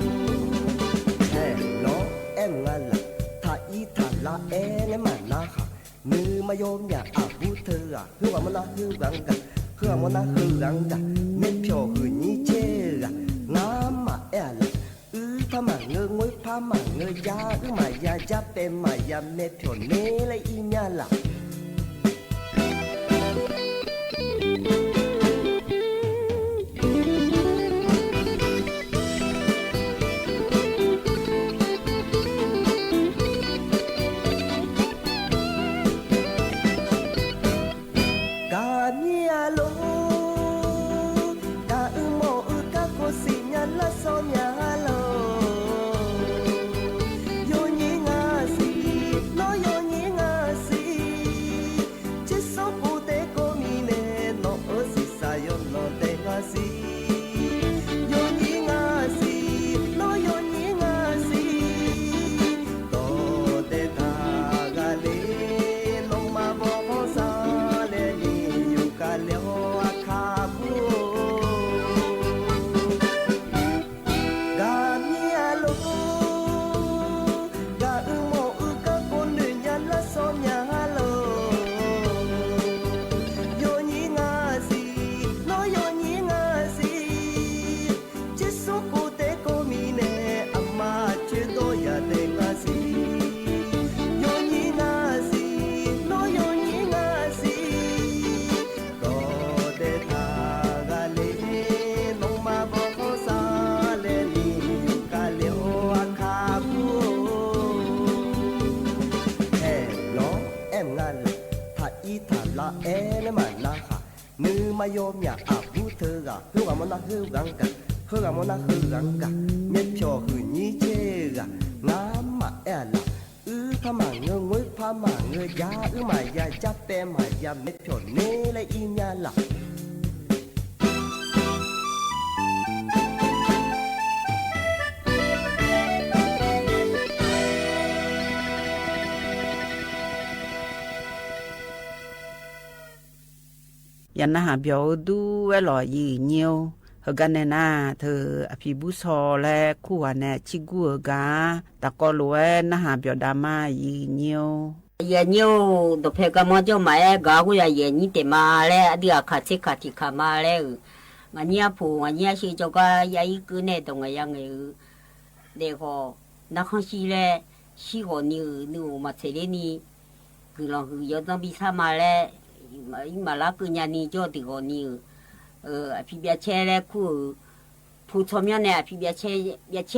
ဧၢ ဟဲလီၤ အဲၣ်မုၢ်ဂၤလၢ် ထးအံထးလါအဲၣ်န့ၣ်မးနၤဃာ် နုၤမၤယီၤမၠးအဘူၣ်ထၢဂၤ ဟၢဂၤမနုၤဟၢဂၤဂၤ ဟၢဂၤမနုၤဟၢဂၤဂၤ မဲာ်ဖျီၣ်ဃုာ်နံၤဆဲဂၤ နၤမၤအဲၣ်အလၢ် အုၣ်ဖးမးငၢ ငွ့ဖးမးငၢ ယါအုၣ်မးယါ ယါပဲာ်မးယါ မဲာ်ဖျီၣ်နဲလၢအံၤမၠါလၢ် ဂၤမံၤအလိၤ ဂၤအုၣ်မီၣ်အုၣ် ကကိးစံညါလၢစီညါလီၤ ယိၤနံၤငါစံ နီၢ်ယိၤနံၤငါစံ ဆ့စိကိးတဲကိးမံၤနဲ နီၢ်အၢစံးစၢ်ယီၤနီၢ်တဲငါစံ ယိၤနံၤငါစံ နီၢ်ယိၤနံၤငါစံ ဒီးတဲတၢ်ဂၤလဲၣ် နီၢ်မၤဘီၣ်ကီၢ်စၢ်လဲၣ်န့ၣ် ယိၤကလဲၤဟီၣ်အခါပူၤဧၢ ဂၤမံၤအလိၤ ဂၤအုၣ်မီၣ်အုၣ်ကကိးနၢၤညါလၢစီညါလီၤ ယိၤနံၤငါစံ နီၢ်ယိၤနံၤငါစံ ဆ့စိကိးတဲကိးမံၤနဲ အမါဆၢဒီးယၤတဲငါစံ ယိၤနံၤငါစံ နီၢ်ယိၤနံၤငါစံ ဒီးတဲတၢ်ဂၤလဲၣ် နီၢ်မၤဘီၣ်ကီၢ်စၢ်လဲၣ်န့ၣ် ယိၤကလဲၤဟီၣ်အခါပူၤဧၢ ဟဲလီၤ အဲၣ်မုၢ်ဂၤလၢ် ထးအံထးလါအဲၣ်န့ၣ်မးနၤဃာ် နုၤမၤယီၤမၠးအဘူၣ်ထၢဂၤ ဟၢဂၤမနုၤဟၢဂၤဂၤ ဟၢဂၤမနုၤဟၢဂၤဂၤ မဲာ်ဖျီၣ်ဃုာ်နံၤဆဲဂၤ နၤမၤအဲၣ်အလၢ် အုၣ်ဖးမးငၢ ငွ့ဖးမးငၢ ယါအုၣ်မးယါ ယါပဲာ်မးယါ မဲာ်ဖျီၣ်နဲလၢအံၤမၠါလၢ် ယၤနၢ်ဟးပျီၤဧၢ ဒူဝဲလီၤ ယံာ်ညိ ဟဲဂၤနဲနၤ ထၢအဖံးဘူၣ်ဆီလဲၤခူၣ်ဂၤနဲဆံၣ်ကူၣ်ဧၢဂၤ တၢ်ကီလိာ်ဝဲနၢ်ဟးပျီၤဒၣ်မး ယံာ်ညိ ယံာ်ညိ ဒီးဖဲကမီကၠီၣ်မၤအဲၣ်ဂၤ ဟူယၤယဲၢ်နံၣ်တဲာ်မးလဲၣ် အဒုးအခးဆ့ခးထံးခးမးလဲၣ်ဧၢ ငါညံၣ်အဖိ ငါညံၣ်အဆ့ကၠီကါ ယါအံၤကုနဲၣ်ဒီးငါယါငဲၤဧၢ ဒဲးဃီၤ နါခီၣ်ဆံလဲၣ် ဆံဃီၤနံၤဧၢ နုာ်အိၣ်မၤဆဲးလ့နံၤ ကုၢ်လီၤဟုး ယီၤသီဘံဆၣ်မးလဲၣ် ယမၤလါကုၢ်ညါနံၤ ကၠီၣ်တုၤဂီၤနံၤဧၢ အဖံးဘၣ်ဆဲလဲၣ်ခူၣ်ဧၢ ၽူႈ ဆီၣ်မၠႃး ၼႆႉ အဖံဘႅၵ်ႈဆဲ ဘႅၵ်ႈဆဲ အခါ ၸိူဝ်းၼႆႉ ဢမ်ႇၸႂ်ႈလႄႈ မီးအဖံဘႅၵ်ႈဆဲလႄႈ ၵူၺ်းလႃႈ မႃးတႃႇ ဆီၣ်မၠႃး အဖံဘူႇ ဆီၣ်လႄႈမႃး ဢိူဝ်ႈ ယဵၼ် သီႇၸႄႈ မႃးပျွင်း ထီႇၶူဝ် ယၢင်ႇငႄႈ ၼီႈ ႁဵတ်းတႃႇ သဵၼ်ႈၶူဝ် ဢႃႈ ဢၶူဝ်ၼႃႈၶႃႈ ဢၶူဝ်ၼႃႈၶႃႈလႃႈ ထီႇၶူဝ် ဢေႃႈ ႁိုဝ်ငႄႈ ဢိူဝ်ႈ ၼႆႉ တေႃႇထႃႇ ဢိူဝ်ႈ တေႃႇတႃႇဝိတႃႇ တေႃႇၶျိဝိတ်ႉ ၸိူဝ်းလႄႈ ငႃးႁႃႈ သီႇပီၵေႃႈၼီႈ ထီႇၵႃႈၼႆႉၼႃႇ ထီႇၵႃႈလႄႈ ဢႃႇယု ဢၼ်ယႃႇ မေႃလီၵီႇလီၵေႃႈၼီႈ ယႃႇသီႇ သွၵ်ႈၵွင်ႈ ၸေႃႇလူႇ တိူဝ်ႇၺူႇ ၼေႃႇယႃႇ တိူဝ်ႇၵျီး သီႇၵေႃႈၼီႈ တေႃႇတႃႇဝိတႃႇ ယႃႇမေႃမီးၼႆႉ ဢိူဝ်ႈ ၽႂ်မႃးမီးမီးယူဝ်းယူဝ်း ဢႃႈ ၽူႈလီယဝ်ႉဝႃႈၼႃႇ ဢိူဝ်ႈ မႃးသႃႇတေႃႇၼႃႇ ၶွင်ၽေႃႈ ဢေႃႈ ထၢၼ်ႇၼႆႉ ဢူႈတိူဝ်းၼႆႉ ၵႃႈဝႃႈ ယႃႇယႃႇၼီႈတိူဝ်ႇ ဢိူဝ်ႈ ထၢင်ႇသျႃးမႃးလႃႈ ႁူဝ်ၵႃႈပီႈတူဝ်ၼႆႉ ယဝ်ႉဝႃႈ ၼႃႇယႃႇၼႃႇႁႃႉမႄႈ မႃးသႃႇၺႃးလေႃးလႄႈ ယိပ်းမႃးဢၼ်ၼိုင်ႈ ၶေႃႈသဵင်ထီႉသၢမ်ၵေႃႈ မႃးၽၢတ်ႇသႃႇမႃး သိုဝ်ႈဢဝ်ၵႃႈယိပ်းၵႃႈၼႆႉ တေႃႇတူဝ်ထႃႈဢိူဝ်ႈ လေႃးႁႂ်ႈၼေႃႈ ၶေႃႈသဵင်ထီႉသၢမ်မႃးသႃႇဢေႃႈ တေႃႇၶေႃႈယႃႇၼႃႇႁႃႉငႃးလေႃး ဢယေႇဢၼ်ယူႇ ဢေး ဢီႇၼႃႇၸဝ်ႈ မိူဝ်ႈသႃႇလႄႈၼေႃႈ ၶူဝ်မိုဝ်းလႃႈသႄႈသႄႈငႄႈ ၼေႃႈ မိူဝ်ႈသႃႇ ယေႇၵိူဝ်ႇငႄႈ ငႃးႁႃး ၸီႇယူႇမႃး ဢီႇမႃးမိုဝ်း ၼေႃႈ ၸဝ်ႈၵႃႇသႃႇ မႃးသူႇဝႃႈ ဢိူဝ်ႈ ငႃးဢိူၺ်း ၽႃႇၽိသု ဢလူႇၶႅၼ်းၼႄႇတႄႉ ငႃးဢိူၺ်း မႃးဢူဝ်း ၽိသုၼင်ႇၵေႃႈ ၶႅၼ်းၼႄႇ ငႃးၼႄႇ ၶိုၼ်းမႃး မႃးၶႃႈၸႃႉ တုၵ်ႉၵူႈလႃႈ ဢူဝ်ႈ ၸဵမ်မႃး မိူဝ်ႈဢွၼ်တၢင်းလႄႈ ဢငႄႈတႄႉ ၸၢမ်းယႃႇပူႇ ဢႃႇ သိူဝ်ထီႇၵႃႈ ၸၢမ်းယႃႇပူႇ ဢႃႇ ဢူဝ်း ဢႃႇ ၽူဝ် ဢႃႇ ဢူဝ်း ၸၢမ်းမီးၼေႃႈ ၽျေႃႇမႃး မေႃသႃႇမေႃ ၼေႃႈ ထေးမႃးၵႃႇသႃႇၵႃႇလႄႈငႄႈ ၸၢမ်းယႃႇပူႇ ၼေႃႈ ၺႃးၸေႃး တူႇတွင်း တူဝ်လႄႈငႄႈ ဢေး ဢတိတ်ႉထိ ၶွင်ၵႃႈလႄႈ ဢသေႃးမႃးငိူဝ်ႈ ထီႇလေႃးတူၺ်း ဢၵႃႈလႄႈ ဢၸႃႇ မႃးငိူဝ်ႈလေႃး ယိင်းငႄႈၸေးလႄႈ ထီႇၵႃႈမႃးၸေႃး ယိင်းငႄႈပေႃးလေႃး ထီႇၵႃႈမႃးၶိုၼ်း ဢိူဝ်ႈ ဢီႇၼၢင်းသေႃးၽူႇလႄႈငႄႈ တေႃႇဝႆႉထုင်းလႃးမျႃး သၢင်ႇၽူႇလႄႈငႄႈ ၼီႈယႃႈလွင်ႈလႃႈ ဢိူဝ်ႈ ၺႃးဢိူၺ်း ဢီႇၼၢင်းသေႃးၽူႇလႄႈငႄႈ တေႃႇဝႆႉထုင်း သေႃးၽႃႉသေႃးၶျႃးလေႃး ဢေႈ ၼႃႇလႃႇၺႃး မႃႇသီႇၺႃးလႄႈ သေႃးၶျႃး သၢင်ႇၽႃႉမႃႇသီႇၺႃးလႄႈ ၶူဝ်းလႄႈပျႃႇလႃႇမျႃး ငႃးႁႃးမႃႇသီႇလႃႇ ၶူၺ်ႈပဵၼ်မီးသုတ်ႉသေႃးလႄႈ ၼိူဝ်လေႃးၺႃးဢိူၺ်း ၼေႃႈ သီႇလႃႇ ယေႃးႁႃႇ သေႃးႁႃႇ လေႃးၺႃး သၢင်ႇၽႃႇမႃႇသီႇၺႃးလႄႈ ၶူဝ်းလႄႈပျႃႇငႄႈ မႃႇသီႇလႃႇ ၶူၺ်ႈလေႃးပီႈဢၢႆႈသၢင်ႇ ဢလႄႈၼိူဝ်ၵႄႈ သီႇလႃႇငိူဝ်ႉပႃး ယေႃးႁႃႇသၢင်ႇ ႁူဝ်လေႃးသေႃးမေႃတေႃႇ တႃႇၸႃႇလေႃးဢေႈမျႃး မႃႇတႃႇလႃႇၶႂ်ႈလေႃးမႄႈဢငႃႇ ဢလႄႈၼိူဝ်လေႃးၺႃးဢိူၺ်း ဢေႈ တႃႇလႃႇငိူဝ်ႉပႃး ယေႃးႁႃႇငႃႇသႃႇ လေႃးၺႃး ဢီႇၼွင်ႉသေႃးၽူႇလႄႈ ငႄႈတေႃႇဝႆႉထွင်ႇ ယိင်းငႄႈမႃးၵႃႈၸႂ် ပႃႇထေးလေႃး ၵိုတ်းပႃး ၶျုင်ႇပီႇၶေႃႇသိူဝ်ႇ ထႅင်ႈမႃးတူႇလႄႈၺႃးတႄႉ ၵူႈၵႃႈၸႃႉပႃႇထေး တူႇလေႃးၺႃးဢိူၺ်း ယိင်းငႄႈမႃးမေႃးၸႃႉပႃႇၽျေႃႇ ၺႃးပႃႇၵေႃႈၸႃႉၸႃႉၽျေႃႇသႄႇ မႃးတူႇလႄႈၺႃး ယိင်းငႄႈႁူႉမေႃးၸႃႉပႃႇၽျေႃႇ လူဝ်ႇဢႄႇ ၸၢင်ႈၺီႈ ၸေႃႉၸိုဝ်ႈထီႇၵႃႈ ဢၶျႃႇလႄႈလႄႈ ဢူဝ်း လေႃႇလႄႈ ထီႇၽႄႈယိူဝ်ႇလႄႈလႄႈ မႃးၺီႈထီႇၸေႃႉၺီႈလႃႈ မီးဢႃႇလေႃးၺီႈသေႃးၼႃႇဢိူ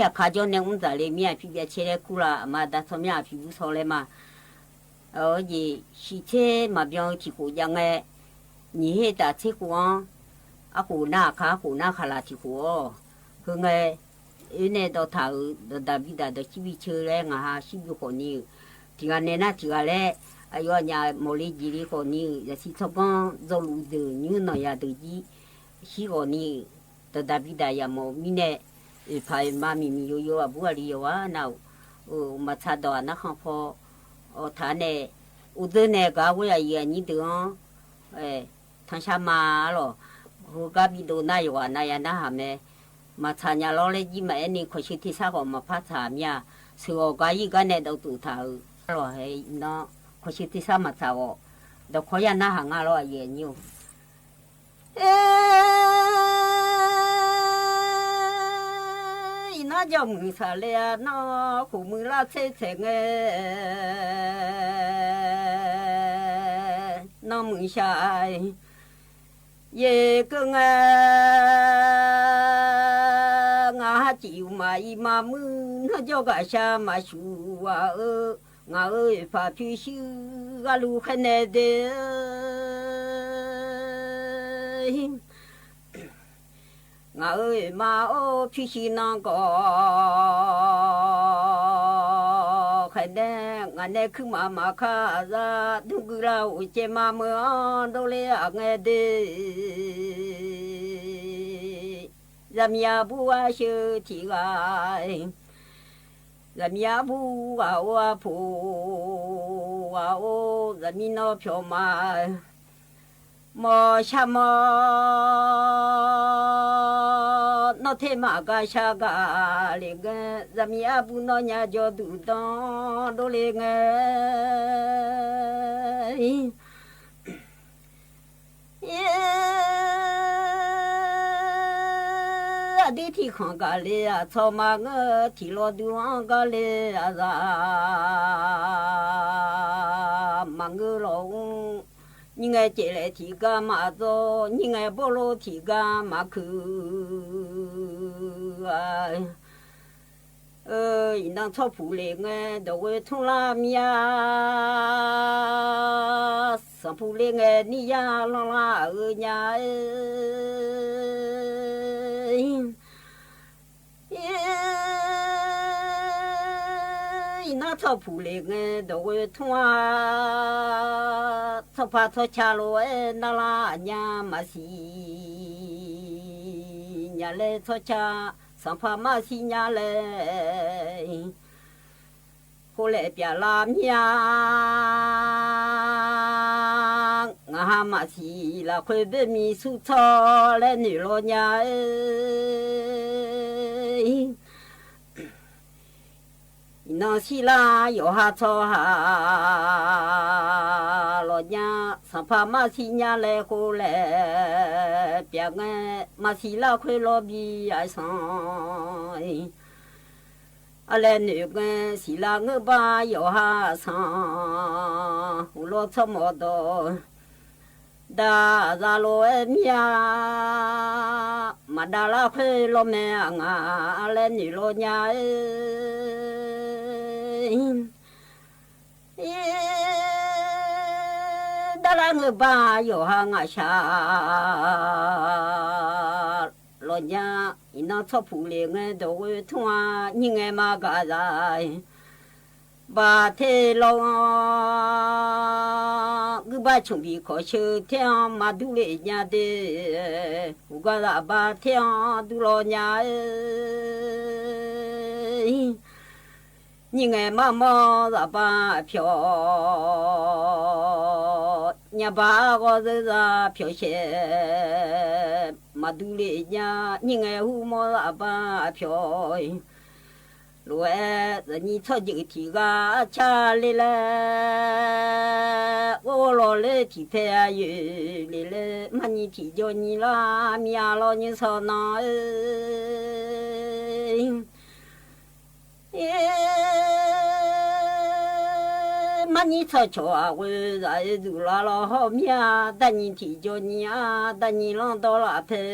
ၺ်း ဢေႈ မၢ်နံၣ်ဆီၣ်ဆီၣ်အဝဲ ရၢၢ်အ့ၣ် သူၣ်လၢ်လီၤဟီၣ်မၠၣ် တၢ်နံၣ်ထံၣ်ကၠီနံၣ်အါ တၢ်နံၣ်လီၤဒီလၢ်ဖဲ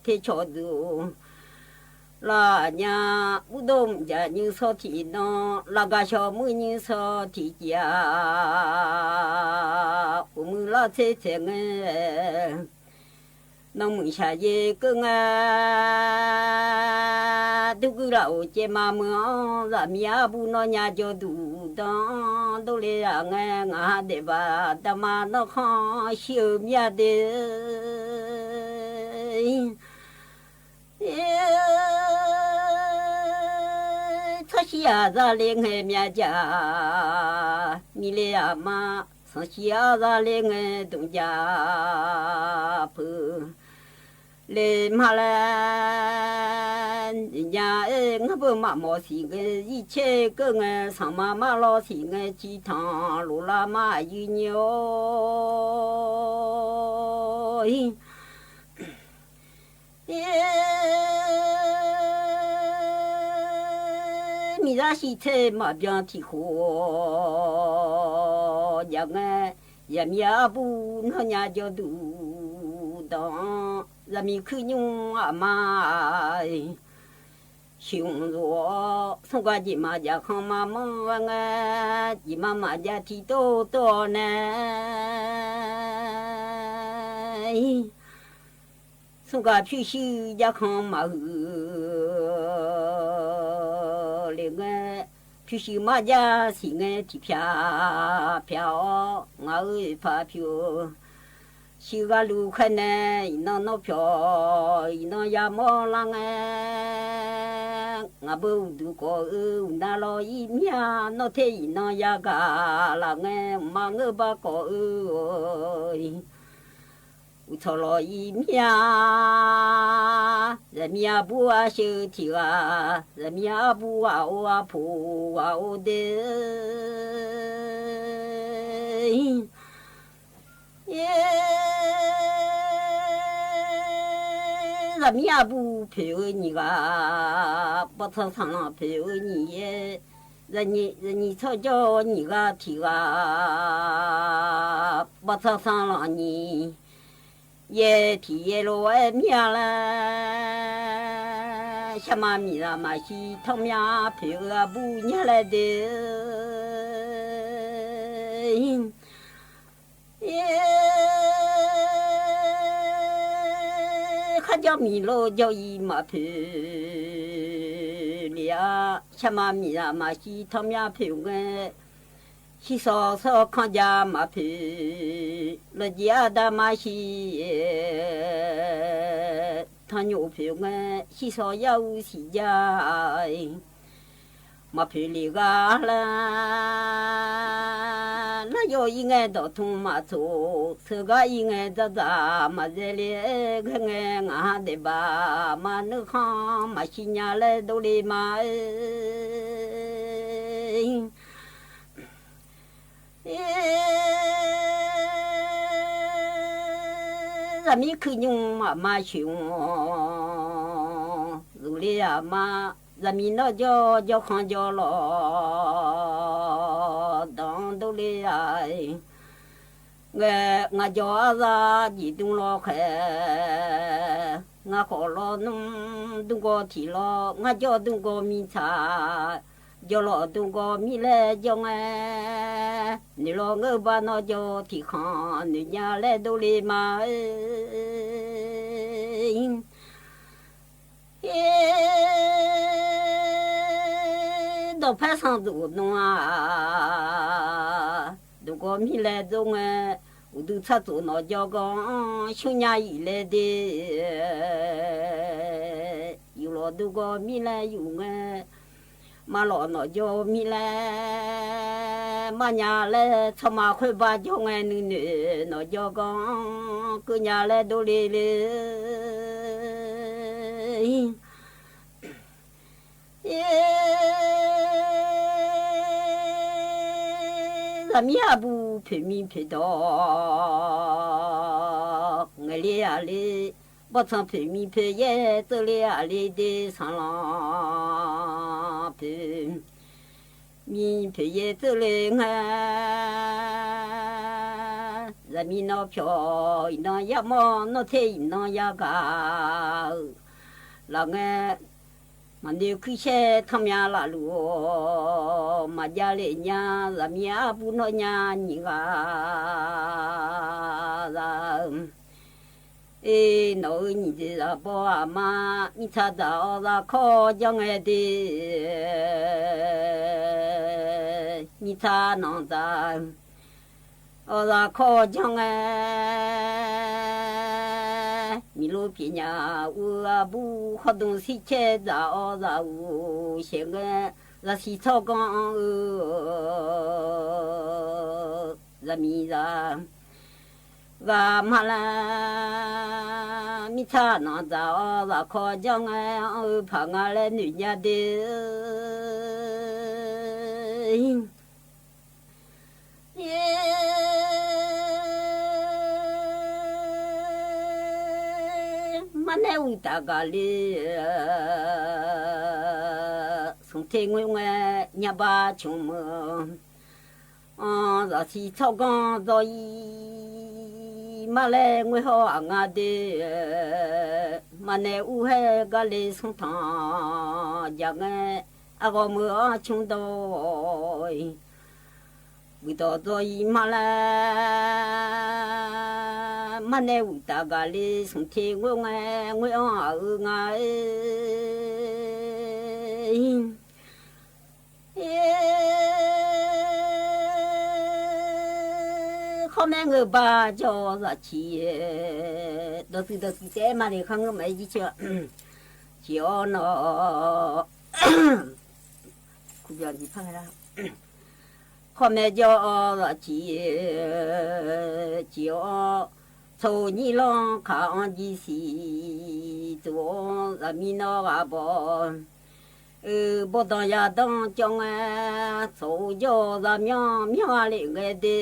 ထဲဆီၣ်သူၣ် လၢညါ ဘူၣ်ဒိၣ်မုၣ်ကၠၢ်ညိုစီထံၣ်နီၤ လၢကၢ်ဆီၣ်မုၣ်ညိုစီထံၣ်ကၠၢ် အိၣ်မုၢ်လၢ်ဆဲးဆဲးငဲ နီၢ်မုၣ်ဆၣ်ယဲကၢၣ်ငါ ဒုးကုၢ်လၢ်အိၣ်ကဲမးမုၢ်အီၤ ရၢၢ်မံၤအဘူၣ်နီၢ်ညါကၠီဒူၣ်ဒီး ဒိၣ်လ့အငဲ ငါဟးဒဲးဘၣ် တၢ်မၤနီၢ်ခီၣ် ဟံၣ်ဧၢမၠၣ်ဒ့ ဆီၣ်ဆံအသးလ့ငဲမၠၣ်ကၠၢ် မံၤလ့အမါ ဆီၣ်ဆံအသးလ့ငဲဒိၣ်ကၠၢ်ဖုး လ့မးလၢ ညါအ့ၣ် ငါဘၣ်မၤမီၢ်စံၣ်ဂဲ ယံၣ်ဆဲးကၢၣ်ငဲ ဆၣ်မၤမၤလီၤစံၣ်ဂဲ စံၣ်ထီၣ်လိၣ်လၢမၤယုၢ်ညိၣ် မံၤဒၣ်စံၣ်ထဲမၤဘျီထံၣ်ဃိ ယၤငဲ ရၢၢ်မံၤအဘူၣ်နီၢ်ညါကၠီဒူၣ်ဒီး ရၢၢ်မံၤခုၣ်ညူအမါ ဆံၣ်အိၣ် သူကၣ်က့ၤမၤယၤခီမၤမီၢ်ဝဲငဲ က့ၤမၤမၤယၤထံတိတိန့ၣ် သူကၣ်ဖၠူၣ်ရှုယၤခီမၤဟုၣ် လ့ငဲ ဖၠူၣ်ရှုမၤယၤစံၣ်ငဲထံၣ်ဖၠၣ်ဖၠၣ်အီၤ ငါအၢဖးဖၠူၣ် ရှုဂၤလူၤခဲန့ၣ် အံၤနီၢ်နီၢ်ဖျီၣ် အံၤနီၢ်ယၤမီၢ်လၢငဲ ငါဘၣ်အိၣ်ဒူးကီၢ်အၢ အိၣ်နါလီၤအံၤမၠၣ် နီၢ်ထဲအံၤနီၢ်ယၤကၢ်လၢငဲ မၤငဲဘၣ်ကီၢ်အၢ အိၣ်ဆီၣ်လီၤအံၤမၠၣ် ရၢၢ်မံၤအဘူၣ်အဆၢထံၣ်ဂၤ ရၢၢ်မံၤအဘူၣ်အအိၣ်အဖိအအိၣ်ဒ့ ရၢၢ်မံၤအဘူၣ်ဖဲအၢနံၣ်ဂၤ ဘီၣ်ထီၣ်ဆၣ်လီၤဖဲအၢနံၣ်ယဲ ရၢၢ်မံၤဆီၣ်ကၠီနံၣ်ဂၤထံၣ်ဂၤ ဘီၣ်ထီၣ်ဆၣ်လီၤနံၣ် ယဲထံၣ်ယဲလိာ်ဝဲမၠၣ်လၢ ဆၣ်မၤမံၤလၢမၤဆံထီၣ်မၠၣ်ဖဲအၢအဘူၣ်ညါလဲၣ်ဒ့ ခီၣ်ကၠီမံၤလိာ်ကၠီအံၤမၤဖဲလံဧါ ဆၣ်မၤမံၤလၢမၤဆံထီၣ်မၠၣ်ဖဲအၢ ဟံးစီၤစီၤခီၣ်ကၠီမၤဖဲ လီၤကံအါတၢ်မၤဆံ ထီၣ်ညိၣ်ဖဲအၢ ဟံးစီၤယၢ်အူစံၣ်ကၠီ မၤဖဲလံဂၤလၢ လၢယိၤအံၤငဲဒိၣ်ထူမၤသိး ဆၢဂၤအံၤငဲဒၣ်ဒၣ်မၤစဲလံ ဂဲၤငဲ ငါဟးဒဲးဘၣ် မၤနုာ်ခီ မၤဆံညါလဲၣ်ဒိးလံမး ရၢၢ်မံၤခုၣ်ညူမၤမၤဆံ ဒိးလံအမါ ရၢၢ်မံၤနီၢ်ကၠီ ကၠီခီကၠီလီၤ ဒီးဒိးလံအ ငဲ ငါကၠီအသးယံာ်ဒူလီၤဃဲ ငါဃီလီၤနုာ်ဒူကီၢ်ထံးလီၤ ငါကၠီဒူကီၢ်မံဆၣ် ကၠီလီၤဒူကီၢ်မံလဲၣ်ကၠီငဲ နုာ်လီၤငဲဘၣ်နီၢ်ကၠီထံးခီ နုာ်ညါလဲၣ်ဒိးလံမး ဒီးဖဲဆၣ်သူၣ်နွါ ဒူကီၢ်မံလဲၣ်ဒိးငဲ အိၣ်ဒူဆၣ်သူၣ်နီၢ်ကၠီကီၢ် ဆူညါအံၤလဲၣ်ဒ့ ယူၢ်လီၤဒူကီၢ်မံလဲၣ်ယူၢ်ငဲ မၤလီၤနီၢ်ကၠီမံလဲၣ် မၤညါလဲၣ် ဆီၣ်မၤခွဲးဘၣ်ကၠီငဲ နုာ်နုာ်နီၢ်ကၠီကီၢ် ကၢၣ်ညါလဲၣ်ဒိးလံလံ ရၢၢ်မံၤအဘူး ဖုမံၤဖုဒီး ငဲၤလံအလံ, ဘီၣ်ဆၣ်ဖုမံၤဖုယဲၢ် တၢၢ်လံအလံ ဒ့ဆၣ်လီၤဖု မီးဖဲယဲၢ်သုးလႄၣ်ငါ ယမီးနီၢ်ဖျိ အံၤနီၢ်ယႃႈမီႇ နီၢ်ထ့ၣ် အံၤနီၢ်ယႃႈကႃႈ လႃႈငါ မၤန့ၢ်ခွံဆဲး ထီၣ်မျးလႃႈလူႇ မၤယႃႈလႄႈညါ ယမီးအပူၤနီၢ်ညါ နံၣ်ဂၤ ယ အ့ နီၢ်ဧၢ နံၣ်ဒ့ၣ် ယဘီဢမါ မံၣ်ထႃႉတႃဢေၣ် ယခီၣ်ယီၢ်ငါဒ့ၣ် မံၣ်ထႃႉနီၢ်တႃ အီၣ်သးခီၣ်ယီၢ်ငါ မီးလိပညာ အူအဘူး ခီၣ်ဒုံစံၣ်ခဲ တၢ်အီၣ်သးအူ ဆဲးငါ သးဆံးထီၣ်ကီၢ်အီၣ်အၢ သးမံသး ဂၤမၤလၢ မံၣ်ထၣ်နီၢ်တၢ်အီၣ်သးခီၣ်ယီၢ်ငါ အၢ ဖးငါလၢနုာ်ညါဒ့ၣ် ယ မါနဲအူတၢ်ဂၤလၢ ဆိၣ်ထ့ငွေၣ်ငါ ညါဘၣ်ဆိမိၣ် အီၣ်သးဆံးထီၣ်ကီၢ် ဒီးအံၤ မါလဲၣ်ငွေၣ်ဟီၣ်အငါဒ့ၣ် မါနဲအူဟဲဂၤလၢ ဆိၣ်ထီၣ် ယၤငါ အဂီၢ်မုၢ်အီၣ်ဆိဒီး ဝံၤဒီးဒီးအံၤမါလၢ မါနဲဝံၣ်တၢ်ဂၤလၢ ဆိၣ်ထ့ငွေၣ်ငါ ငွေၣ်အီၣ်အအၢငါဧၢ ခီမ့ၢ်ငိုၢ်ဘၣ်ကၠီသးဆံး ဒီးသုဒီးသုတဲမးန့ၣ် ခီငိုၢ်မးယံဆၢ ဆံးအီၣ်နီၢ် ခူယီၤဒံးဖးဒၣ် ခီမ့ၢ်ကၠီအီၣ်သးဆံး ဆံးအီၣ် ဆိၣ်ညိလီၤခးအီၣ်ယံဆံး ဆိၣ်အီၣ်သးမံနီၢ်ဂၤဘီ အၢ ဘီဒီးယၤဒီးကၠီငါ ဆိၣ်ယီၤသးမံ မံလၢငါဒ့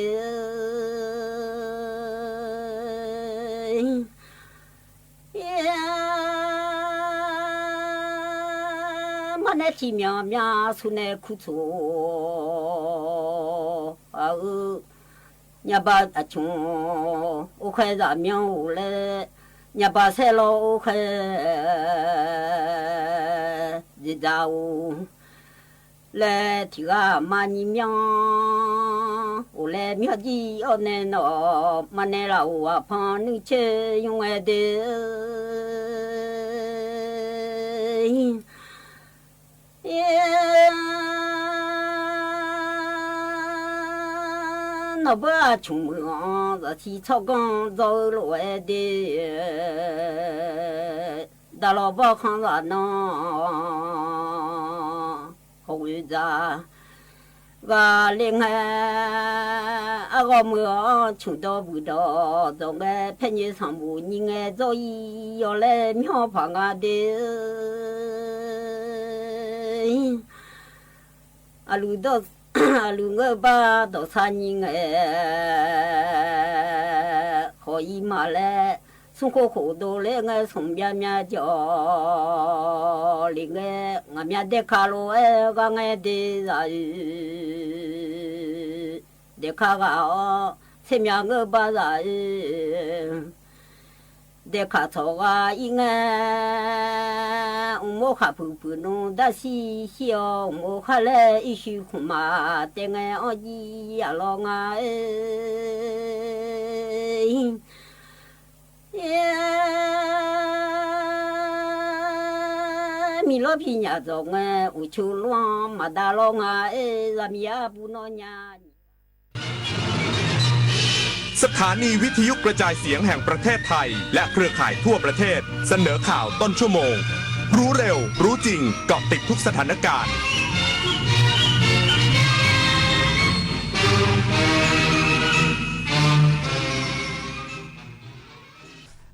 ၣ် မါနဲထံမံမံ ဆူနဲခူသူၣ် အၢ ညါဘၣ်အဆိ အိၣ်ဃဲသးမံအိၣ်လဲၣ် ညါဘၣ်ဆဲးလီၤအိၣ်ဃဲ ဒ်ဒၣ်အိၣ် လဲၤထံဂၤမၤနံၤမံ အိၣ်လဲၤမံဒ်အီၣ်နဲနီၢ် မါနဲလၢအိၣ်အဖီနုၢ်ဆၢယွၤဝဲဒၣ် နီၢ်ဘၢအဆိမိၣ်အီၣ် သးဆံးထီၣ်ကီၢ်ဒီးလိာ်ဝဲဒၣ် ဒၣ်လီၤဘီၣ်ခီသးနီၢ် ဟီၣ်ဝဲဒၣ် ဂၤလၢငါ အဂီၢ်မုၢ်အီၣ်ဆိဒီးဘုၣ်ဒီး ဒီးငါဖဲညါဆၣ်မူၤနံၤငါ ဒီးယီၤလဲၤမံဖးငါဒ့ၣ် အလူၤဒီး အလူၤငိုၢ်ဘၣ်ဒီးဆါနံၤငါ ဃီၤအံၤမးလဲၣ် ဆူခိၣ်ခိၣ်ဒိၣ်လၢငါ ဆူမံမံကၠီ လၢငါ ငါမံဒဲးခးလိာ်ဝဲဂၤငါဒ့ၣ်သးဧၢ ဒဲးခးဂၤအီၣ် ဆဲးမံငိုၢ်ဘၣ်သးဧၢ ဒဲးခးထီၣ်ဂၤအံၤငါ အိၣ်မိၢ်ခးဖုၣ်ဖုၣ်နူဒၣ်ဆံးဆံးအီၣ် အိၣ်မိၢ်ခးလဲၣ်အံၤ ဆူခိၣ်မး တဲငါအီၣ်ယံအလီၤငါဧၢ မံၤလီၤဖံးညၣ်ဒီးငါ အိၣ်ဆိလွံၢ်မၤဒါလီၤငါဧၢ ယမံၤအပူၤနီၢ်ညါ สถานีวิทยุกระจายเสียงแห่งประเทศไทย และเครือข่ายทั่วประเทศ เสนอข่าวต้นชั่วโมง รู้เร็ว รู้จริง เกาะติดทุกสถานการณ์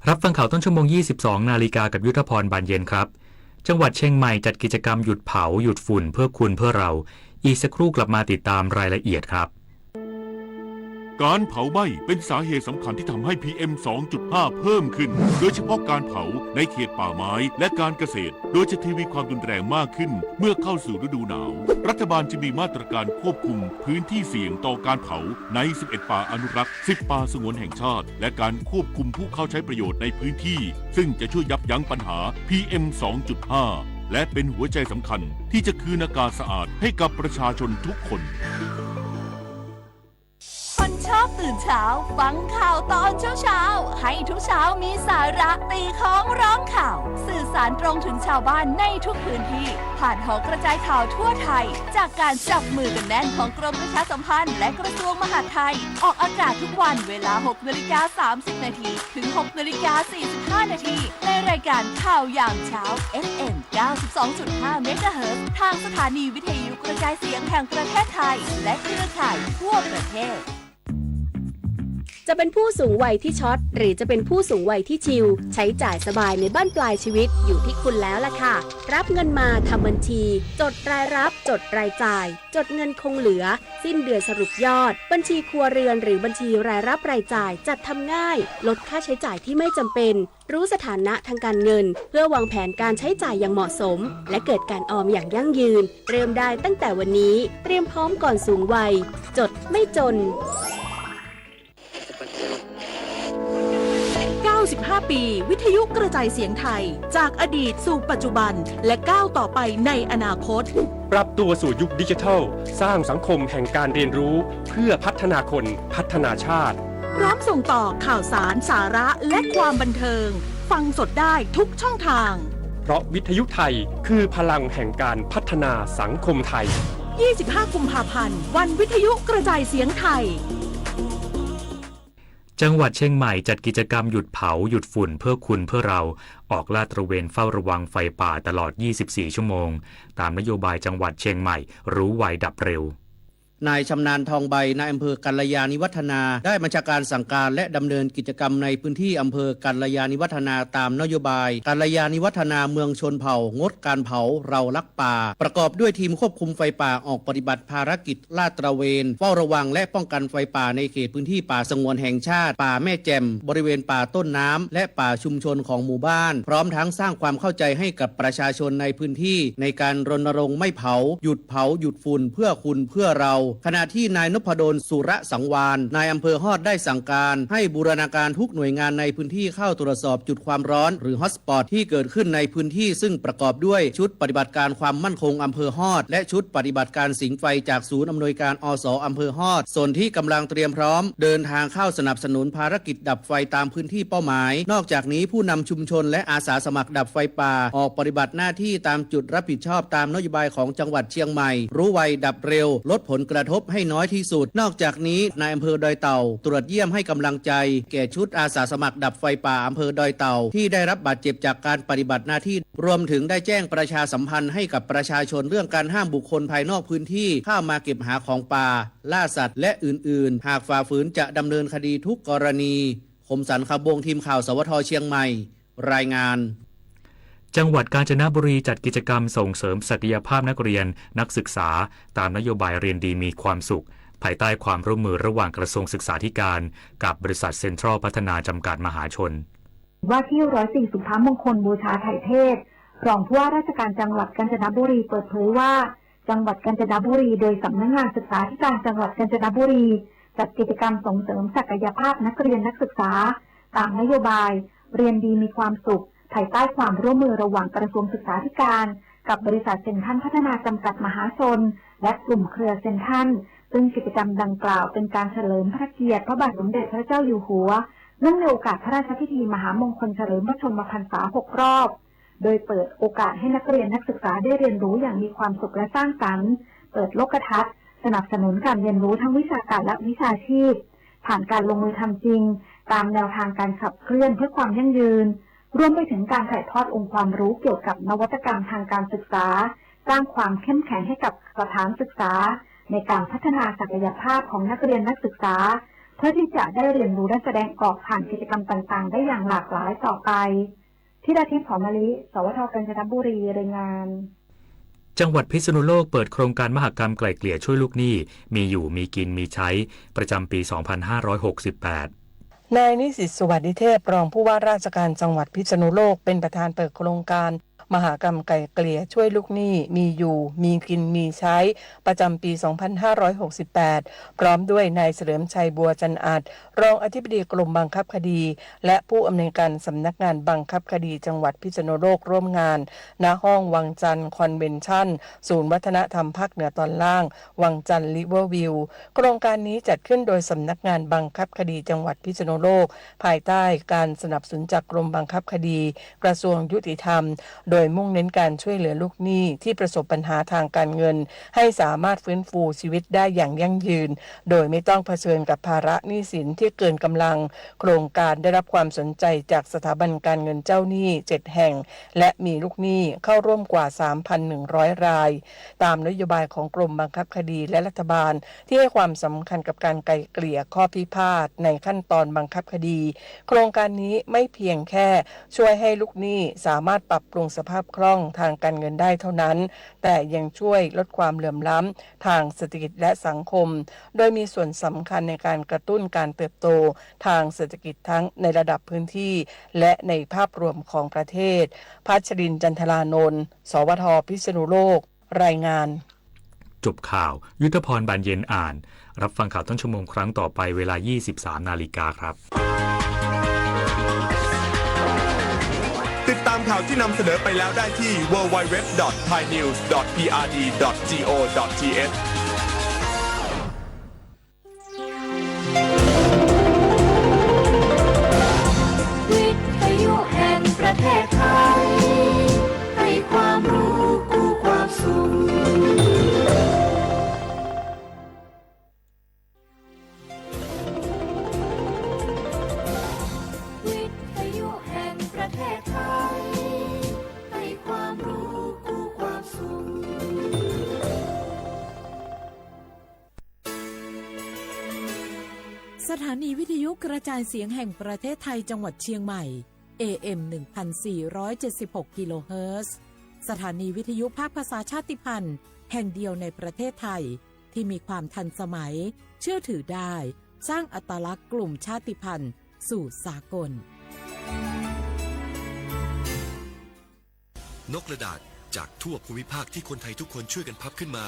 รับฟังข่าวต้นชั่วโมง ยี่สิบสองนาฬิกากับยุทธพร บานเย็นครับ จังหวัดเชียงใหม่จัดกิจกรรมหยุดเผา หยุดฝุ่น เพื่อคุณเพื่อเรา อีกสักครู่กลับมาติดตามรายละเอียดครับ การเผาไหม้เป็นสาเหตุสำคัญที่ทำให้ พีเอ็ม สองจุดห้า เพิ่มขึ้น โดยเฉพาะการเผาในเขตป่าไม้และการเกษตร โดยจะทวีความรุนแรงมากขึ้นเมื่อเข้าสู่ฤดูหนาว รัฐบาลจึงมีมาตรการควบคุมพื้นที่เสี่ยงต่อการเผาใน สิบเอ็ด ป่าอนุรักษ์ สิบ ป่าสงวนแห่งชาติ และการควบคุมผู้เข้าใช้ประโยชน์ในพื้นที่ ซึ่งจะช่วยยับยั้งปัญหา พีเอ็ม สองจุดห้า และเป็นหัวใจสำคัญที่จะคืนอากาศสะอาดให้กับประชาชนทุกคน คนชอบตื่นเช้า ฟังข่าวตอนเช้าๆ ให้ทุกเช้ามีสาระ ตีค้องร้องข่าว สื่อสารตรงถึงชาวบ้านในทุกพื้นที่ ผ่านหอกระจายข่าวทั่วไทย จากการจับมือกันแน่นของกรมประชาสัมพันธ์และกระทรวงมหาดไทย ออกอากาศทุกวันเวลา หกนาฬิกาสามสิบนาที ถึง หกนาฬิกาสี่สิบห้านาที ในรายการข่าวยามเช้า เอฟเอ็ม เก้าสิบสองจุดห้า เมกะเฮิรตซ์ ทางสถานีวิทยุกระจายเสียงแห่งประเทศไทย และเครือข่ายทั่วประเทศ จะเป็นผู้สูงวัยที่ช็อต หรือจะเป็นผู้สูงวัยที่ชิล ใช้จ่ายสบายในบั้นปลายชีวิตอยู่ที่คุณแล้วล่ะค่ะ รับเงินมาทำบัญชี จดรายรับ จดรายจ่าย จดเงินคงเหลือ สิ้นเดือนสรุปยอด บัญชีครัวเรือนหรือบัญชีรายรับรายจ่าย จัดทำง่าย ลดค่าใช้จ่ายที่ไม่จำเป็น รู้สถานะทางการเงิน เพื่อวางแผนการใช้จ่ายอย่างเหมาะสม และเกิดการออมอย่างยั่งยืน เริ่มได้ตั้งแต่วันนี้ เตรียมพร้อมก่อนสูงวัย จดไม่จน เก้าสิบห้า ปี วิทยุกระจายเสียงไทย จากอดีตสู่ปัจจุบัน และก้าวต่อไปในอนาคต ปรับตัวสู่ยุคดิจิทัล สร้างสังคมแห่งการเรียนรู้ เพื่อพัฒนาคน พัฒนาชาติ พร้อมส่งต่อข่าวสาร สาระ และความบันเทิง ฟังสดได้ทุกช่องทาง เพราะวิทยุไทยคือพลังแห่งการพัฒนาสังคมไทย ยี่สิบห้า กุมภาพันธ์ วันวิทยุกระจายเสียงไทย จังหวัดเชียงใหม่จัดกิจกรรมหยุดเผา หยุดฝุ่น เพื่อคุณเพื่อเรา ออกลาดตระเวนเฝ้าระวังไฟป่าตลอด ยี่สิบสี่ ชั่วโมง ตามนโยบายจังหวัดเชียงใหม่ รู้ไวดับเร็ว นายชำนาญ ทองใบ นายอำเภอกัลยาณิวัฒนา ได้บัญชาการสั่งการและดำเนินกิจกรรมในพื้นที่อำเภอกัลยาณิวัฒนา ตามนโยบายกัลยาณิวัฒนาเมืองชนเผ่า งดการเผา เรารักป่า ประกอบด้วยทีมควบคุมไฟป่าออกปฏิบัติภารกิจลาดตระเวน เฝ้าระวังและป้องกันไฟป่าในเขตพื้นที่ป่าสงวนแห่งชาติ ป่าแม่แจ่ม บริเวณป่าต้นน้ำ และป่าชุมชนของหมู่บ้าน พร้อมทั้งสร้างความเข้าใจให้กับประชาชนในพื้นที่ ในการรณรงค์ไม่เผา หยุดเผา หยุด ฝุ่นเพื่อคุณเพื่อเรา ขณะที่นายนพดล สุรสังวาล นายอำเภอฮอด ได้สั่งการให้บูรณาการทุกหน่วยงานในพื้นที่เข้าตรวจสอบจุดความร้อน หรือฮอตสปอตที่เกิดขึ้นในพื้นที่ ซึ่งประกอบด้วยชุดปฏิบัติการความมั่นคงอำเภอฮอด และชุดปฏิบัติการสิงห์ไฟจากศูนย์อำนวยการ อส อำเภอฮอด สนธิกำลังเตรียมพร้อมเดินทางเข้าสนับสนุนภารกิจดับไฟตามพื้นที่เป้าหมาย นอกจากนี้ผู้นำชุมชนและอาสาสมัครดับไฟป่าออกปฏิบัติหน้าที่ตามจุดรับผิดชอบตามนโยบายของจังหวัดเชียงใหม่ รู้ไวดับเร็ว ลดผลกระทบให้น้อยที่สุด นอกจากนี้นายอำเภอดอยเต่าตรวจเยี่ยมให้กำลังใจแก่ชุดอาสาสมัครดับไฟป่าอำเภอดอยเต่าที่ได้รับบาดเจ็บจากการปฏิบัติหน้าที่ รวมถึงได้แจ้งประชาสัมพันธ์ให้กับประชาชนเรื่องการห้ามบุคคลภายนอกพื้นที่เข้ามาเก็บหาของป่า ล่าสัตว์ และอื่นๆ หากฝ่าฝืนจะดำเนินคดีทุกกรณี คมสันต์ คำวงศ์ ทีมข่าว สวท เชียงใหม่ รายงาน จังหวัดกาญจนบุรีจัดกิจกรรมส่งเสริมศักยภาพนักเรียน นักศึกษา ตามนโยบายเรียนดีมีความสุข ภายใต้ความร่วมมือระหว่างกระทรวงศึกษาธิการ กับบริษัทเซ็นทรัลพัฒนาจำกัดมหาชน ว่าที่ร้อยตรีสุภมงคล บูชาไถ่เทพ รองผู้ว่าราชการจังหวัดกาญจนบุรีเปิดเผยว่า จังหวัดกาญจนบุรี โดยสำนักงานศึกษาธิการจังหวัดกาญจนบุรี จัดกิจกรรมส่งเสริมศักยภาพนักเรียนนักศึกษา ตามนโยบาย เรียนดีมีความสุข ภายใต้ความร่วมมือระหว่างกระทรวงศึกษาธิการ กับบริษัทเซ็นทรัลพัฒนาจำกัดมหาชน และกลุ่มเครือเซ็นทรัล ซึ่งกิจกรรมดังกล่าวเป็นการเฉลิมพระเกียรติพระบาทสมเด็จพระเจ้าอยู่หัว เนื่องในโอกาสพระราชพิธีมหามงคลเฉลิมพระชนมพรรษาหกรอบ โดยเปิดโอกาสให้นักเรียนนักศึกษาได้เรียนรู้อย่างมีความสุขและสร้างสรรค์ เปิดโลกทัศน์ สนับสนุนการเรียนรู้ทั้งวิชาการและวิชาชีพ ผ่านการลงมือทำจริง ตามแนวทางการขับเคลื่อนเพื่อความยั่งยืน รวมไปถึงการถ่ายทอดองค์ความรู้เกี่ยวกับนวัตกรรมทางการศึกษา สร้างความเข้มแข็งให้กับสถานศึกษา ในการพัฒนาศักยภาพของนักเรียนนักศึกษา เพื่อที่จะได้เรียนรู้และแสดงออกผ่านกิจกรรมต่างๆ ได้อย่างหลากหลายต่อไป ธิดาทิพย์ หอมมะลิ สวท กาญจนบุรี รายงาน เ จังหวัดพิษณุโลกเปิดโครงการมหกรรมไกล่เกลี่ยช่วยลูกหนี้ มีอยู่ มีกิน มีใช้ ประจำปี สองพันห้าร้อยหกสิบแปด นายนิสิต สุวัสดิเทพ รองผู้ว่าราชการจังหวัดพิษณุโลก เป็นประธานเปิดโครงการมหกรรมไกล่เกลี่ยช่วยลูกหนี้ มีอยู่ มีกิน มีใช้ ประจำปี สองพันห้าร้อยหกสิบแปด พร้อมด้วยนายเฉลิมชัย บัวจันอาจ รองอธิบดีกรมบังคับคดี และผู้อำนวยการสำนักงานบังคับคดีจังหวัดพิษณุโลกร่วมงาน ณ ห้องวังจันทร์คอนเวนชั่น ศูนย์วัฒนธรรมภาคเหนือตอนล่าง วังจันทร์ริเวอร์วิว โครงการนี้จัดขึ้นโดยสำนักงานบังคับคดีจังหวัดพิษณุโลก ภายใต้การสนับสนุนจากกรมบังคับคดี กระทรวงยุติธรรม โดยมุ่งเน้นการช่วยเหลือลูกหนี้ที่ประสบปัญหาทางการเงิน ให้สามารถฟื้นฟูชีวิตได้อย่างยั่งยืน โดยไม่ต้องเผชิญกับภาระหนี้สินที่เกินกำลัง โครงการได้รับความสนใจจากสถาบันการเงินเจ้าหนี้ เจ็ด แห่ง และมีลูกหนี้เข้าร่วมกว่า สามพันหนึ่งร้อย ราย ตามนโยบายของกรมบังคับคดีและรัฐบาล ที่ให้ความสำคัญกับการไกล่เกลี่ยข้อพิพาทในขั้นตอนบังคับคดี โครงการนี้ไม่เพียงแค่ช่วยให้ลูกหนี้สามารถปรับปรุงสภาพคล่องทางการเงินได้เท่านั้น แต่ยังช่วยลดความเหลื่อมล้ำทางเศรษฐกิจและสังคม โดยมีส่วนสำคัญในการกระตุ้นการเติบโตทางเศรษฐกิจทั้งในระดับพื้นที่ และในภาพรวมของประเทศ พัชรินทร์ จันทรานนท์ สวท พิษณุโลก รายงาน จบข่าว ยุทธพร บานเย็นอ่าน รับฟังข่าวต้นชั่วโมงครั้งต่อไปเวลา ยี่สิบสาม นาฬิกาครับ ติดตามข่าวที่นำเสนอไปแล้วได้ที่ ดับเบิลยู ดับเบิลยู ดับเบิลยู ดอท ไทยนิวส์ ดอท พีอาร์ดี ดอท จี โอ ดอท ที เอช วิทยุแห่งประเทศไทย ให้ความรู้คู่ความสุข วิทยุแห่งประเทศไทย ให้ความรู้คู่ความสุข สถานีวิทยุกระจายเสียงแห่งประเทศไทยจังหวัดเชียงใหม่ เอ เอ็ม หนึ่งพันสี่ร้อยเจ็ดสิบหก กิโลเฮิรตซ์ สถานีวิทยุภาคภาษาชาติพันธุ์แห่งเดียวในประเทศไทย ที่มีความทันสมัย เชื่อถือได้ สร้างอัตลักษณ์กลุ่มชาติพันธุ์สู่สากล นกกระดาษจากทั่วภูมิภาคที่คนไทยทุกคนช่วยกันพับขึ้นมา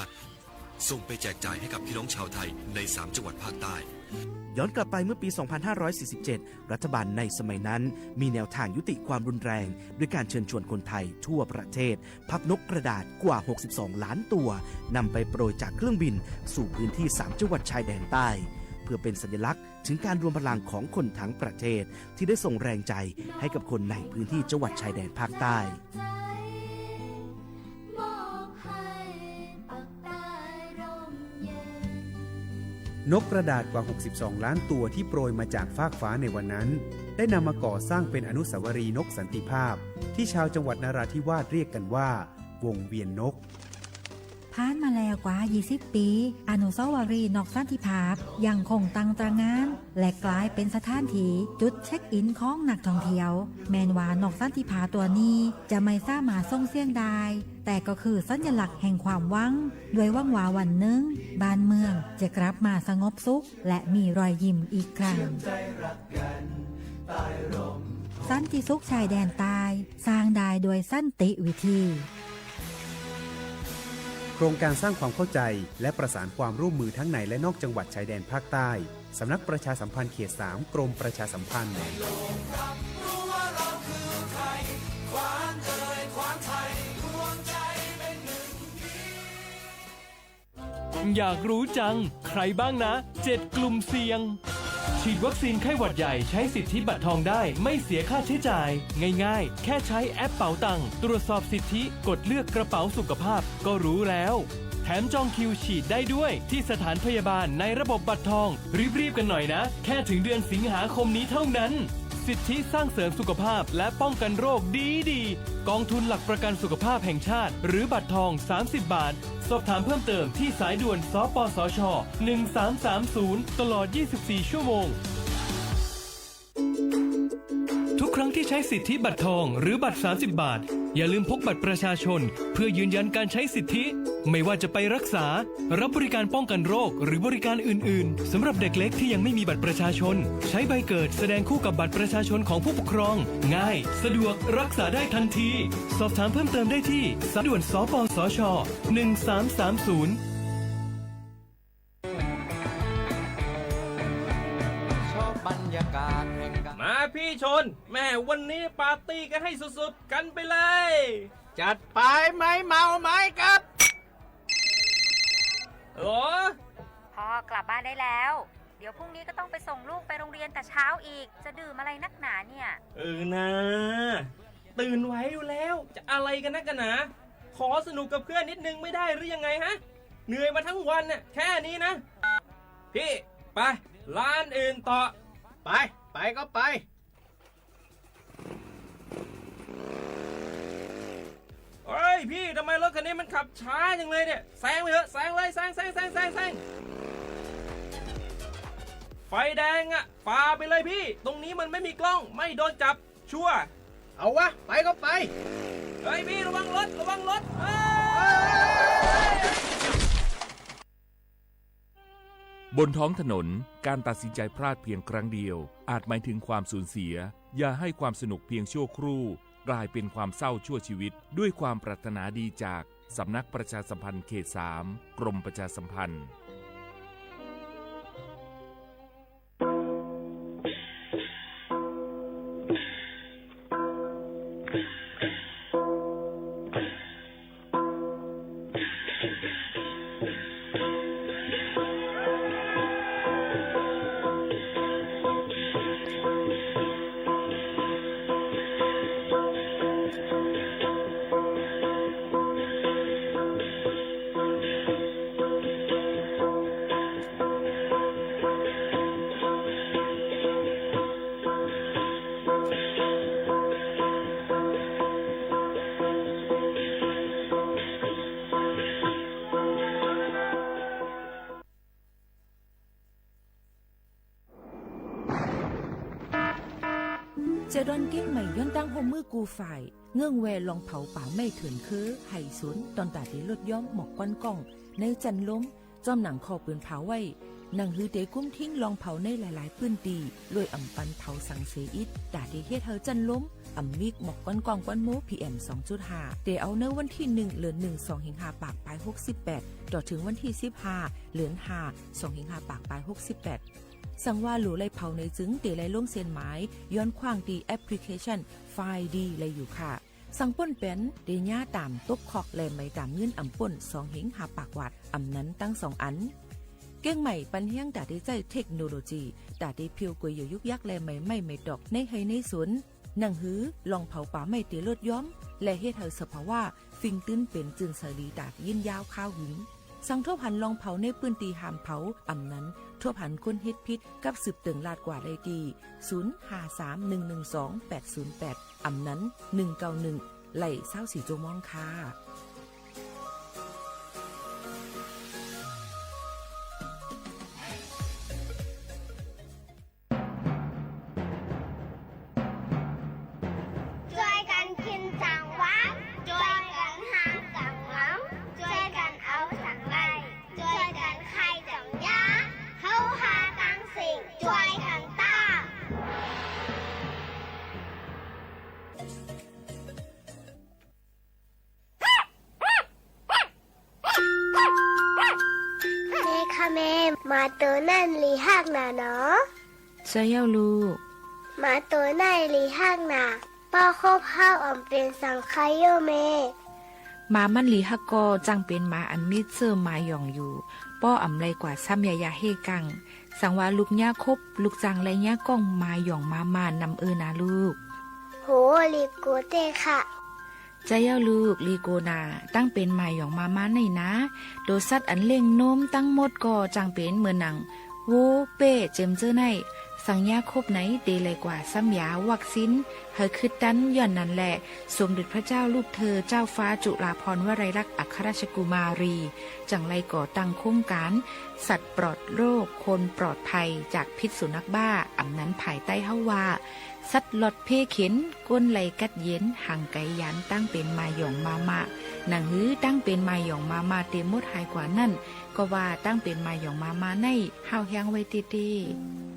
ส่งไปแจกจ่ายให้กับพี่น้องชาวไทยในสามจังหวัดภาคใต้ ย้อนกลับไปเมื่อปี สองพันห้าร้อยสี่สิบเจ็ด รัฐบาลในสมัยนั้นมีแนวทางยุติความรุนแรง ด้วยการเชิญชวนคนไทยทั่วประเทศ พับนกกระดาษกว่า หกสิบสอง ล้านตัว นำไปโปรยจากเครื่องบินสู่พื้นที่สามจังหวัดชายแดนใต้ เพื่อเป็นสัญลักษณ์ถึงการรวมพลังของคนทั้งประเทศ ที่ได้ส่งแรงใจให้กับคนในพื้นที่จังหวัดชายแดนภาคใต้ นกกระดาษกว่า หกสิบสอง ล้านตัวที่โปรยมาจากฟากฟ้าในวันนั้น ได้นำมาก่อสร้างเป็นอนุสาวรีย์นกสันติภาพ ที่ชาวจังหวัดนราธิวาสเรียกกันว่า วงเวียนนก ผ่านมาแล้วกว่า ยี่สิบ ปี อนุสาวรีย์นกสันติภาพยังคงตั้งตระหง่าน และกลายเป็นสถานที่จุดเช็คอินของนักท่องเที่ยว แม้นว่านกสันติภาพตัวนี้จะไม่สามารถส่งเสียงได้ แต่ก็คือสัญลักษณ์แห่งความหวัง ด้วยหวังว่าวันหนึ่งบ้านเมืองจะกลับมาสงบสุข และมีรอยยิ้มอีกครั้ง สันติสุขชายแดนใต้ สร้างได้ด้วยสันติวิธี โครงการสร้างความเข้าใจและประสานความร่วมมือทั้งในและนอกจังหวัดชายแดนภาคใต้ สำนักประชาสัมพันธ์เขตสาม กรมประชาสัมพันธ์ อยากรู้จัง ใครบ้างนะ เจ็ด กลุ่มเสี่ยง ฉีดวัคซีนไข้หวัดใหญ่ใช้สิทธิบัตรทองได้ ไม่เสียค่าใช้จ่าย ง่ายๆ แค่ใช้แอปเป๋าตัง ตรวจสอบสิทธิ กดเลือกกระเป๋าสุขภาพ ก็รู้แล้ว แถมจองคิวฉีดได้ด้วยที่สถานพยาบาลในระบบบัตรทอง รีบๆ กันหน่อยนะ แค่ถึงเดือนสิงหาคมนี้เท่านั้น สิทธิสร้างเสริมสุขภาพและป้องกันโรคดีๆ กองทุนหลักประกันสุขภาพแห่งชาติ หรือบัตรทอง สามสิบ บาท สอบถามเพิ่มเติมที่สายด่วน สปสช หนึ่งสามสามศูนย์ ตลอด ยี่สิบสี่ ชั่วโมง ทุกครั้งที่ใช้สิทธิบัตรทองหรือบัตร สามสิบ บาท อย่าลืมพกบัตรประชาชนเพื่อยืนยันการใช้สิทธิ ไม่ว่าจะไปรักษา รับบริการป้องกันโรค หรือบริการอื่นๆ สำหรับเด็กเล็กที่ยังไม่มีบัตรประชาชน ใช้ใบเกิดแสดงคู่กับบัตรประชาชนของผู้ปกครอง ง่าย สะดวก รักษาได้ทันที สอบถามเพิ่มเติมได้ที่สายด่วน สปสช หนึ่งสามสามศูนย์ ชอบบรรยากาศแห่งการ มาพี่ชน แม่วันนี้ปาร์ตี้กันให้สุดๆ กันไปเลย จัดไป ไม้เมาไม้กลับ ฮัลโหล พ่อกลับบ้านได้แล้ว เดี๋ยวพรุ่งนี้ก็ต้องไปส่งลูกไปโรงเรียนแต่เช้าอีก จะดื่มอะไรนักหนาเนี่ย เออนะ ตื่นไหวอยู่แล้ว จะอะไรกันนักกันหนา ขอสนุกกับเพื่อนนิดนึงไม่ได้หรือยังไงฮะ เหนื่อยมาทั้งวันน่ะ แค่นี้นะ พี่ ไป ร้านอื่นต่อ ไป ไปก็ไป เฮ้ยพี่ ทำไมรถคันนี้มันขับช้าจังเลยเนี่ย แซงไปเถอะ แซงเลย แซง แซง แซง แซง แซง ไฟแดงอะ ฝ่าไปเลยพี่ ตรงนี้มันไม่มีกล้อง ไม่โดนจับ ชัวร์ เอาวะ ไปก็ไป เฮ้ยพี่ ระวังรถ ระวังรถ เฮ้ย บนท้องถนน การตัดสินใจพลาดเพียงครั้งเดียว อาจหมายถึงความสูญเสีย อย่าให้ความสนุกเพียงชั่วครู่ กลายเป็นความเศร้าชั่วชีวิต ด้วยความปรารถนาดีจากสำนักประชาสัมพันธ์เขตสาม กรมประชาสัมพันธ์ เจอดอนเก๊กใหม่ย้อนตั้งฮ่วมมือกู้ฝ่าย เงื่องแวลองเผาป่าไม้เถื่อนเคือ ไห่สน ตอนต๋าเตลดย้อมหมอกควันก้องในจั้นลม จ้อมหนังข้อปืนเผาไว้ หนังหือเตกุ้มทิ้งลองเผาในหลายๆ ปื้นตี้ โดยอ่ำปันเผาสังเสียอิด ต๋าเตเฮ็ดหื้อจั้นลม อ่ำมีหมอกควันก้องควันโม พีเอ็ม สองจุดห้า เต๋าเนินวันตี้หนึ่ง เดือนหนึ่ง สองเหียงห้าปากปายหกสิบแปด ต่อเถิงวันตี้สิบห้า เดือนห้า สองเหียงห้าปากปายหกสิบแปด สังว่าหลู่ไล่เผาในจึงเต๋ไล่ลงเส้นหมาย ย้อนขว้างตี้แอปพลิเคชัน ไฟล์ดี ไล่อยู่ค่ะ สังป้นแป๋น เต๋ย้าต๋ามตกคอก และไหมต๋ามเงินอ่ำป้น สองเหียงห้าปากวาท อ่ำนั้นตึงสองอัน เก๊กใหม่ปันแฮงต๋าเตใจ๊เทคโนโลยี ต๋าเตเผี้ยวก๋วยเหยี่ยวยุกยัก และไหมไม้ไหมตอกในไฮ่ในสน หนังหือลองเผาป่าไม้เต๋ลดย้อม และเฮ็ดหื้อสภาวะ ฟิงตื้นเป๋นจื้นใสดีต๋ายินยาวคาวหึง สังทบหันลองเผาในปื้นตี้ห้ามเผา อ่ำนั้น ทบหันคนเฮ็ดผิดกับสืบเติ่งลาดกว่าได้ตี้ ศูนย์ห้าสามหนึ่งหนึ่งสองแปดศูนย์แปด อ่ำนั้น หนึ่งเก้าหนึ่ง ไล่ซาวสี่จั่วโมงค่ะ จ้วยกั๋นกิ๋นสังวาง จ้วยกั๋นฮักสังหวัง จ้วยกั๋นเอาสังได้ จ้วยกั๋นใค่สังยา เฮาฮาตังสิ่ง จ้วยกั๋นต้าน แม่คะแม่ หมาตั๋วนั้นหลีฮักหนาเนาะ ใจ้เย้าลูก หมาตั๋วนั้นหลีฮักหนา ป้อคบเฮาอ่ำเป๋นสังใค่เย้อแม่ หมามันหลีฮักก่อ จั้งเป๋นหมาอันมีจื้อหมาหย่องอยู่ ป้ออ่ำไล่กวาดซ้ำยะๆ เฮ่กั้ง สังวาลูกเยียะคบ ลูกจั้งไล่เยียะก้องหมาหย่องหมาม่านำเออนาลูก โห หลีกั๋วแต๊ค่ะ ใจ้เย้าลูก หลีกั๋วนา ตังเป๋นหมาหย่องหมาม่านไหนนา ตั๋วสัตว์อันเลี้ยงนมตังหมดก่อจั้งเป๋นเหมือนหนัง วัว เป้ เจียมเจ้อไหน ส สัญญาครบไหนเต๋เลยกว่าซ้ำยาวัคซีนหื้อคึดตัน ย้อนนั้นแหละ สมเด็จพระเจ้าลูกเธอเจ้าฟ้าจุฬาภรณ์วลัยลักษณ์อัครราชกุมารี จั่งได้ก่อตั้งโครงก๋าน สัตว์ปลอดโรค คนปลอดภัยจากพิษสุนัขบ้า อ่ำนั้นภายใต้เฮ้าว่า สัตว์หลอดเพเข็ญ ก้นไหล่กัดเย็น ห่างไก๋ยาน ตั้งเป๋นมาหย่องมามะ หนังหื้อตั้งเป๋นมาหย่องมามะเต๋หมดหายกว่านั้น ก็ว่าตั้งเป๋นมาหย่องมามะในห้าวแฮ้งไว้เต๊ๆ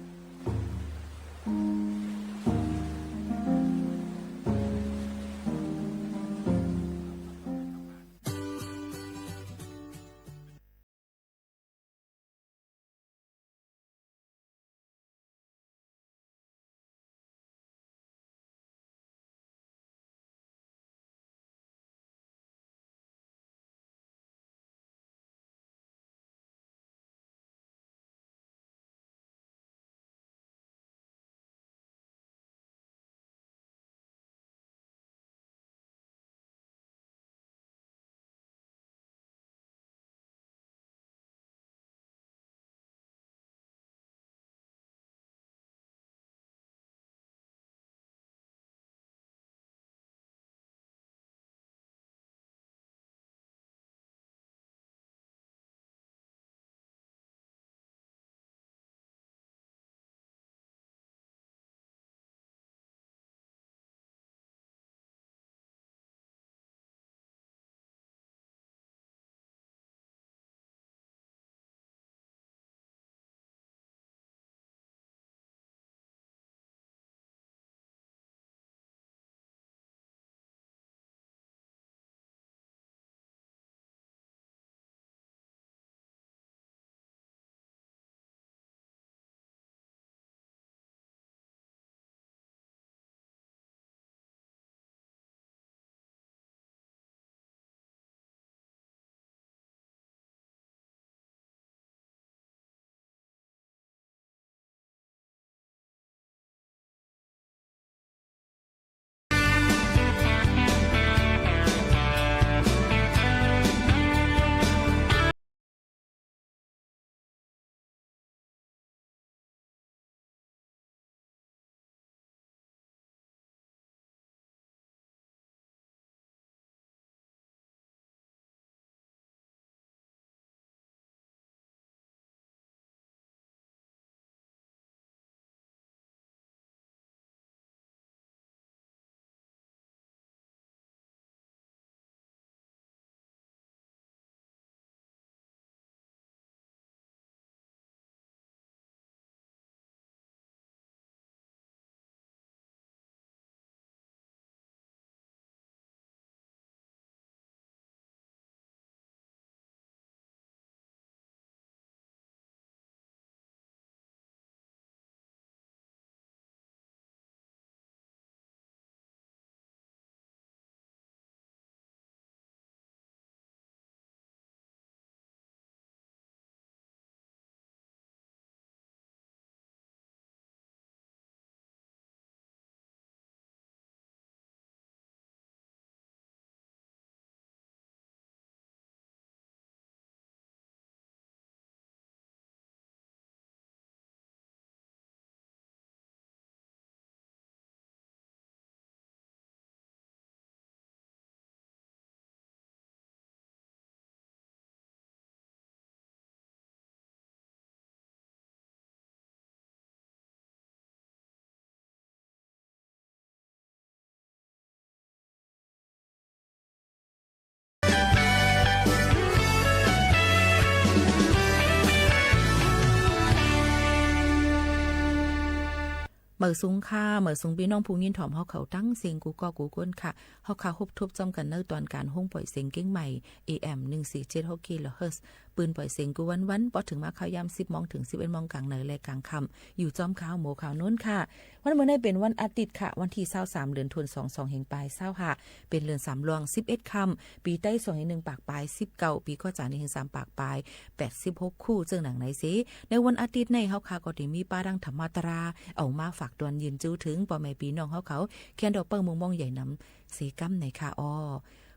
เมิดสูงค่ะ เมิดสูงปี้น้องผู้ยินถ่อมเฮาเขาตังเสียงกู้ก้อกู้คนค่ะ เฮาค่ะฮบทบจ้อมกั๋นในตอนก๋านโฮงป่อยเสียงเกียงใหม่ เอ เอ็ม หนึ่งสี่เจ็ดหก กิโลเฮิรตซ์ ปืนป่อยเสียงกู้วันๆ ปอดเถิงมาข่าวยามสิบโมงเถิงสิบเอ็ดโมงก๋างในและก๋างค่ำ อยู่จ้อมข่าวโมข่าวโน้นค่ะ วันเมื่อนี้เป๋นวันอาทิตย์ค่ะ วันตี้ซาวสาม เดือนธันวา สองพันยี่สิบห้า เป๋นเดือนสามลวง สิบเอ็ดค่ำ ปี๋ไต้สองหมื่นหนึ่งปากปายสิบเก้า ปี๋คอจ๋านี่หนึ่งสามปากปายแปดสิบหกคู่ เจิ่งหนังในเส ในวันอาทิตย์ในเฮาค่ะก็ได้มีป้าดั้งธรรมาตรา เอามาฝากตวนยืนจื้อเถิงป้อแม่ปี้น้องเฮาเขา แคว้นดอกเปิ้ง เมืองม่วงใหญ่นำเสก้ำในค่ะอ้อ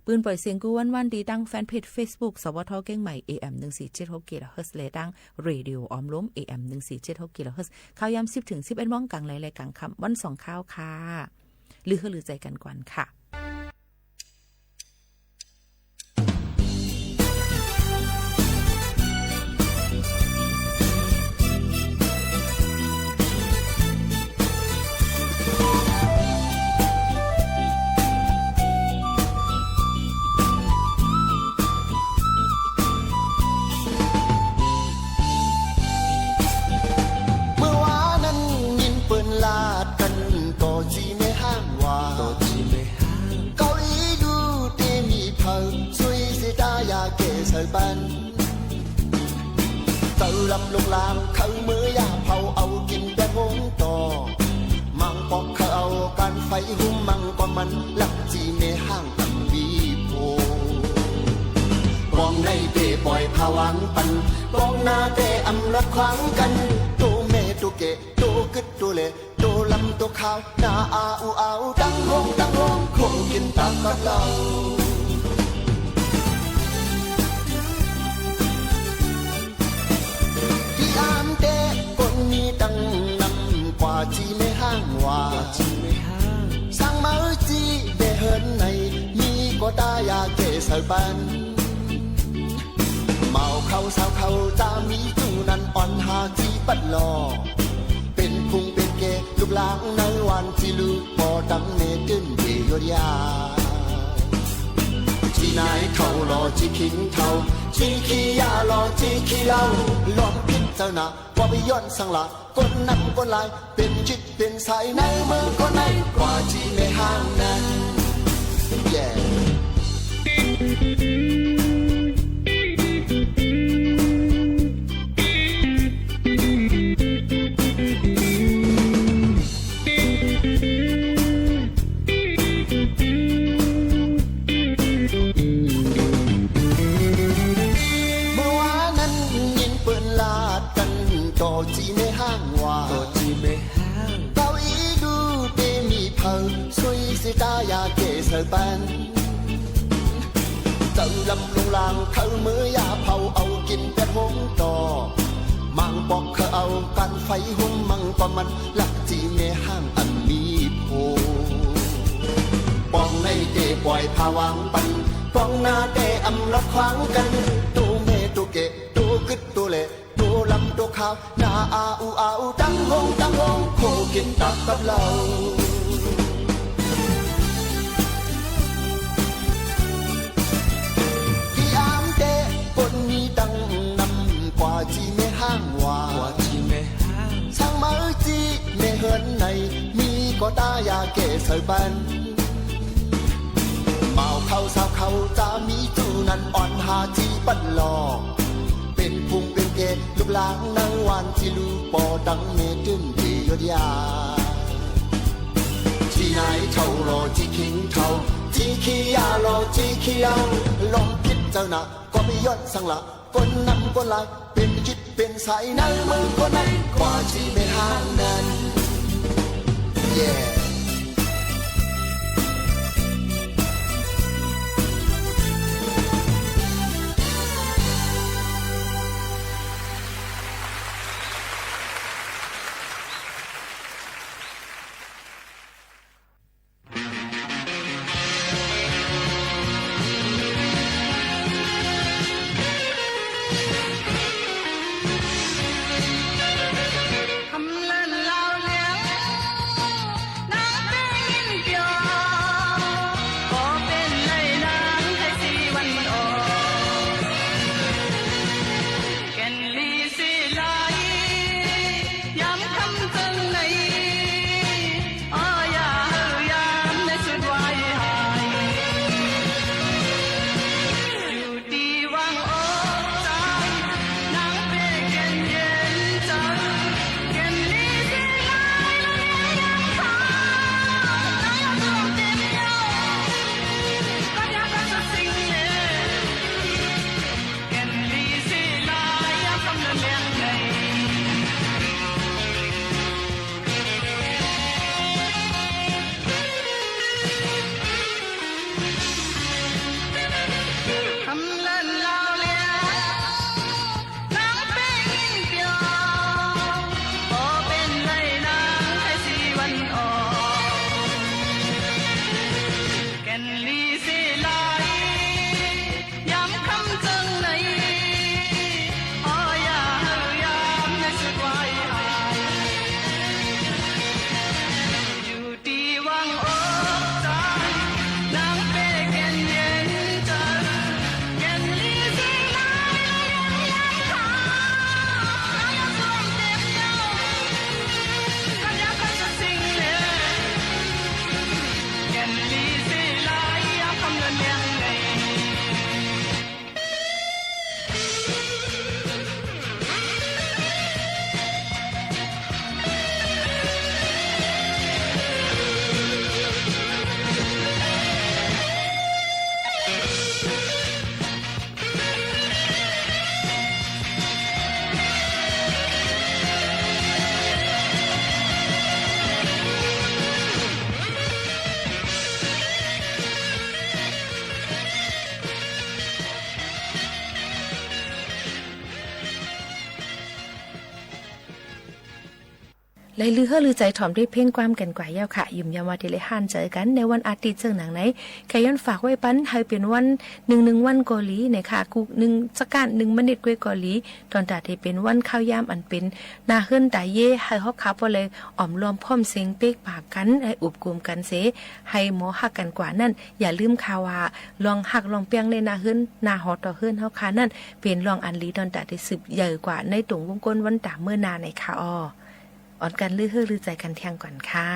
ปืนป่อยเสียงกู้วันๆ ตี้ตังแฟนเพจเฟซบุ๊ก สวท เกียงใหม่ เอเอ็ม หนึ่งสี่เจ็ดหก กิโลเฮิรตซ์ และตังเรดิโอออมโลม เอเอ็ม หนึ่งสี่เจ็ดหก กิโลเฮิรตซ์ ข่าวยามสิบเถิงสิบเอ็ดโมง ก๋างไหลและก๋างค่ำ วันสองข่าวค่ะ ลือหื้อลือใจ๋กั๋นก่อนค่ะ เมื่อวานนั้นยินเปิ้นลาดกั๋น ต่อจี่แม่ฮ้างว่า ต่อจี่แม่ฮ้าง เก้าอี้ดูเตมีเผา สุยสิตายาแก้ใส่ปัน เจ้าลำลงลาง เขาเมือยาเผา เอากิ๋นแบบโฮงต่อ มังปอกเขาเอาก้านไฟหุ้ม มังก็มัน ลักจี่แม่ฮ้างอันมีโผ ปองในเตป่อยผวางปัน ปองหน้าเตอำลอดขวางกั๋น โตแม่โตแก่ โตกึ๊ดโตแหล่ โตลำโตขาว หน้าอาอูอาว ตังโฮงตังโฮง โคกิ๋นตักกับเหล้า ตี้อามเต๊คนมีตังนำ กว่าจี่แม่ฮ้างว่า ว่าจี่แม่ฮ้าง สั่งมาหื้อจี่แม่เฮิรนใน มีก็ตายาแก้ใส่ปัน บ่าวเข้าสาวเข้า จามีจู้นั้น อ่อนหาจี่ปัดหล่อ เป๋นพุงเป๋นแก่ ลูกหลานในหวาน จี่ลูกป้อตังแม่ เติ่นเตยอดยา จี่นายเฒ่าหล่อ จี่คิงเฒ่า จี่ขี้ยาหล่อ จี่ขี้เหล้า ลองพิจารณา ว่าไปย้อนสังละ คนนำคนหลาย เป๋นจิตเป๋นสาย ในเมืองก็ใน กว่าจี่แม่ฮ้างนั้น แย่ เมื่อวานนั้นยินเปิ้นลาดกั๋น ต่อจี่แม่ฮ้างว่า ต่อจี่แม่ฮ้าง เก้าอี้ดูเตมีเผา สุยสิตายาแก้ใส่ปัน เจ้าลำลงลาง เขาเมือยาเผา เอากิ๋นแบบโฮงต่อ มังปอกเขาเอาก้านไฟหุ้ม มังก็มัน ลักจี่แม่ฮ้างอันมีโผ ปองในเตป่อยผวางปัน ปองหน้าเตอำลอดขวางกั๋น โตแม่โตแก่ โตกึ๊ดโตแหล่ โตลำโตขาว หน้าอาอูอาว ตังโฮงตังโฮง โคกิ๋นตักกับเหล้า ตี้อามเต๊คนมีตังนำ กว่าจี่แม่ฮ้างว่า กว่าจี่แม่ฮ้าง สั่งมาหื้อจี่แม่เฮิรนใน มีก็ตายาแก้ใส่ปัน บ่าวเข้าสาวเข้า จามีจู้นั้น อ่อนหาจี่ปัดหล่อ เป๋นพุงเป๋นแก่ ลูกหลานในหวาน จี่ลูกป้อตังแม่ เติ่นเตยอดยา จี่นายเฒ่าหล่อ จี่คิงเฒ่า จี่ขี้ยาหล่อ จี่ขี้เหล้า ลองพิจารณา ก็ไปย้อนสังละ คนนำคนหลาย เป๋นจิตเป๋นสาย ในเมืองก็ใน กว่าจี่แม่ฮ้างนั้น แย่ ได้ลือเฮ้อลือใจ๋ถ่อมด้วยเพลงความกั๋นกว่าเย้าค่ะ หยุมยามว่าจะได้หันเจอกั๋นในวันอาทิตย์เซิ่งหนังใน ก็ย้อนฝากไว้ปัน หื้อเป๋นวันนึ่งนึ่งวันก็ดีนะคะ กู้นึ่งสักก้านนึ่งมินิตก้วยก็ดี ตอนต๋าตี้เป๋นวันข้าวยามอันเป๋นหน้าเฮือนต๋าเย้ หื้อฮอกข้าป้อเลยอ่อมรวมพร้อมเสียงเป๊กปากกั๋น หื้ออุบกุมกั๋นเส หื้อหมอฮักกั๋นกว่านั้น อย่าลืมค่ะว่า ลองฮักลองเปียงในหน้าเฮือน หน้าหอต่อเฮือนเฮาค่ะนั้น เป๋นลองอันดีตอนต๋าตี้สืบเยินกว่าในตรงวงก้นวันต๋าเมื่อหน้าในค่ะอ้อ อ่อนกั๋นลือเฮ้อลือใจ๋กั๋นเตี้ยงก่อนค่ะ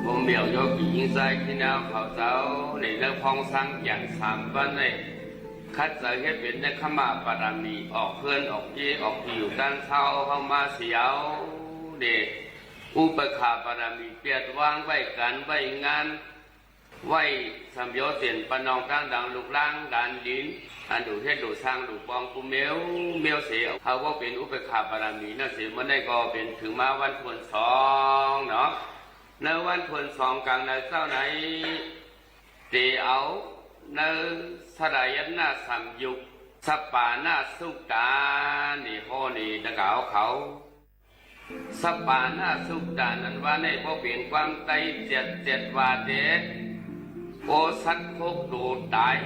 ผมเดี่ยวโยคียิงไซที่แนวเขาเจ้า ในเรื่องพ้องสร้างแก่นสามวันใน คัดใจ๋เฮ็ดเป๋นเนกขัมมะปารมี ออกเฮือนออกเย้ออกตี้อยู่ตั้งเช้าเข้ามาเสียว เดช อุเปกขาปารมี เปียดวางไหว้ก๋านไหว้งาน ไหว้สำเร็จเสี้ยนปะน้องตังดังลูกหลานหลานหลิน อันดูเฮ็ดดูสร้างดูปองกู้เมียวเมียวเส เฮาว่าเป๋นอุเปกขาปารมีนั้นเส เมื่อในก็เป๋นเถิงมาวันทวนสองเนาะ ในวันทวนสองกลางในเจ๊าใน เต๋เอาในสลายตนะสังยุต สปาณะสุตตา นี่ฮ้อนี่ตะกาวเขา สปาณะสุตตะนั้นว่าในบ่เป๋นความใต้เจียดเจ็ดว่าเต๊ โปสัตว์หกโตต๋าย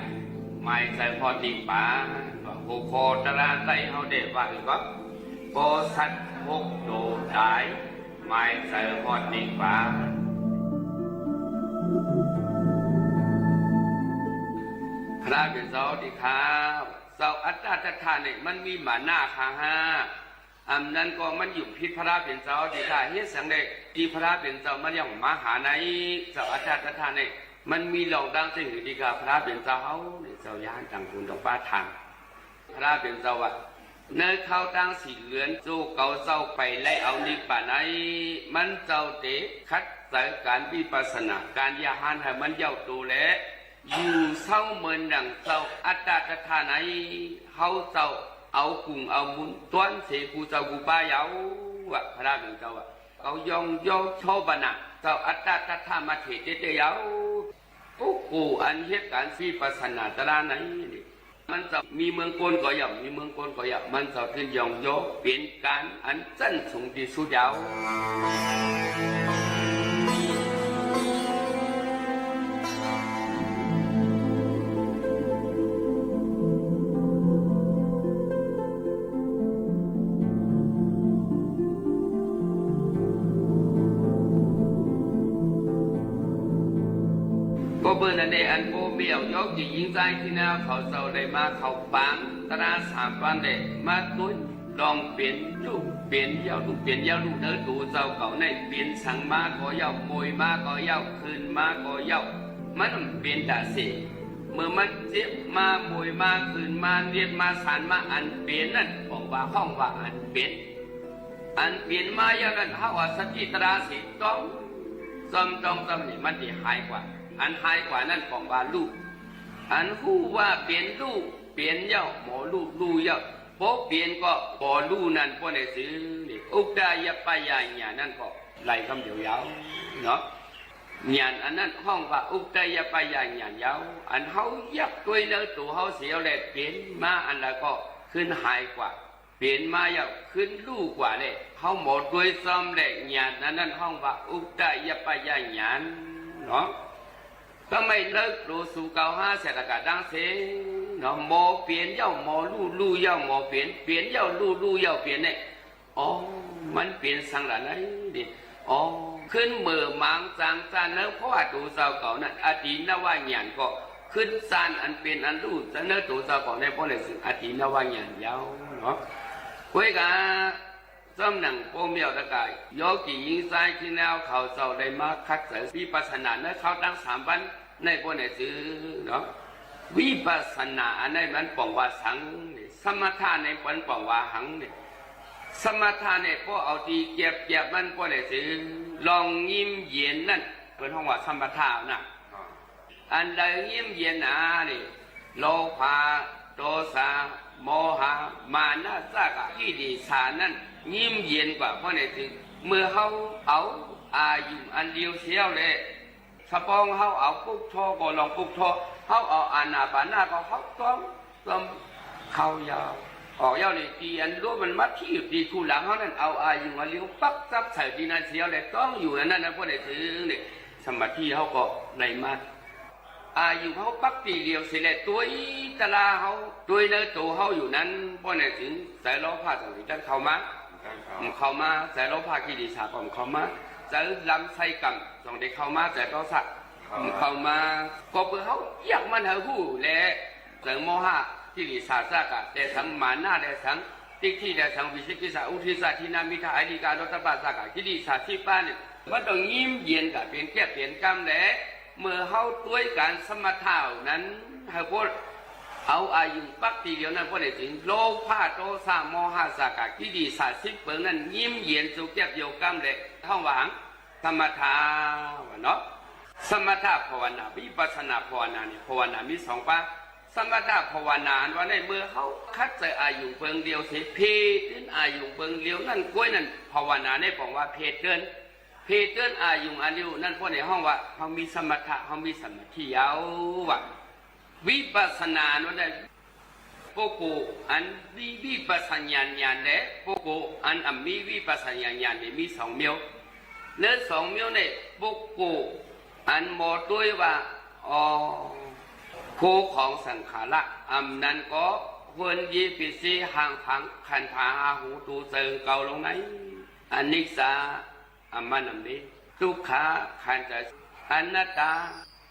หมายใจ๋ฮอดนิพพาน ว่าหัวข้อตำราใต้เฮาได้ว่าอือก็ โปสัตว์หกโตต๋าย หมายใจ๋ฮอดนิพพาน พระเป๋นเจ้าตี้ข้า เจ้าอัตตาตถาเนี่ยมันมีมานะข้างห้า อันนั้นก็มันอยู่ผิดพระเป๋นเจ้าตี้ข้า เหตุสังใดตี้พระเป๋นเจ้ามันยังมาหาใน เจ้าอัตตาตถาเนี่ย มันมีรองดังตี้หื้อตี้ข้าพระเป๋นเจ้าเฮาเนี่ย เจ้าอย่าหันตังคุณต้องปาทาง พระเป๋นเจ้าว่า ในคราวตั้งสี่เดือน โจเก๋าเจ้าไปไล่เอานิพพานใน มันเจ้าเต๋ขัดใจ๋ก๋านวิปัสสนา ก๋านอย่าหันหื้อมันเย้าโตแล อยู่เซ้าเหมือนดั่งเจ้าอัตตาตถาใน เฮาเจ้าเอากุ่งเอามุนต้อนเสกูเจ้ากูป้าเยาว์อะ พระเป๋นเจ้าอะ เขายองยอชอบนะ เจ้าอัตตาตถามาเถเตเยาว์ โอ้โห อันเหตุก๋ารณ์วิปัสสนาตะลาในนี่ มันเจ้ามีเมืองโกนก็เยาว์ มีเมืองโกนก็เยาว์ มันเจ้าขึ้นยองยอ เป๋นก๋านอันจั้นสูงตี้สุดเยาว์ ก็เปิ้นอันนี้อันโป้เปี้ยว ยอดหญิงจายขี้หน้าเขาเจ้าได้มาเข้าปางตะลาสามวันแล มาตวยลองเป๋นลู่เป๋นเย้าลู่เป๋นเย้าลู่เนินตั๋วเจ้าเก่าใน เป๋นสังมาก็เย้า มวยมาก็เย้า คืนมาก็เย้า มันเป๋นต๋าเสพ เมื่อมันเจ็บมา มวยมา คืนมา เลียดมา สานมา อันเป๋นนั้น ป๋องว่าฮ้องว่าอันเป๋น อันเป๋นมาเย้านั้น เฮาเอาสติตราเสพต้อง จ้อมต้องจ้อมนี่ มันจะหายกว่า อันหายกว่านั้นป๋องว่าลู่ อันฮู้ว่าเป๋นลู่ เป๋นเย้า หมอลู่ ลู่เย้า บ่เป๋นก็บ่ลู่นั้น ป้อในจื้อนี่ อุกตะยปัญญาญาณนั้นก็ไล่กำเดียวเยาว์เนาะ ญาณอันนั้นฮ้องว่าอุกตะยปัญญาญาณเยาว์ อันเฮายักตวยเนินตั๋วเฮาเสียแล เป๋นมาอันใดก็ขึ้นหายกว่า เป๋นมาเย้าขึ้นลู่กว่าแล เฮาหมอตวยจ้อมแล ญาณอันนั้นฮ้องว่าอุกตะยปัญญาญาณเนาะ ก็ไม่เลิกรู้สู่เก่าหาเสียตะกะดังเสเนาะ หมอเป๋นเย้าหมอลู่ ลู่เย้าหมอเป๋น เป๋นเย้าลู่ ลู่เย้าเป๋นเนี่ย อ๋อ มันเป๋นสังหละในนี่ อ๋อ ขึ้นเมื่อหมางจางจ้านเนิน เพราะว่าตั๋วเจ้าเก่านั้น อตินวญาณก็ขึ้นจ้านอันเป๋นอันลู่เนินตั๋วเจ้าเก่าใน ป้อในจื้ออตินวญาณเยาว์เนาะ ก้วยกา จ้อมหนังโป้เปี้ยวตะก๋าย ยอดหญิงจายขี้หน้าเขาเจ้าได้มาขัดใจ๋วิปัสสนาในคราวตั้งสามวันใน ป้อในจื้อเนาะ วิปัสสนาอันนั้นมันป๋องว่าสังนี่ สมถะในมันป๋องว่าหังนี่ สมถะในป้อเอาตี้เกียบเกียบมัน ป้อในจื้อ ลองยิ้มเย็นนั้น เปิ้นฮ้องว่าสมถะนะ อันใดยิ้มเย็นหนานี่ โลภะ โทสะ โมหะ มานะ จฉา กิเลสานั้น ยิ้มเย็นกว่า ป้อในจื้อ เมื่อเฮาเอาอายุอันเดียวเสียแล สะปองเฮาเอาปุ๊กโธก็ลองปุ๊กโธ เฮาเอาอานาปานะก็เฮาต้อง ต้องเข้าเย้า ออกเย้านี่ ตี้อันรู้มันมาตี้ตี้กู้หลังเฮานั้น เอาอายุอันเดียวปักจับใส่ตี้นั้นเสียแล ต้องอยู่อันนั้นนะ ป้อในจื้อนี่ สมาธิเฮาก็ได้มา อายุเฮาปักตี้เดียวเสียแล ตวยตะลาเฮา ตวยเนินตั๋วเฮาอยู่นั้น ป้อในจื้อ ใจ๋โลภะจ๋องตี้ตันเข้ามา เข้ามา ใจ๋โลภะกิเลสาก็เข้ามา ใจ๋ลำไส้กำจ๋องตี้เข้ามา ใจ๋โทสะเข้ามา ก็เปื้อเฮาเยียกมันหื้อฮู้แล ใจ๋โมหะ กิเลสา จฉา แดสัง มานะ แดสัง ทิฏฐิ แดสัง วิจิกิจฉา อุทธัจฉา ทิฏฐา มิจฉา อหิริกา โอตตัปปะ จฉา กิเลสา สิบป้ายนี่ มันต้องยิ้มเย็นกาเป๋นเกียบเป๋นกำแล เมื่อเฮาตวยก๋านสมถะนั้น หื้อป้อเอาอายุปักตี้เดียวนั้น ป้อในจื้อ โลภะ โทสะ โมหะ จฉา กิเลสา สิบเปิงนั้น ยิ้มเย็นสู่เกียบเดียวกำแล ฮ้องว่าหัง สมถะ ว่าเนาะ สมถะภาวนา วิปัสสนาภาวนานี่ ภาวนามีสองป้าย สมถะภาวนาอันว่าใน เมื่อเฮาขัดใจ๋อายุเปิงเดียวเสีย เพเติ้นอายุเปิงเดียวนั้น ก้วยนั้น ภาวนาในป๋องว่าเพเติ้น เพเติ้นอายุอันเดียวนั้น ป้อในฮ้องว่าเฮามีสมถะ เฮามีสมาธิเยาว์ ว่า วิปัสสนาอันว่าใน ပုဂ္ဂိုလ် อันมีวิปัสสนาญาณ และ ပုဂ္ဂိုလ် อันอ่ำมีวิปัสสนาญาณ นี่มีสองเมี้ยว ในสองเมี้ยวนี่ ပုဂ္ဂိုလ် อันบ่ตวยว่า อ๋อ โคของสังขาร อ่ำนั้นก็ เฮือนเยปิดเซ ห้างผาง ขันธาห้าหู ตั๋วเจิงเก่าลงใน อนิจจา อ่ำมันอ่ำมี ทุกขา ขันธ์จ๋า อนัตตา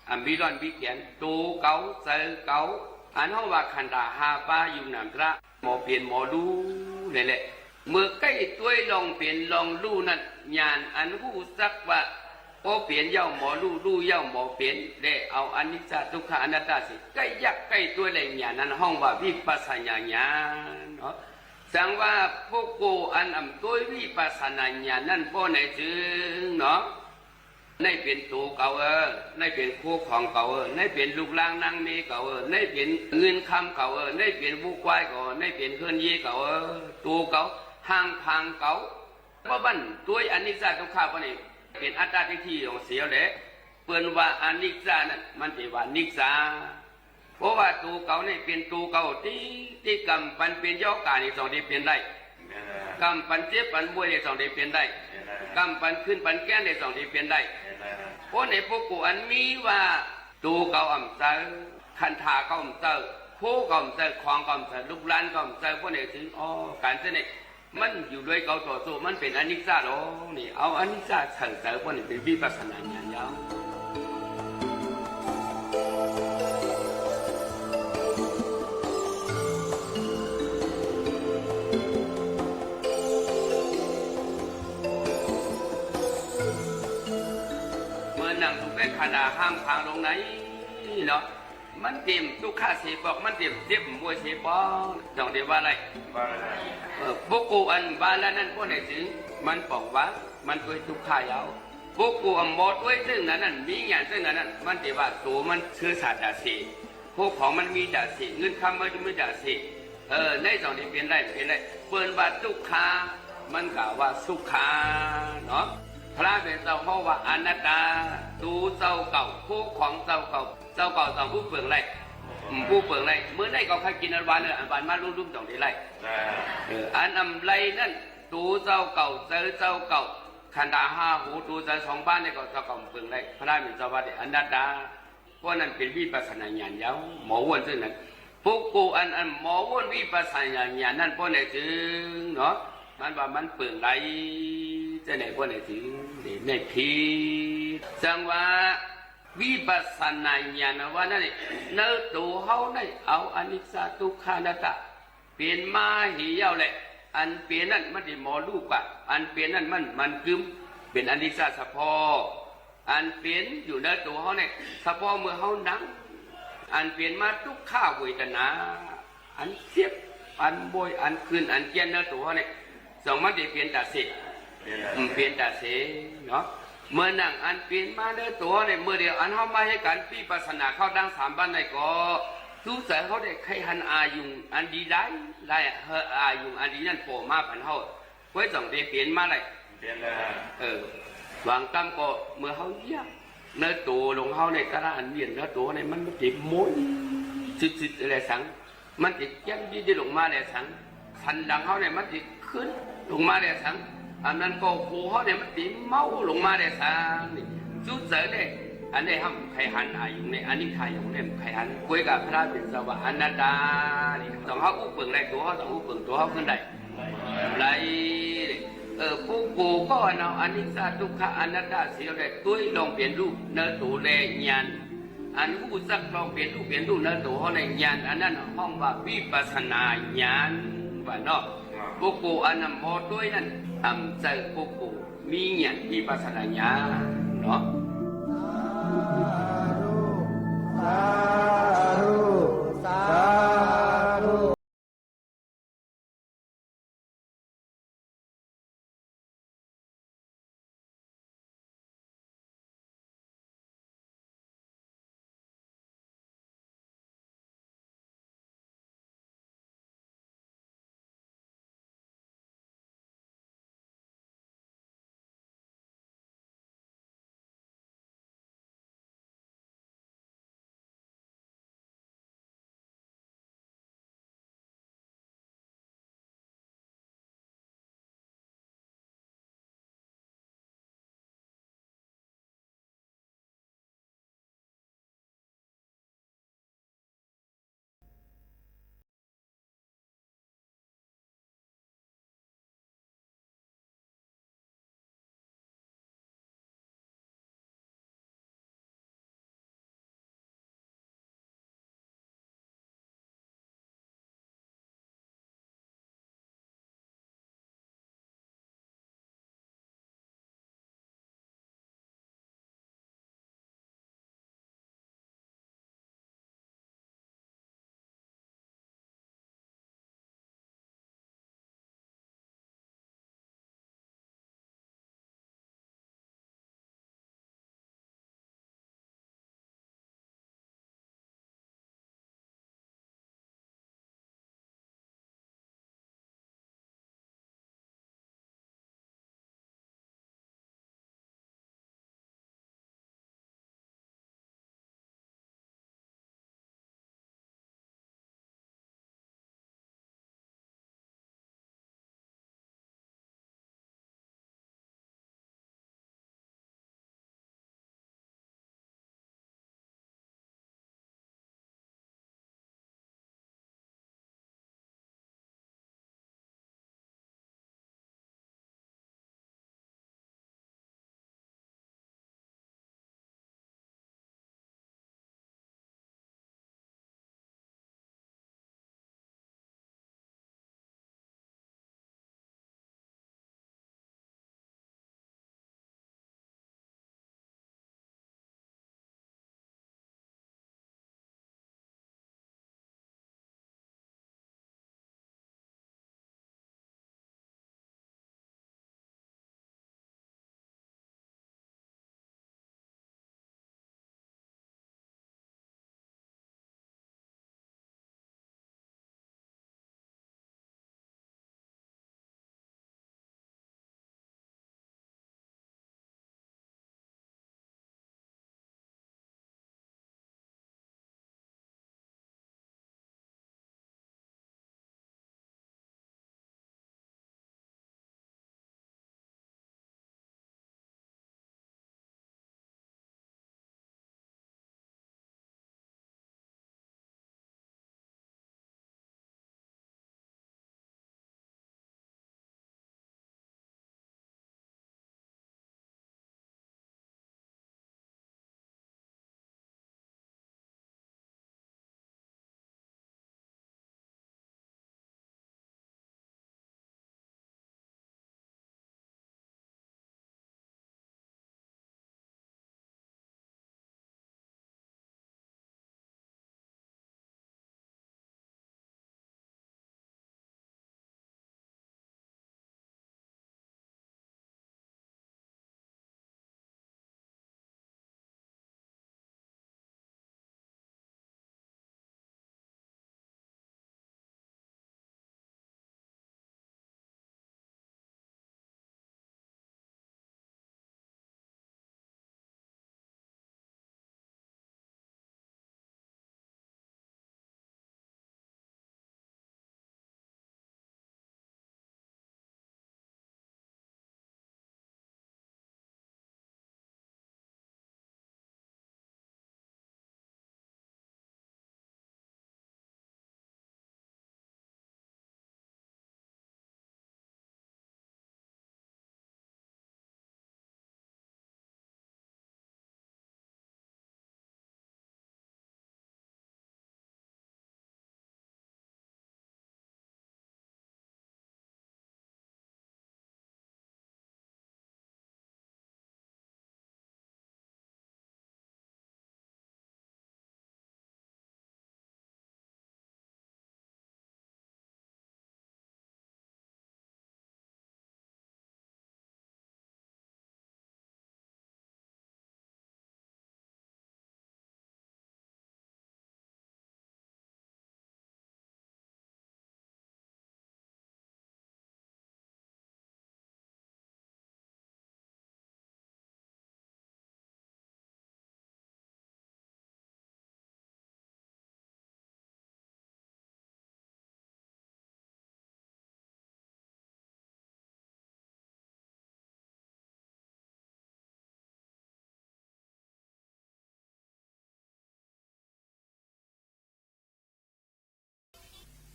อ่ำมีร่อนมีแก๋น ตั๋วเก่า เจิงเก่า อันเฮาว่าขันธาห้าปาอยู่หนามตระ หมอเป๋นหมอฮู้ นี่แหละ เมื่อใก้ตวยลองเป๋นลองฮู้นั้น ญาณอันฮู้จักว่า โอ้ เป๋นเย้าหมอฮู้ ฮู้เย้าหมอเป๋น และเอาอนิจจา ทุกขา อนัตตาเสีย ใก้ยักใก้ตวยแล ญาณนั้นฮ้องว่าวิปัสสนาญาณเนาะ สังว่าปุคคลอันอ่ำตวยวิปัสสนาญาณนั้นป้อไหนจึงเนาะ ในเป๋นตั๋วเก่าเออ ในเป๋นโคของเก่าเออ ในเป๋นลูกหล้างนางเมย์เก่าเออ ในเป๋นเงินคำเก่าเออ ในเป๋นวัวควายเก่า ในเป๋นเฮือนเยเก่าเออ ตั๋วเก่า ห้างผางเก่า เพราะบั้นตวยอนิจจาทุกขาป้อนี่ เป๋นอัตตาทิฏฐิของเสียแหละ เปิ้นว่าอนิจจานั้น มันเป๋นว่านิจจา เพราะว่าตั๋วเก่านี่เป๋นตั๋วเก่าตี้ ตี้ก่ำปันเป๋นเย้ากานี่ส่องตี้เป๋นได้ ก่ำปันเจ็บปันป่วยนี่ส่องตี้เป๋นได้ ก่ำปันขึ้นปันแก้นนี่ส่องตี้เป๋นได้ เพราะในปุคคลอันมีว่าตั๋วเก่าอ่ำเจิง ขันธาเก่าอ่ำเจิง โคเก่าอ่ำเจิง ของเก่าอ่ำเจิง ลูกหล้านเก่าอ่ำเจิง ป้อไหนจึง อ๋อ ก๋านเจ้านี่ มันอยู่ด้วยเก่าต่อสู้ มันเป๋นอนิจจาหลอนี่ เอาอนิจจาใส่ใจ๋ป้อนี่ เป๋นวิปัสสนาญาณเย้า เมื่อหนังถูกแม่ขันธาห้างผางลงในเนาะ มันเป๋นตุ๊กขะเสียปอก มันเป๋นเจ็บป่วยเสียปอก ต้องได้ว่าอะไร ว่าอะไร เออ ปุคคลอันว่าแล้วนั้นป้อไหนจึง มันป๋องว่า มันตวยตุ๊กขะเย้า ปุคคลอันบ่ตวยเซิ่งนั้นนั้น มีญาณเซิ่งนั้นนั้น มันตี้ว่าตั๋วมันเจื้อสาดจ๋าเส โคของมันมีจ๋าเส เงินคำมันมีจ๋าเส เออ ในส่องตี้เป๋นได้ เป๋นได้ เปิ้นว่าตุ๊กขะ มันก็ว่าสุขะเนาะ พระเป๋นเจ้าฮ้องว่าอนัตตา ตั๋วเจ้าเก่า โคของเจ้าเก่า เจ้าเก่าต้องอู้เปิงได้ อืม อู้เปิงได้ มื้อใดก็ใค่กิ๋นอันหวานเออ อันหวานมาลุ่มๆ ต้องได้ไล่ อ่า เออ อันอ่ำไล่นั้น ตั๋วเจ้าเก่า เจิงเจ้าเก่า ขันธาห้าหู ตั๋วเจิงสองบ้านนี่ก็เจ้าเก่าเปิงได้ พระเป๋นเจ้าว่าตี้อนัตตา ป้อนั้นเป๋นวิปัสสนาญาณเย้า หมอว้วนเซิ่งนั้น ปุคคลอัน อันหมอว้วนวิปัสสนาญาณนั้นป้อไหนจึงเนาะ มันว่ามันเปิงได้ เจ้าไหนป้อไหนจึง นี่ นี่ผิด สังว่า วิปัสสนาญาณว่านั้นนี่ ในตั๋วเฮานี่ เอาอนิจจา ทุกขา อนัตตา เป๋นมาเหียเย้าแหละ อันเป๋นนั้นมันตี้หมอฮู้กว่า อันเป๋นนั้นมัน มันกึ๊ม เป๋นอนิจจาเฉพาะ อันเป๋นอยู่ในตั๋วเฮานี่ เฉพาะเมื่อเฮานั่ง อันเป๋นมาตุ๊กขะเวทนา อันเจ็บ อันป่วย อันขึ้น อันแก้นในตั๋วเฮานี่ ส่องมันตี้เป๋นจ๋าเส เป๋นจ๋า อืม เป๋นจ๋าเสเนาะ เมื่อนั่งอันเป๋นมาในตั๋วนี่ เมื่อเดียวอันเฮามาเฮ็ดก๋านวิปัสสนาเข้าตั้งสามบ้านนี่ก็ จู๊ใจ๋เฮาได้ใค่หันอายุงอันดีหลาย หลาย เฮอ อายุงอันดีนั้นโผล่มาปันเฮา ก้วยส่องตี้เป๋นมาได้ เป๋นได้ เออ หว่างต้ำก็เมื่อเฮาเยียะ ในตั๋วหลวงเฮานี่ ตะละอันเวียนในตั๋วนี่ มันบ่ได้ม้วน จึดๆ อะไรสัง มันตี้แก้นดีๆ ลงมาแลสัง สันหลังเฮานี่ มันตี้ขึ้นลงมาแลสัง อันนั้นก็หัวเฮานี่ มันตี้เมาลงมาแลสัง นี่ จู๊ใจ๋นี่ อันนี้ห้ามใค่หันอายุงนี่ อันนี้อายุงนี่ใค่หัน ก้วยก็พระเป๋นเจ้าว่าอนัตตา นี่ ต้องเฮาอู้เปิงได้ ตั๋วเฮาต้องอู้เปิงตั๋วเฮาขึ้นได้ ไร เออ ปุคคลก็เอาอนิจจา ทุกขา อนัตตาเสียแล ตวยลองเป๋นฮู้ในตั๋วแล ญาณ อันฮู้จักลองเป๋นฮู้ เป๋นฮู้ในตั๋วเฮาในญาณ อันนั้นฮ้องว่าวิปัสสนาญาณ ว่าเนาะ ปุคคลอันนั้นบ่ตวยนั้น อ่ำเจิงปุคคลมีญาณวิปัสสนาญาณเนาะ สาธุ สาธุ สาธุ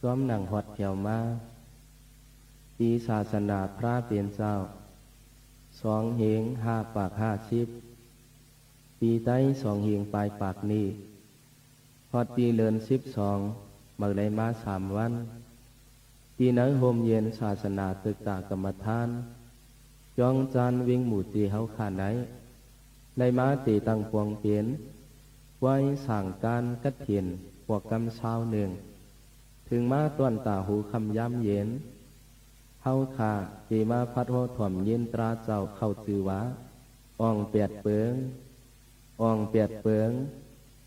จ้อมหนังฮอดแถวมา ปีศาสนาพระเป๋นเจ้า สองเฮงห้าปากห้าสิบ ปีไต๊สองเฮงปายปากนี้ ฮอดตี้เดือนสิบสอง เมื่อได้มาสามวัน ตี้ในโฮมเย็นศาสนาตึกตากรรมฐาน จ้องจานวิงหมู่ตี้เฮาข้าใน ได้มาเต๋ตั้งปวงเป๋น ไหว้สังฆทานกัตถิน ปวกกำซาวนึ่ง เถิงมาต้อนต๋าฮูค่ำยามเย็น เฮาข้าเต๋มาพัดฮอถ่อมยินตราเจ้าเข้าจื้อว่า อ่องแปดเปิง อ่องแปดเปิง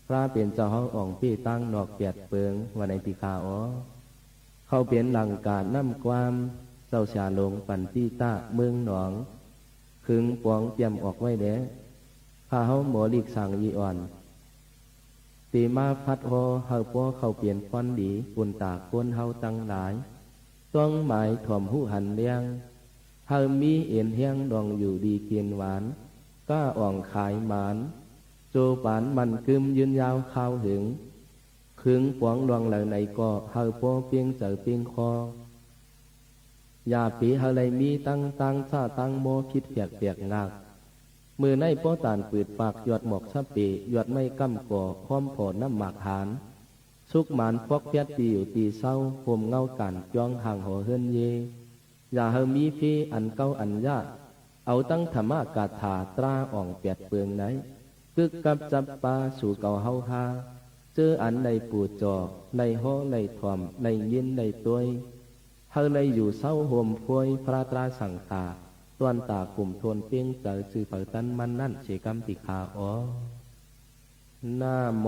พระเป๋นเจ้าเฮาอ่องปี้ตางนอกแปดเปิง ว่าในตี้ข้าออ เข้าเป๋นหลังก๋านน้ำความ เจ้าเสียหลงปันตี้ตะเมืองหนอง ขึงป๋องเตรียมออกไว้แล ข้าเฮาหมอหลีกสังอีอ่อน เต๋มาพัดฮอหื้อป้อเข้าเป๋นฟ้อนดี ปูนต๋าคนเฮาตังหลาย ต้องหมายถ่อมฮู้หันแลง หื้อมีเอ็นแฮงดองอยู่ดีกิ๋นหวาน ก้าอ่องขายหมาน โจปานมั่นกึ้มยืนยาวคาวเหิง ขึงป๋องดองเหลือไหนก็หื้อป้อเปียงเจิ๋วเปียงคอ อย่าเป๋หื้อได้มีตังตางจ้าตังหมอคิดแผลกแผลกงาก มื้อในป้อตานปืดปากหยอดหมอกสะเป๋ หยอดไม้ก้ำก่อ ฮ้อมผ่อน้ำหมากหาน สุกหมานฟอกแฟดตี้อยู่ตี้เซา โฮมเงาก๋านจ้องห่างหอเฮือนเย อย่าหื้อมีเพอันเก๊าอันยะ เอาตังธรรมะกาถาตราอ่องแปดเปิงใน กึกกับจับปาสู่เก่าเฮาฮา เจออันได้ปูจ่อ ได้ฮ้อได้ถ่อม ได้ยินได้ตวย หื้อได้อยู่เซาโฮมพวยพระตราสังฆา ต้อนต๋ากุ่มโทนเปียงเจิ๋วจื้อเปิดตันมันนั้นเสก๋ำตี้ข้าออ นะโม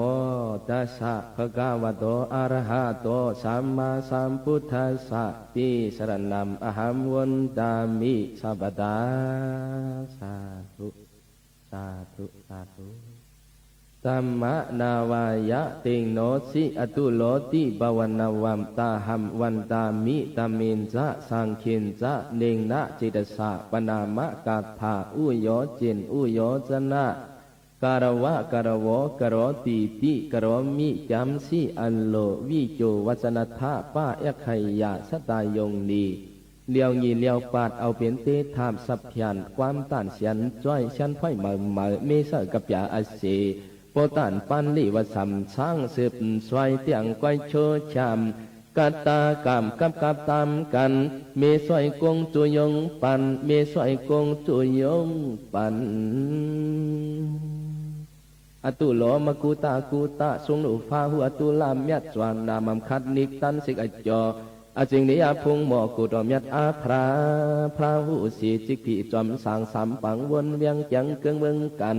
ตัสสะ ภะคะวะโต อะระหะโต สัมมาสัมพุทธัสสะ ติสะระณัง อะหัง วันดามิ สัพพะทา สาธุ สาธุ สาธุ ธัมมะนาวายะ เตโนสิ อะตุโล ติภะวะนะวัง ตะหัง วันดามิ ธัมเมนะ สังฆเนะ เนนะ เจตสะ ปะนามะ กาถา อุโยเจน อุโยจนะ กะระวะ กะระโว กะโรติ ติ กะโรมิ จ๋ำสิ อะโล วิโจ วัจนะทะ ปะ แอกไขยะ สะตายงนี เหลียวหยีเหลียวปาด เอาเป๋นเตถาบสัพพยัญ ความต้านเสียนจ้อย เสียนพ้อยเหมาเหมา เมเสอกับยาอาเส โปต้านปานลีวสัม ช้างสืบสวยเตี้ยงก้อยโชชาม กัตตากรรมกับกับตามกั๋น เมสวยกงจุยงปัน เมสวยกงจุยงปัน อะตุโล มะกุตากุตะ สุงลุฟ้าหัวตุลาเมียดจวน นามำคัดนิกตันสิกอจอ อาจิงนิยาพุงหมอกุตอเมียดอาพระ พระหูสีจิกผีจอมสางสามปังวนเวียงเจียงเกิงเวิงกั๋น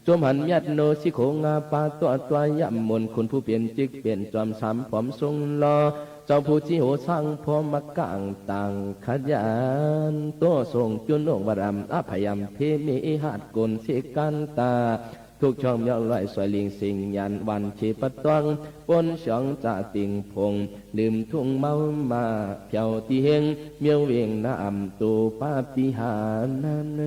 จมหันเมียดโนสิโขงาปาตั๊วตั๊วยะมน คุณผู้เป๋นจิกเป๋นจอมสามผอมสุงลอ เจ้าผู้จิโหสร้างพอมะก๋างต่างขยัน โตส่งจุนองวรำอภยำเพเมหาดกลเสกันตา ทุกช่องเมียวลอยสวยลิงสิงหยันวันเชปะตอง ปนสองจะติงพง ลืมทุ่งเมามาเพียวตี้เฮง เมียวเวงน้ำตูปาฏิหาริย์นั้น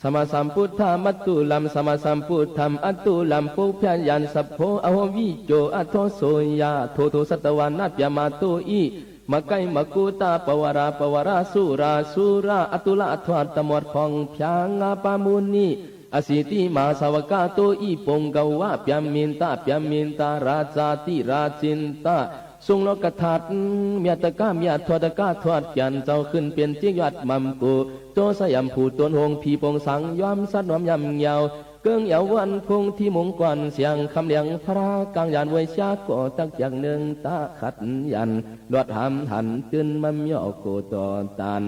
สัมมาสัมพุทธามัตตุลัม สัมมาสัมพุทธัมอัตตุลัม ปุพพะยัญสัพโพ อโหวิโจ อโทโสยะ โทโทสัตวานาปยามาโตอิ มะไกมะกุตาปวาราปวาราสุราสุรา อตุละอทวาตมอดของพยางาปามุนิ อสีติมหาสาวกาโตอิ ปงกวะปยามินตะปยามินตาราจาติราจินตะ สุงโลกธาตุ เมียตะกะเมียทวดตะกะทวดแก่น เจ้าขึ้นเป๋นจิกยอดมำกุ โจสยามภูตนหงส์ผีปงสัง ยอมสัตว์นวมยำเยาว เกิงเยาววันพุงที่มุงก่อนเสียงคำเหลียงพระกลางยานเวยชาก่อตักจากเนืองตะขัดยัน ลวดหามหันตื่นมาเมียวโกต่อตาน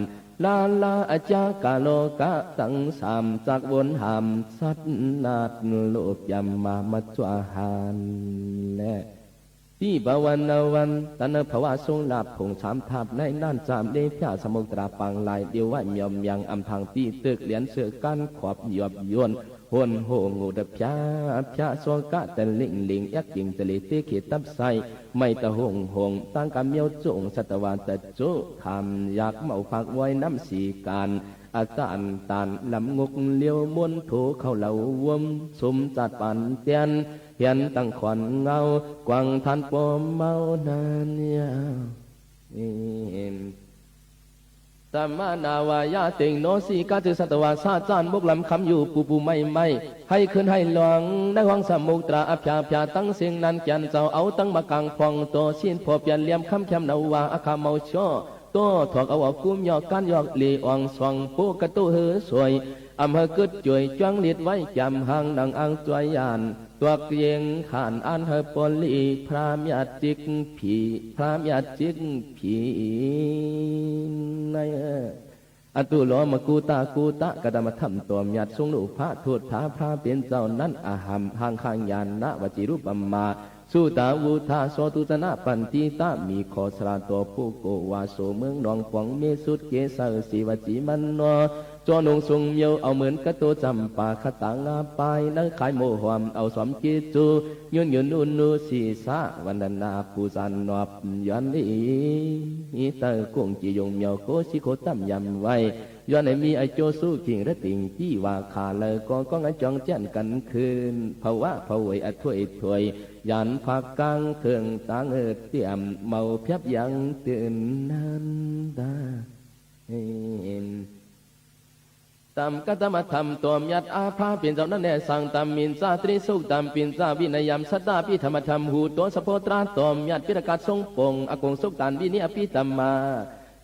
ลาลาอาจากาโลกะตังสาม จากวนหามสัตว์นาดโลกยำมามาจวาหานและ ตี้ภาวนาวัน ตันภาวะทรงลาภผงสามทาบในน่านจามเดพยาสมุกตราปางลายเดียวไหวเมียวเมียงอำทางตี้ตึกเหรียญเสือก้านขอบหยอบยวน หนโหงโหดพยาพยาโซกะตะลิงลิงแอกยิงตะเลเตเขตับไส้ ไม่ตะหงหงตั้งกำเมียวจุงสัตวาตะจุขามอยากเมาผักไว้น้ำสีกาน อาตานตานลำงกเลี้ยวม้วนโถเข้าเหลาวม สมจัดปานเตียน เหียนตังขวัญเงา กวางทานปอมเมานั้นยาว สมณะวายาเต็งโนสิกา จื้อสัตวาสาจารย์ บกลำคำอยู่ปูปูไม่ไม่ ให้ขึ้นให้หลวง ในห้องสมุกตราอภยาพยา ตังเสียงนั้นแก่นเจ้า เอาตังมากางพองโต สิ้นพอเปลี่ยนเหลี่ยมคำแคมนาวา อาคาเมาชั่ว โตถอกเอาออกกุ้มยอก ก้านยอกหลีอ่องสอง ปูกระตู้หื้อสวย อำเฮอกึดจ่วย จ้วงฤทธิ์ไว้แจ่มหาง หนังอ่างจ่วยยาน ตวกเย็งขานอันเฮอปลี พระเมียจิกผี พระเมียจิกผีใน อตุโลมกูตากูตะ กะตมธรรมตวมยัด ทรงลูกพระทูตถาพระเป๋นเจ้านั้น อหัม หังคาญาณะวจิรุปมา สุตาวุธาโสตุจนะปันติตะ มีข้อสละตัวผู้โกวาโส เมืองหนองป๋อง เมสุดเกเสอสีวจีมันโน โจนุงสุงเมียว เอาเหมือนกะโตจำปา ขะตางาปาย เนื้อขายโมหอม เอาสอมกีจู ยุนยุนอุนุสีสะ วันนาปูสานนอบ ย้อนลี เตอร์กุ้งจียงเมียว โกสิโคตั้มยำไว้ ย้อนให้มีอายุสุขิงระติ่งตี้ว่าขาเลย ก็ก้องอาจองแจ้นกันคืน ภาวะภาวยอถ้วยถ้วย ยานภาคกลางเถิงตางเอิดเตรียม เมาเพียบยังตื่นนั้นตา ตามกะตมธรรมตวมยัด อาพระเป๋นเจ้านั้นแลสั่ง ตามมินจาตรีสุก ตามปินจาวินยาม สัตตาปิธรรมธรรม หูโตสะโพตราตวมยัด ปิฎกาทรงปง อากงสุกตานวินิอภิธรรมา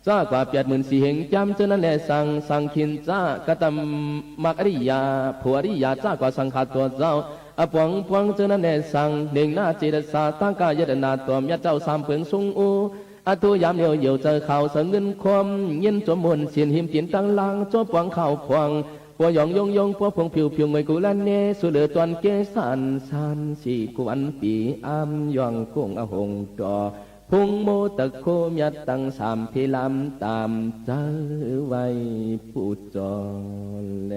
จ้ากว่าแปดหมื่นสี่เฮงจำ เจ้านั้นแลสั่ง สังคินจากะตมมักอริยา ผู้อริยา จ้ากว่าสังฆาตัวเจ้า อปวงปวง เจ้านั้นแลสั่ง เน่งหน้าเจตสา ตังกายตนาตวมยัด เจ้าสามเปิงสุงอู อทุยามเหลียวเหยียว เจอขาวเสือเงินคม เย็นจมมนต์ สินหิมตินตังลาง จบปวงข้าวพวง ปัวยองยงยง ปัวพวงผิวผิว งวยกุลเน สุเหลือจวนเกสาน สานสี่กวันปี อามยองกุ้งอหงต่อ พุงโมตะโคมยัดตังสาม พิลามตามเจอไว้ผู้จอแล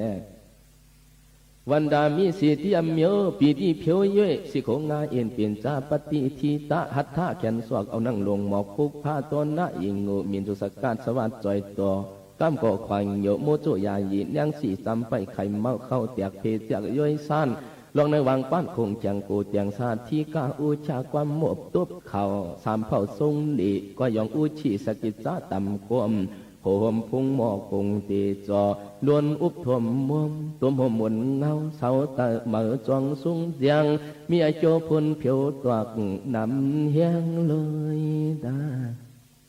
วันดามีสีเตียมเมียว ปีติเพียวเยอะ สิโขงาเอ็นเปลี่ยนจาปฏิทิตะ หัตถะแขนสวก เอานั่งลงหมอกคุกผ้าต้นนะอิงโงมินจุสกัดสวัสดจอยต่อ ก้ำเกาะขวางโยโมโจยายี แนงสีจำไปไข่เมาเข้าแตกเพเจียกย้อยสั้น ลองในวังป้านคงแข็งกูเตียงสาธิกาอุชาความหมบตุบเข่า สามเผ่าทรงหลี ก็ยองอุชิสกิจจะตำกวม โหมพุงหมอกงเตจอ ล้วนอุบถมมวม ตุมหมหมุนเงา เสาเตอเหมอจวงสุงเจียง มีอาโจพุนผิวตวักนำเฮียงเลยตา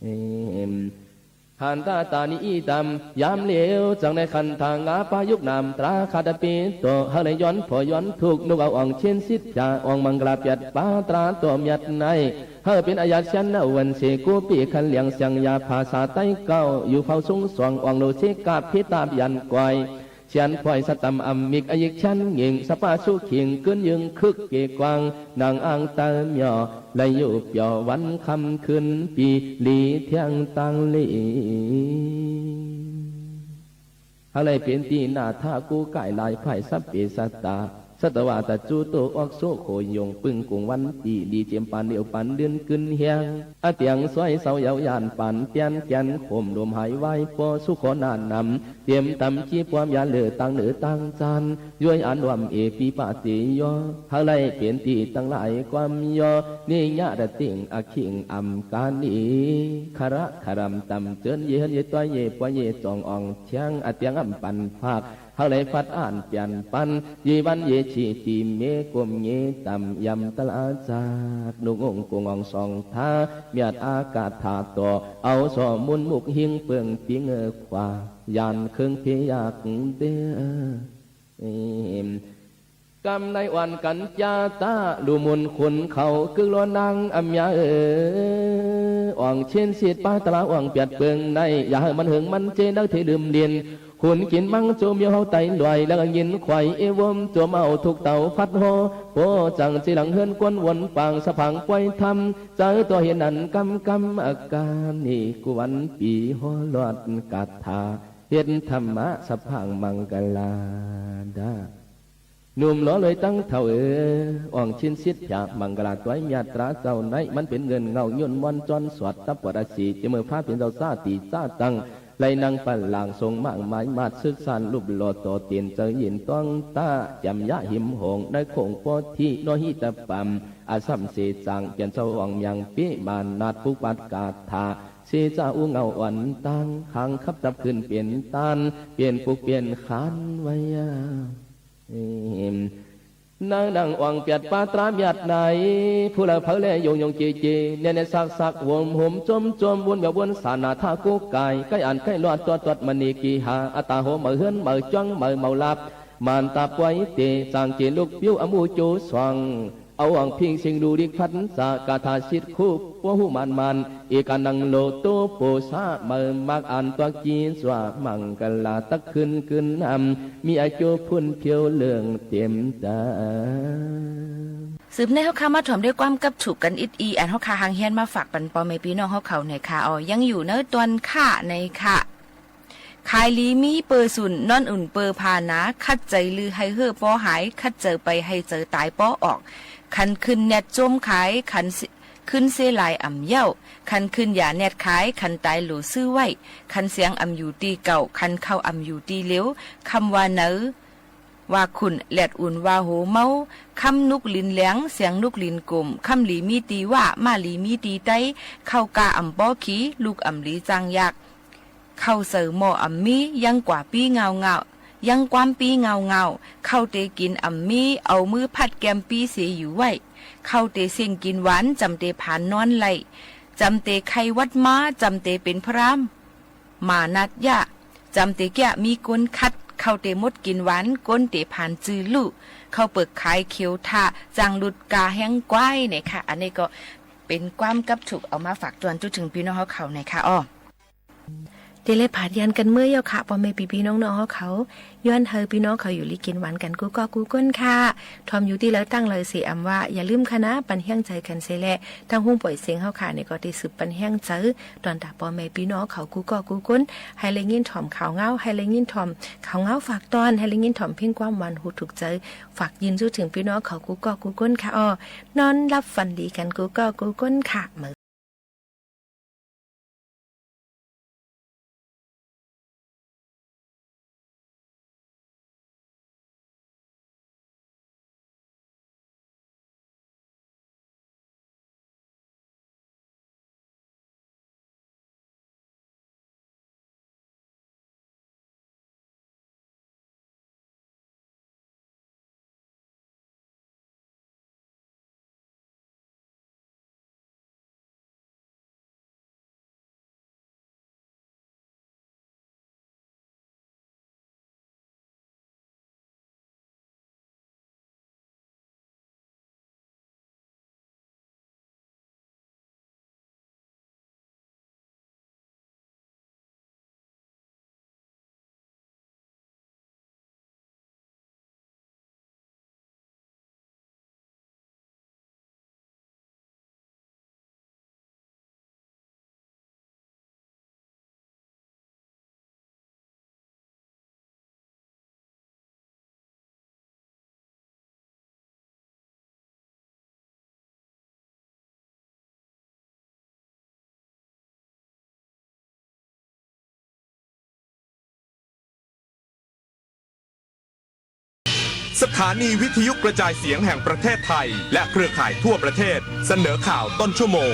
เอม หันตาตานิอีตำ ยามเหลียว จังในขันธางาปายุกนามตราคาตะปีโต เฮาเลยย้อนผอย้อนทุกข์ นุกเอาอ่องเช่นสิทธิ์ผา อ่องมังกราเปียดปาตราตัวเมียดใน เฮาเป็นอาญาเชียนนะวันเสกูปีขันเหลียงเสียงยาภาษาใต้เก่า อยู่เผาสุงสวง อ่องโลสิกาพิตาบยันกอย เชียนพลอยสะตำอำมิกอยิกชันหญิง สะปาสุขิง กึ้นยึงคึกเกกวาง นางอ้างเติมหย่อ และอยู่เปียววันค่ำคืนปี หลีเที่ยงตังหลี หาเลยเป๋นตี้หน้าท่ากู้ก่ายลายพ่ายสัพเพสัตตา สัตวาตะจูโตออกโซโขยงปึ้งกุงวันตี้ ดีเจียมปานเดียวปานเดือนกึ้นเฮียง อาเตียงซอยเสาเยาวยานปานเตียนแกน โขมลมหายวายปอสุขอหน้านำ เตรียมตำขี้ปวมยาเหลือตังเหนือตังจาน ย้วยอันวำเอปีปาติยอ หาไล่เปลี่ยนตี้ตังหลายความยอ นิยะระติ่งอคิงอำกานี คาระคารำตำเจิญเยเฮิรนเยต้อยเยปวยเยจองอ่องเชียง อาเตียงอำปันภาค หาไล่ฟัดอ่านเปลี่ยนปัน เยวันเยชีตีเมกลมเยตำยำตลาดจาก นุกองค์กงอ่องสองท้า เมียดอากาศถาต่อ เอาสอมุนมุกหิงเปิงปีเงือขวา ยานเครื่องเพยากเด้อ เอม กำในอ่อนกันจาตา ลูมุนขุนเขากึกล้อนางอำยาเออ อ่องเช่นสิทธิ์ปาตราอ่องเปียดเปิงใน อย่าให้มันเหิงมันเจนักเทลืมเลียน ขุนกินมังโจมเมียวเฮาไตลอย แล้วก็ยินไขว่เอวมโจมเอาทุกเต่าฟัดหอ โปจังจีหลังเฮือนกวนวนปางสะพังปวยธรรม เจอตัวเห็นนั้นกำกำอาการนี่กวนปีหอหลอดกาถา เฮ็ดธรรมะสะพังมังกลาดา หนุ่มหล่อเลยตั้งเท่าเออ อ่องชินสิทธิ์ผะมังกลาต้อยเมียตราเจ้าใน มันเป็นเงินเงาย่นมอนจ้อนสอดตับปวดอาศี จะเมื่อพระเป็นเจ้าซาตีซาตัง ไลนังปะหลางทรงมากมาย มาดศึกษารูปหล่อต่อเตียน เจ้าหญิงตวงต๋า จ๋ำยะหิมหงส์ ในโขงโพธิ โนหิตะปัม อาสัมเสจัง เปียนเจ้าอ่องเมียงปิมานัส ปุกปัดกาถา เสจาอู้เหง้าอ่อนตาง ขังขับจับขึ้นเป๋นตาน เป๋นปุกเป๋นขานไว้ นางนางอ่องเปียดปาตราเมียดใน ผู้ละเผาแลยงยงเจเจ แน่แน่สักสัก หวมหวมจมจม วนแบบวนสานาทากุกาย ใก้อันใก้รอดตอดตอดมณีกีหา อัตตาโหมเหมือเฮือนเหมือจ้องเหมือเหมาลับ มานตาปวยเต สางเจลุกปิ้วอมูจูสว่าง เอาอ่องพิงสิงดูริกพันจา กาถาสิทธิ์คู่ ปัวหูมานมาน เอกานังโลโตโปสะ เหมือมักอันตวกีสวา มังกลาตักขึ้นกึนนำ มีอายุพุ้นเพียวเหลืองเต็มต๋า สืบเนื่องเฮาข้ามาถ่อมด้วยความกับถูกกั๋นอิดอี อันเฮาข้าหางเฮียนมาฝากปันป้อแม่ปี้น้องเฮาเขาในค่ะ อ๋อ ยังอยู่ในตอนข้าในค่ะ ขายหลีมีเปอร์สุน นอนอุ่นเปอร์ผาหนา ขัดใจ๋ลือหื้อเฮ่อปอหาย ขัดใจ๋ไปหื้อใจ๋ต๋ายปอออก คันขึ้นแนดโจมขาย คันเส ขึ้นเสหลายอ่ำเย้า คันขึ้นอย่าแนดขาย คันต๋ายหลูซื้อไว้ คันเสียงอ่ำอยู่ตี้เก่า คันเข้าอ่ำอยู่ตี้เหลียว คำว่าเนิน ว่าขุ่น แลดอุ่นว่าโหเมา คำนุกหลินแหลง เสียงนุกหลินกุ่ม คำหลีมีตี้ว่า ม้าหลีมีตี้ไต๊ เข้ากาอ่ำปอขี่ ลูกอ่ำหลีจ้างยาก เข้าใส่หม้ออ่ำมี ยังกว่าปี้เงาเงา ยังความปี้เงาเงา เข้าเต๋กิ๋นอ่ำมี เอามือพัดแก้มปี้เสอยู่ไว้ เข้าเต๋เส้งกิ๋นหวาน จำเต๋ผานนอนไล่ จำเต๋ไข้หวัดมา จำเต๋เป๋นพราม มานัดยะ จำเต๋เกี้ยมีก้นคัด เข้าเต๋หมดกิ๋นหวาน ก้นเต๋ผานจื้อลู่ เข้าเปิกขายเขียวท่า จ้างลุดกาแฮงควาย เนี่ยค่ะ อันนี้ก็เป๋นความกับถูกเอามาฝากตวนจุดถึงปี้น้องเฮาเขา เนี่ยค่ะ อ้อ เต๋เลยผาดยานกั๋นเมื่อเย้าค่ะ ป้อแม่ปี้ๆ น้องๆ เฮาเขา ย้อนหื้อปี้น้องเขาอยู่ลีกิ๋นหวานกั๋นกู้ก้อกู้ก้นค่ะ ถ่อมอยู่ตี้ใดตั้งใดเสียอำว่า อย่าลืมค่ะนะ ปันแฮงใจ๋กั๋นเสียแหละ ตางห้องป่อยเสียงเฮาค่ะ เนี่ยก็ได้สืบปันแฮงใจ๋ ตวนต๋าป้อแม่ปี้น้องเขากู้ก้อกู้ก้น หื้อได้ยินถ่อมข่าวเหงา หื้อได้ยินถ่อมข่าวเหงาฝากตอน หื้อได้ยินถ่อมเพลงความหวานหูถูกใจ๋ ฝากยืนจุดถึงปี้น้องเขากู้ก้อกู้ก้นค่ะ อ้อ นอนหลับฝันดีกั๋นกู้ก้อกู้ก้นค่ะ สถานีวิทยุกระจายเสียงแห่งประเทศไทย และเครือข่ายทั่วประเทศ เสนอข่าวต้นชั่วโมง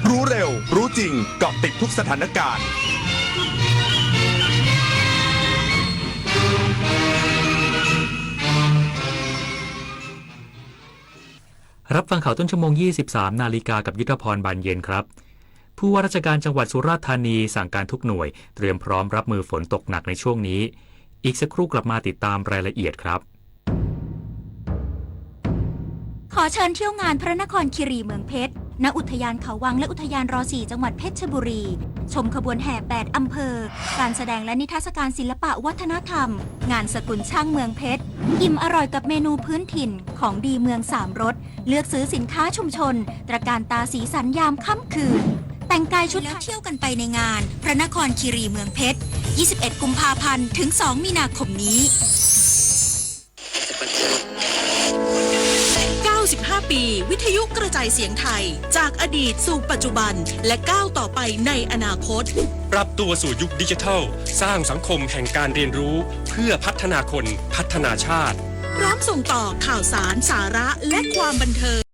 รู้เร็ว รู้จริง เกาะติดทุกสถานการณ์ รับฟังข่าวต้นชั่วโมง ยี่สิบสามนาฬิกา กับยุทธพร บานเย็นครับ ผู้ว่าราชการจังหวัดสุราษฎร์ธานีสั่งการทุกหน่วยเตรียมพร้อมรับมือฝนตกหนักในช่วงนี้ อีกสักครู่กลับมาติดตามรายละเอียดครับ ขอเชิญเที่ยวงานพระนครคีรีเมืองเพชร ณ อุทยานเขาวังและอุทยานรอสี่ จังหวัดเพชรบุรี ชมขบวนแห่แปดอำเภอ การแสดงและนิทรรศการศิลปะวัฒนธรรม งานสกุลช่างเมืองเพชร อิ่มอร่อยกับเมนูพื้นถิ่น ของดีเมืองสามรส เลือกซื้อสินค้าชุมชน ตระการตาสีสันยามค่ำคืน แต่งกายชุดไทยแล้วเที่ยวกันไปในงาน พระนครคีรีเมืองเพชร ยี่สิบเอ็ดกุมภาพันธ์ ถึง สองมีนาคมนี้ เก้าสิบห้า ปี วิทยุกระจายเสียงไทย จากอดีตสู่ปัจจุบัน และก้าวต่อไปในอนาคต ปรับตัวสู่ยุคดิจิทัล สร้างสังคมแห่งการเรียนรู้ เพื่อพัฒนาคน พัฒนาชาติ พร้อมส่งต่อข่าวสาร สาระ และความบันเทิง